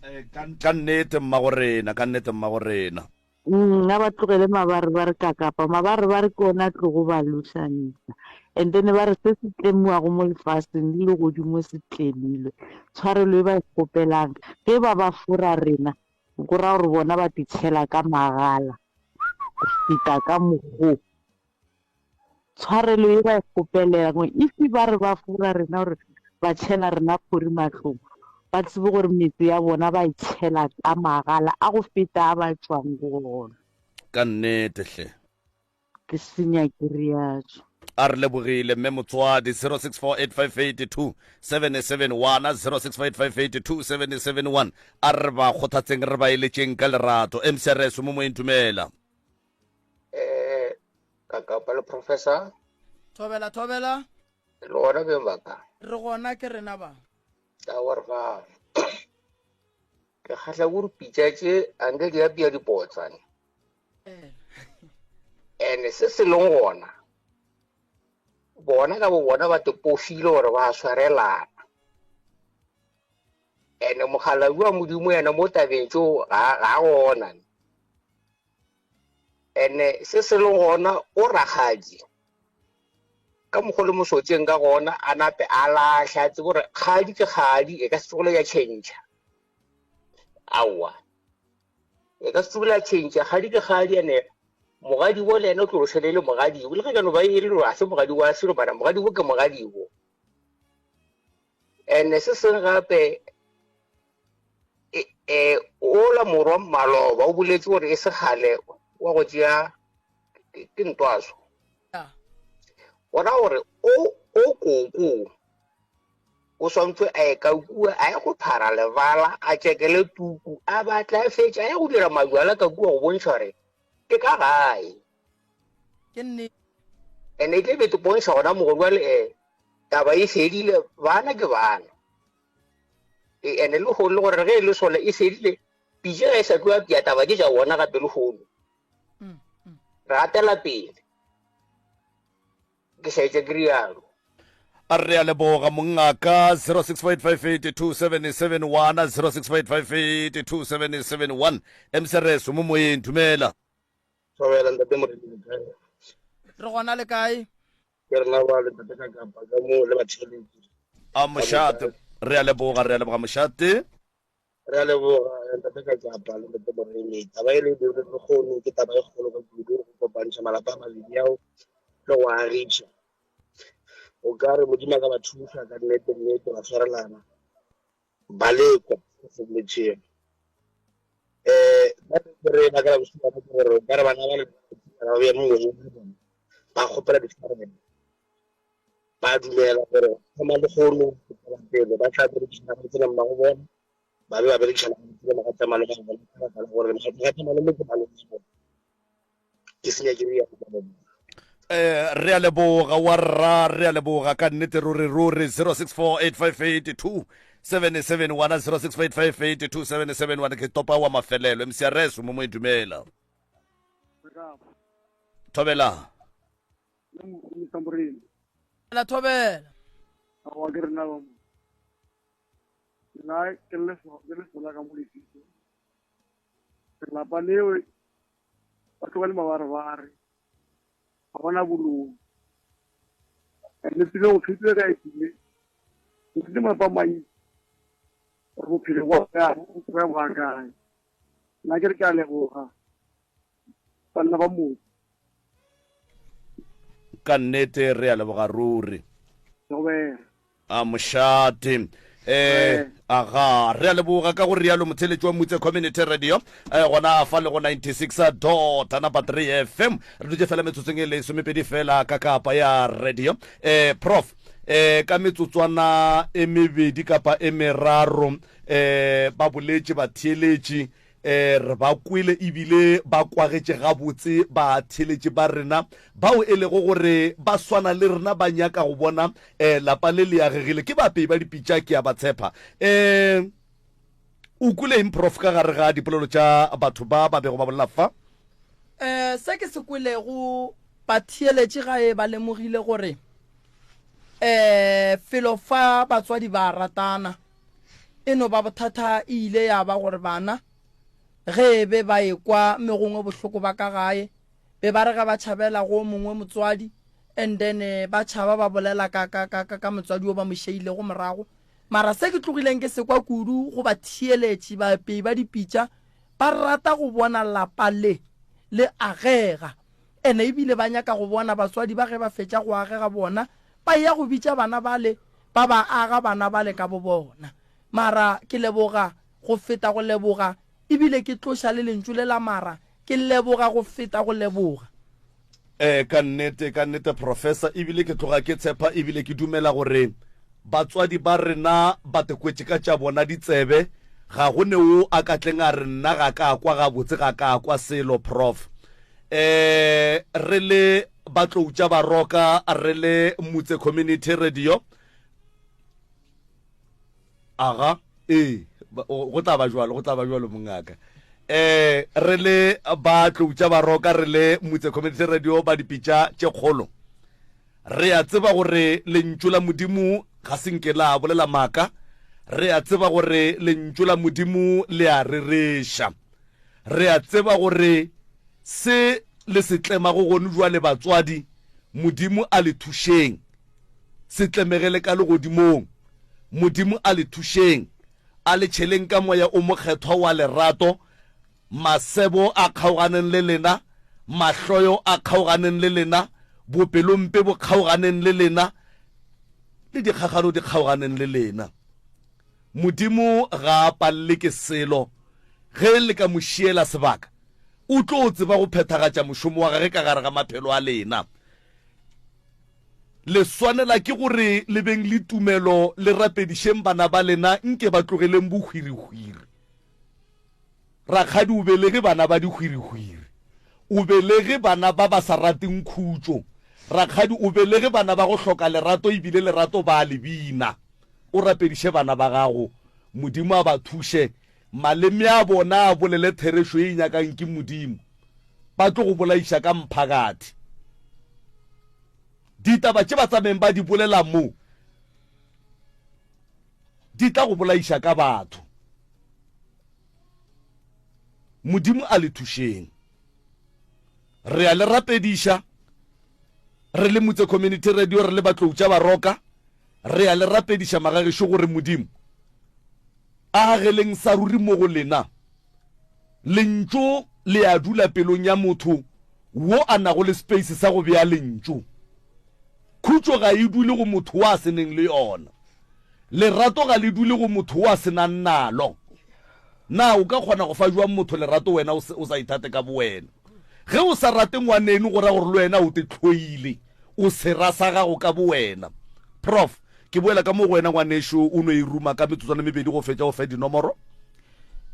Eh, ka nnete mmagorena, ka nnete mmagorena. Mm, a ba tlogele mabarebare kakapa mabarebare ke ona a tlogo ba lošanisa and then ba re se se tlemiwago mo lefaseng le legodimo se tlemilwe tshwarelo e ba e kgopelang ge ba ba fora rena go ra gore bona ba titšhela ka magala go feta ka mokgo tshwarelo e ba e kgopelago if ba re ba fora rena gore ba tšhela rena phori mahlong ba tsebe gore metse ya bona ba e tšhela ka magala a go feta a ba tšwang go ona. Ka nnete hle. Ke senya ke riatšo. A re lebogile mme motswadi 0648582771 0648582771 a re ba kgothatseng re ba eletšeng ka lerato mcrs mo moeng dumela. Eh, ka kapa le professor. Thobela thobela. Le gona beng ba ka. Re gona ke rena ba. Aowa re fa. Ke kgahla gore pitša tše anke di apea dipotsane. Ene se se leng gona bona ka bo bona ba tepofile gore ba swarelana. Ene mogalabi wa Modimo yena mo tabeng tšeo ga ga gona. Ene se se leng gona o rakgadi ka mokgwa le mosotseng ka gona a nape a lahla a tsebe gore kgadi ke kgadi e ka se tsogole ya tšhentšha aowa e ka se tsogole ya tšhentšha kgadi ke kgadi ene mogadibo le ene o tlo šale le mogadibo le ge ka no ba e le gore ga se mogadibo wa selo mara mogadibo ke mogadibo ene se seng gape e, e, ola morwa maloba o boletse gore e se kgale wa go tšea ke ntwaso gona gore o o koko o swantse a ye ka kua a ye go phara lebala a tšekele tuku a batla a fetša a ye go dira majwala ka kua go bontšha gore ke ka gae ke nnete ene e tle be te bontšha gona mogolo jale um taba e fedile bana ke bana e ene le gone le gore ge e le sone e fedile pitše ga e sa tloa pia taba ke tša bona gape le gono re gatela pele ke šaetše ke rialo a re a leboga mongaka 0658582771 0658582771 mcrs mo moyeng dumela Thobela ntate Moremi le kae? Re gona le kae? Ke rena ba le ntate ka kapa ka mo le batheeletši. A mošate re a leboga re a leboga mošate. Re a leboga ntate ka kapa le ntate Moremi. Taba e le e dirileng lehono ke taba e kgolo ka kudu go kopantšha malapa a mabedi ao le go agiša. O ka re Modimo a ka ba thuša ka nnete nnete ba swarelana. Ba lekwa go boletšego. Eh, ba re ba ka bošego ba gore ba re bana ba le ba bea mongwe le bona ba kgopela ditshwarelo ba dumela gore thoma le kgono go tswela pele ba tla berekišana gabotse le mmago bona ba be ba berekišana gabotse le mogatša malome wa bona ka baka la gore mogatša malome ke malome wa bona ke senya ke re ya go bona Eh, re a leboga wa rra re a leboga ka nnete ruri ruri 0648582771 0648582771 ke topa wa mafelelo mcrs mo mo e dumela thobela La thobela. Aowa ke rena ba mo. Nna ke le ke le sola ka mo lefiso. Lelapa leo ba tlogele mabarebare. Ga gona boloi. And le tsebe go thutile ka e tlile. Go tlile malapa a mantsi. Gore bophelo bo kae, bo kae. Nna ke re ke a leboga. Banna ba motse. Ka nnete re a leboga ruri. Thobela. A mošate. Eh, aga re a leboga ka go rialo motheletši wa Mutse Community Radio eh, gona fa le go 96 dot number 3 FM re dutše fela metsotsong e lesomepedi fela ka kapa ya radio eh, prof eh, ka metsotswana e mebedi kapa e meraro eh, ba boletše batheeletši E, re ba kwele ebile ba kwagetše gabotse batheeletši ba rena bao e lego gore ba swana le rena ba nyaka go bona e, lapa le le agegile. Ke baapei ba dipitša, ke a ba tshepa. E, o kwele eng, Prof, ka gare ga dipolelo tša batho ba ba bego ba bolela fa? E, se ke se kwelego, batheeletši gae ba lemogile gore e, felo fa batswadi ba ratana. E no ba bothata e ile ya ba gore bana ge e be ba ekwa megongwe bohloko ba ka gae, be ba re ge ba tšhabela go o mongwe motswadi and then ba tšhaba ba bolela ka, ka, ka, ka, ka motswadi o ba mo šeilego morago. Mara se ke tlogileng ke se kwa kudu go batheeletši, baapei ba dipitša, ba rata go bona lapa le le agega. Ene ebile ba nyaka go bona batswadi ba ge ba fetša go agega bona Ba ya go bitša bana bale, ba ba aga bana bale ka bobona. Mara ke leboga go feta go leboga, ebile ke tloša le lentšu le la mara, ke leboga go feta go leboga. Ee, ka nnete, ka nnete, Professor, ebile ke tloga ke tshepa ebile ke dumela gore batswadi ba rena ba te kwetše ka tša bona ditsebe. Ga go ne wo a ka tleng a re nna ga ka kwa gabotse, ga ka kwa selo, Prof. Ee, re le Ba tlou tša Baroka re le Mutse Community Radio. Aga, ee, go tla ba jwalo, go tla ba jwalo mongaka. Eh, re le ba tlou tša Baroka re le Mutse Community Radio ba dipitša tše kgolo. Re a tseba gore lentšu la Modimo ga se nke la bolela maaka. Re a tseba gore lentšu la Modimo le a rereša. Re a tseba gore se le se tlemago gonu bjale, batswadi, Modimo a le thušeng. Se tlemegele ka Legodimong. Modimo a le thušeng. A le tšheleng ka Moya o Mokgethwa wa lerato. Masebo a kgaoganeng le lena. Mahloyo a kgaoganeng le lena. Bopelompe bo kgaoganeng le lena. Le dikgagano di kgaoganeng le lena. Modimo ga a palele ke selo. Ge le ka mo šiela sebaka, o tlo tseba go phethagatša mošomo wa gage ka gare ga maphelo a lena. Le swanela ke gore le beng le tumelo, le rapedišeng bana ba lena nke ba tlogeleng bohwirihwiri. Rakgadi o belege bana ba dihwirihwiri. O belege bana ba ba sa rateng khutšo. Rakgadi o belege bana ba go hloka lerato ebile lerato ba a le bina. O rapediše bana ba gago, Modimo a ba thuše, maleme a bona a bolele therešo ye e nyakang ke Modimo. Ba tlo go bolaiša ka mphakathi. Ditaba tše ba tsameng ba di bolela mo di tla go bolaiša ka batho. Modimo a le thušeng. Re a le rapediša re le Mutse Community Radio, re le Batlou tša Baroka. Re a le rapediša magagešo gore Modimo a ageleng sa ruri mo go lena. Lentšu le a dula pelong ya motho wo a nago le space sa go bea lentšu. Khutšo ga e dule go motho wo a se neng le yona. Lerato ga le dule go motho wo a se nang nalo. Na o ka kgona go fa jwang motho lerato wena o o sa ithate ka bowena? Ge o sa rate ngwaneno go ra gore le wena o te hloile, o sera sa gago ka bowena. Prof. Ke boela ka mo go wena ngwanešo, o no e ruma ka metsotswana e mebedi go fetša o fe dinomoro.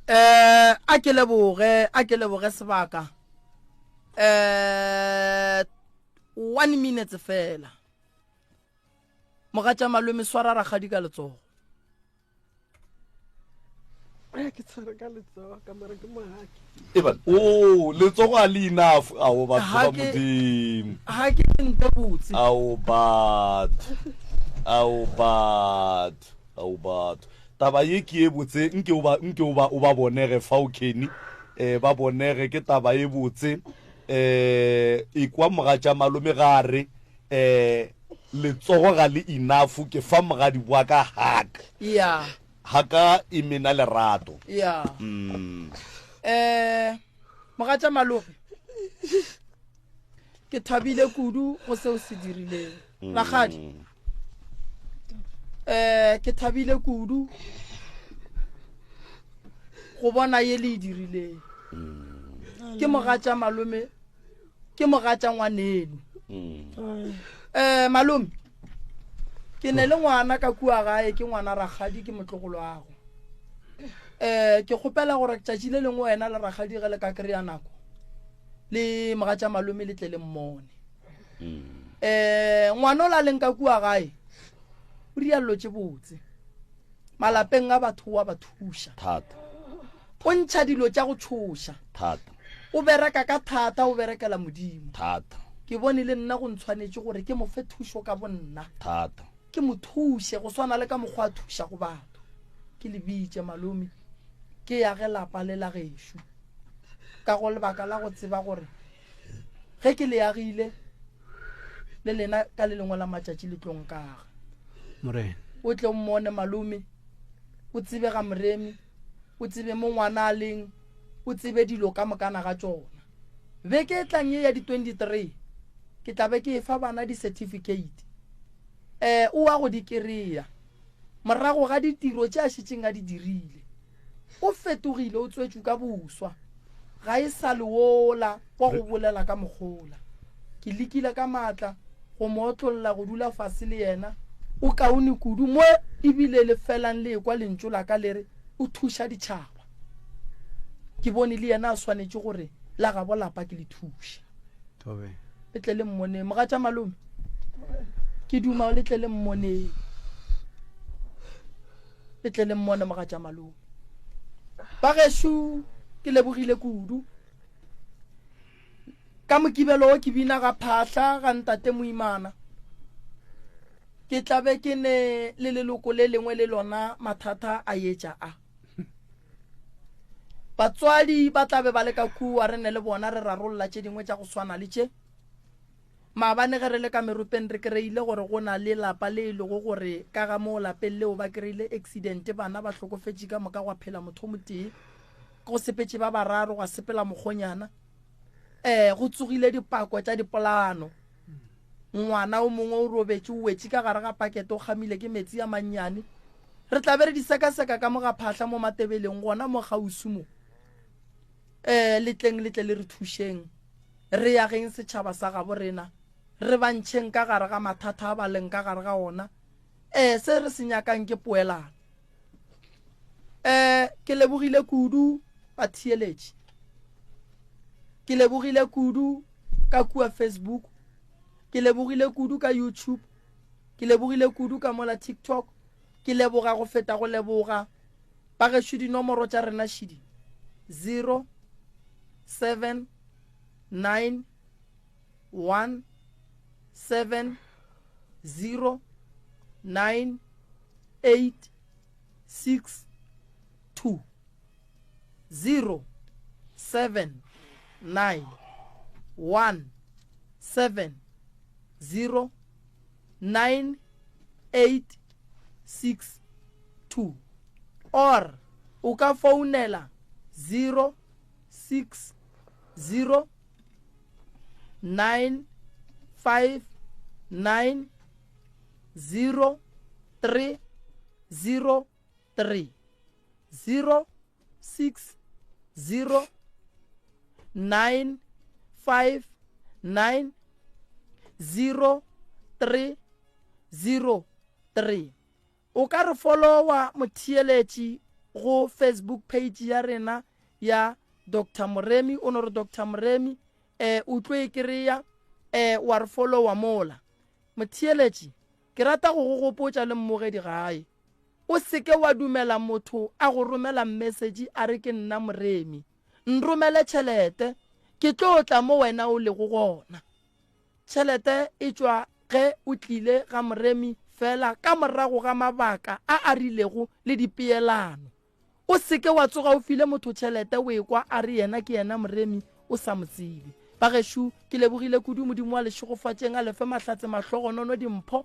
Eh, a ke leboge, a ke leboge sebaka. Eh, one minute fela. Mogatša malome swara rakgadi ka letsogo. Ke tshware ka letsogo ka mara ke mohaki. Eban, o letsogo a le enough ao batho ba modimo. Ha ke nte botse. Ao batho. Ao batho. Ao batho. Taba ye ke e botse nke o ba nke o ba o ba bonege fao Kenny. Eh ba bonege ke taba e botse. Eh ikwa mogatša malome ga re eh letsogo ga le enough ke fa mogadi wa ka hug. Yeah. Haka e mena lerato. Yeah. Eh mogatša malome ke thabile kudu go seo se dirileng. Rakgadi. Eh ke thabile kudu go bona ye le e dirileng. Ke mogatša malome ke mogatša ngwaneno um malome ke ne le ngwana ka kua gae ke ngwana rakgadi ke motlogolo ago um ke kgopela gore tšatši le lengwe wena le rakgadi ge le ka kry-a nako le mogatša malome le tle le mmone um ngwana o la leng ka kua gae o riallo tše botse malapeng a batho wa ba thuša thata O ntšha dilo tša go tšhoša. Thata. O bereka ka thata, o berekela Modimo. Thata. Ke bone le nna go ntshwanetše gore ke mo fe thušo ka bonna. Thata. Ke mo thuše go swana le ka mokgwa a thušago batho. Ke le bitše, malome, ke age lapa le la gešo. Ka go lebaka la go tseba gore ge ke le agile, le lena ka le lengwe la matšatši le tlo nkaga. Morena. O tle o mmone, malome, o tsebe ga Moremi. o tsebe mo ngwana a leng, o tsebe dilo ka mokana ga tšona. Beke e tlang ye ya di 23, ke tla be ke e fa bana di-certificate. Eh, o wa go di kereya morago ga ditiro tše a šetšeng a di dirile. O fetogile, o tswetšwe ka boswa. Ga e sa le wola wa go bolela ka mokgola. Ke lekile ka maatla go mo otlolla go dula fase le yena. O kaone kudu mo e bile le felang le ekwa lentšu la ka le re o thuša ditšhaba. Ke bone le yena a swanetše gore la gabo lapa ke le thuše. Le tle le mmoneng. Mogatša malome, ke duma le tle le mmoneng. Le tle le mmone mogatša malome. Bagešo ke lebogile kudu. Ka Mokibelo wo ke bina ga Phahla ga ntate Moimana. Ke tla be ke ne le leloko le lengwe le lona mathata a etša a. Batswadi ba tla be ba le ka kua re ne le bona re rarolla tše dingwe tša go swana le tše. Maabane ge re le ka meropeng re kreile gore go na le lapa le e lego gore ka ga moo lapeng leo ba kreile accident bana ba hlokofetše ka moka gwa phela motho o motee go sepetše ba bararo gwa sepela mokgonyana um go tsogile dipako tša dipolano ngwana o mongwe o robetše o wetše ka gare ga pakete o kgamile ke metsi a mannyane re tla be re di sekaseka ka mo ga phahla mo matebeleng gona mo kgauswi mo um letleng le tle le re thušeng re ageng setšhaba sa gabo rena re ba ntšheng ka gare ga mathata a ba leng ka gare ga ona um se re se nyakang ke poelano um ke lebogile kudu batheeletši ke lebogile kudu ka kua facebook ke lebogile kudu ka youtube ke lebogile kudu ka mola tiktok ke leboga go feta go leboga bagešo dinomoro tša rena šidi 0 7 9 1 7 0 9 8 6 2 0 7 9 1 7 0 9 8 6 2 or o ka founela 0 6 0 9 5 9 0 3. 0 3 0 6 0 9 5 9 0 3 0 3. O ka re followa motheeletši go Facebook page ya rena ya Doctor Moremi, o no re Doctor Moremi, eh, o tlo e kry-a, eh, wa re followa mola. Motheeletši, ke rata go go gopotša le mmogedi gae, o se ke wa dumela motho a go romela message a re ke nna Moremi, nromele tšhelete, ke tlo tla mo wena o lego gona. Tšhelete e tšwa ge o tlile ga Moremi fela ka morago ga mabaka a a rilego le dipeelano. O se ke wa tsoga o file motho tšhelete o ekwa a re yena ke yena Moremi o sa mo tsebe. Bagešo, ke lebogile kudu Modimo wa le šegofatšeng a le fe mahlatse mahlogonono dimpho.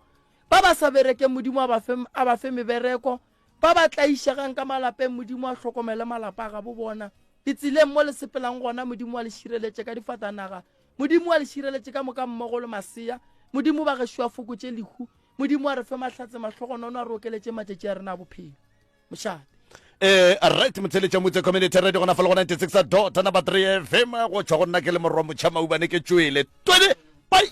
Ba ba sa berekeng Modimo a ba fe a ba fe mebereko. Ba ba tlaišegang ka malapeng Modimo a hlokomele malapa a gabo bona. Ditseleng mo le sepelang gona Modimo a le šireletše ka difatanaga Modimo a le šireletše ka moka mmogo le masea. Modimo ba gešo a fokotše lehu. Modimo a re fe mahlatse, mahlogonono, a re okeletše matšatši a rena a bophelo. Mošate. Eh, right motheletša motse community radio gona fa le go 96 dot number 3 fm go tšwa go nna ke le morwa motšha maubane ke tšwele twele bye.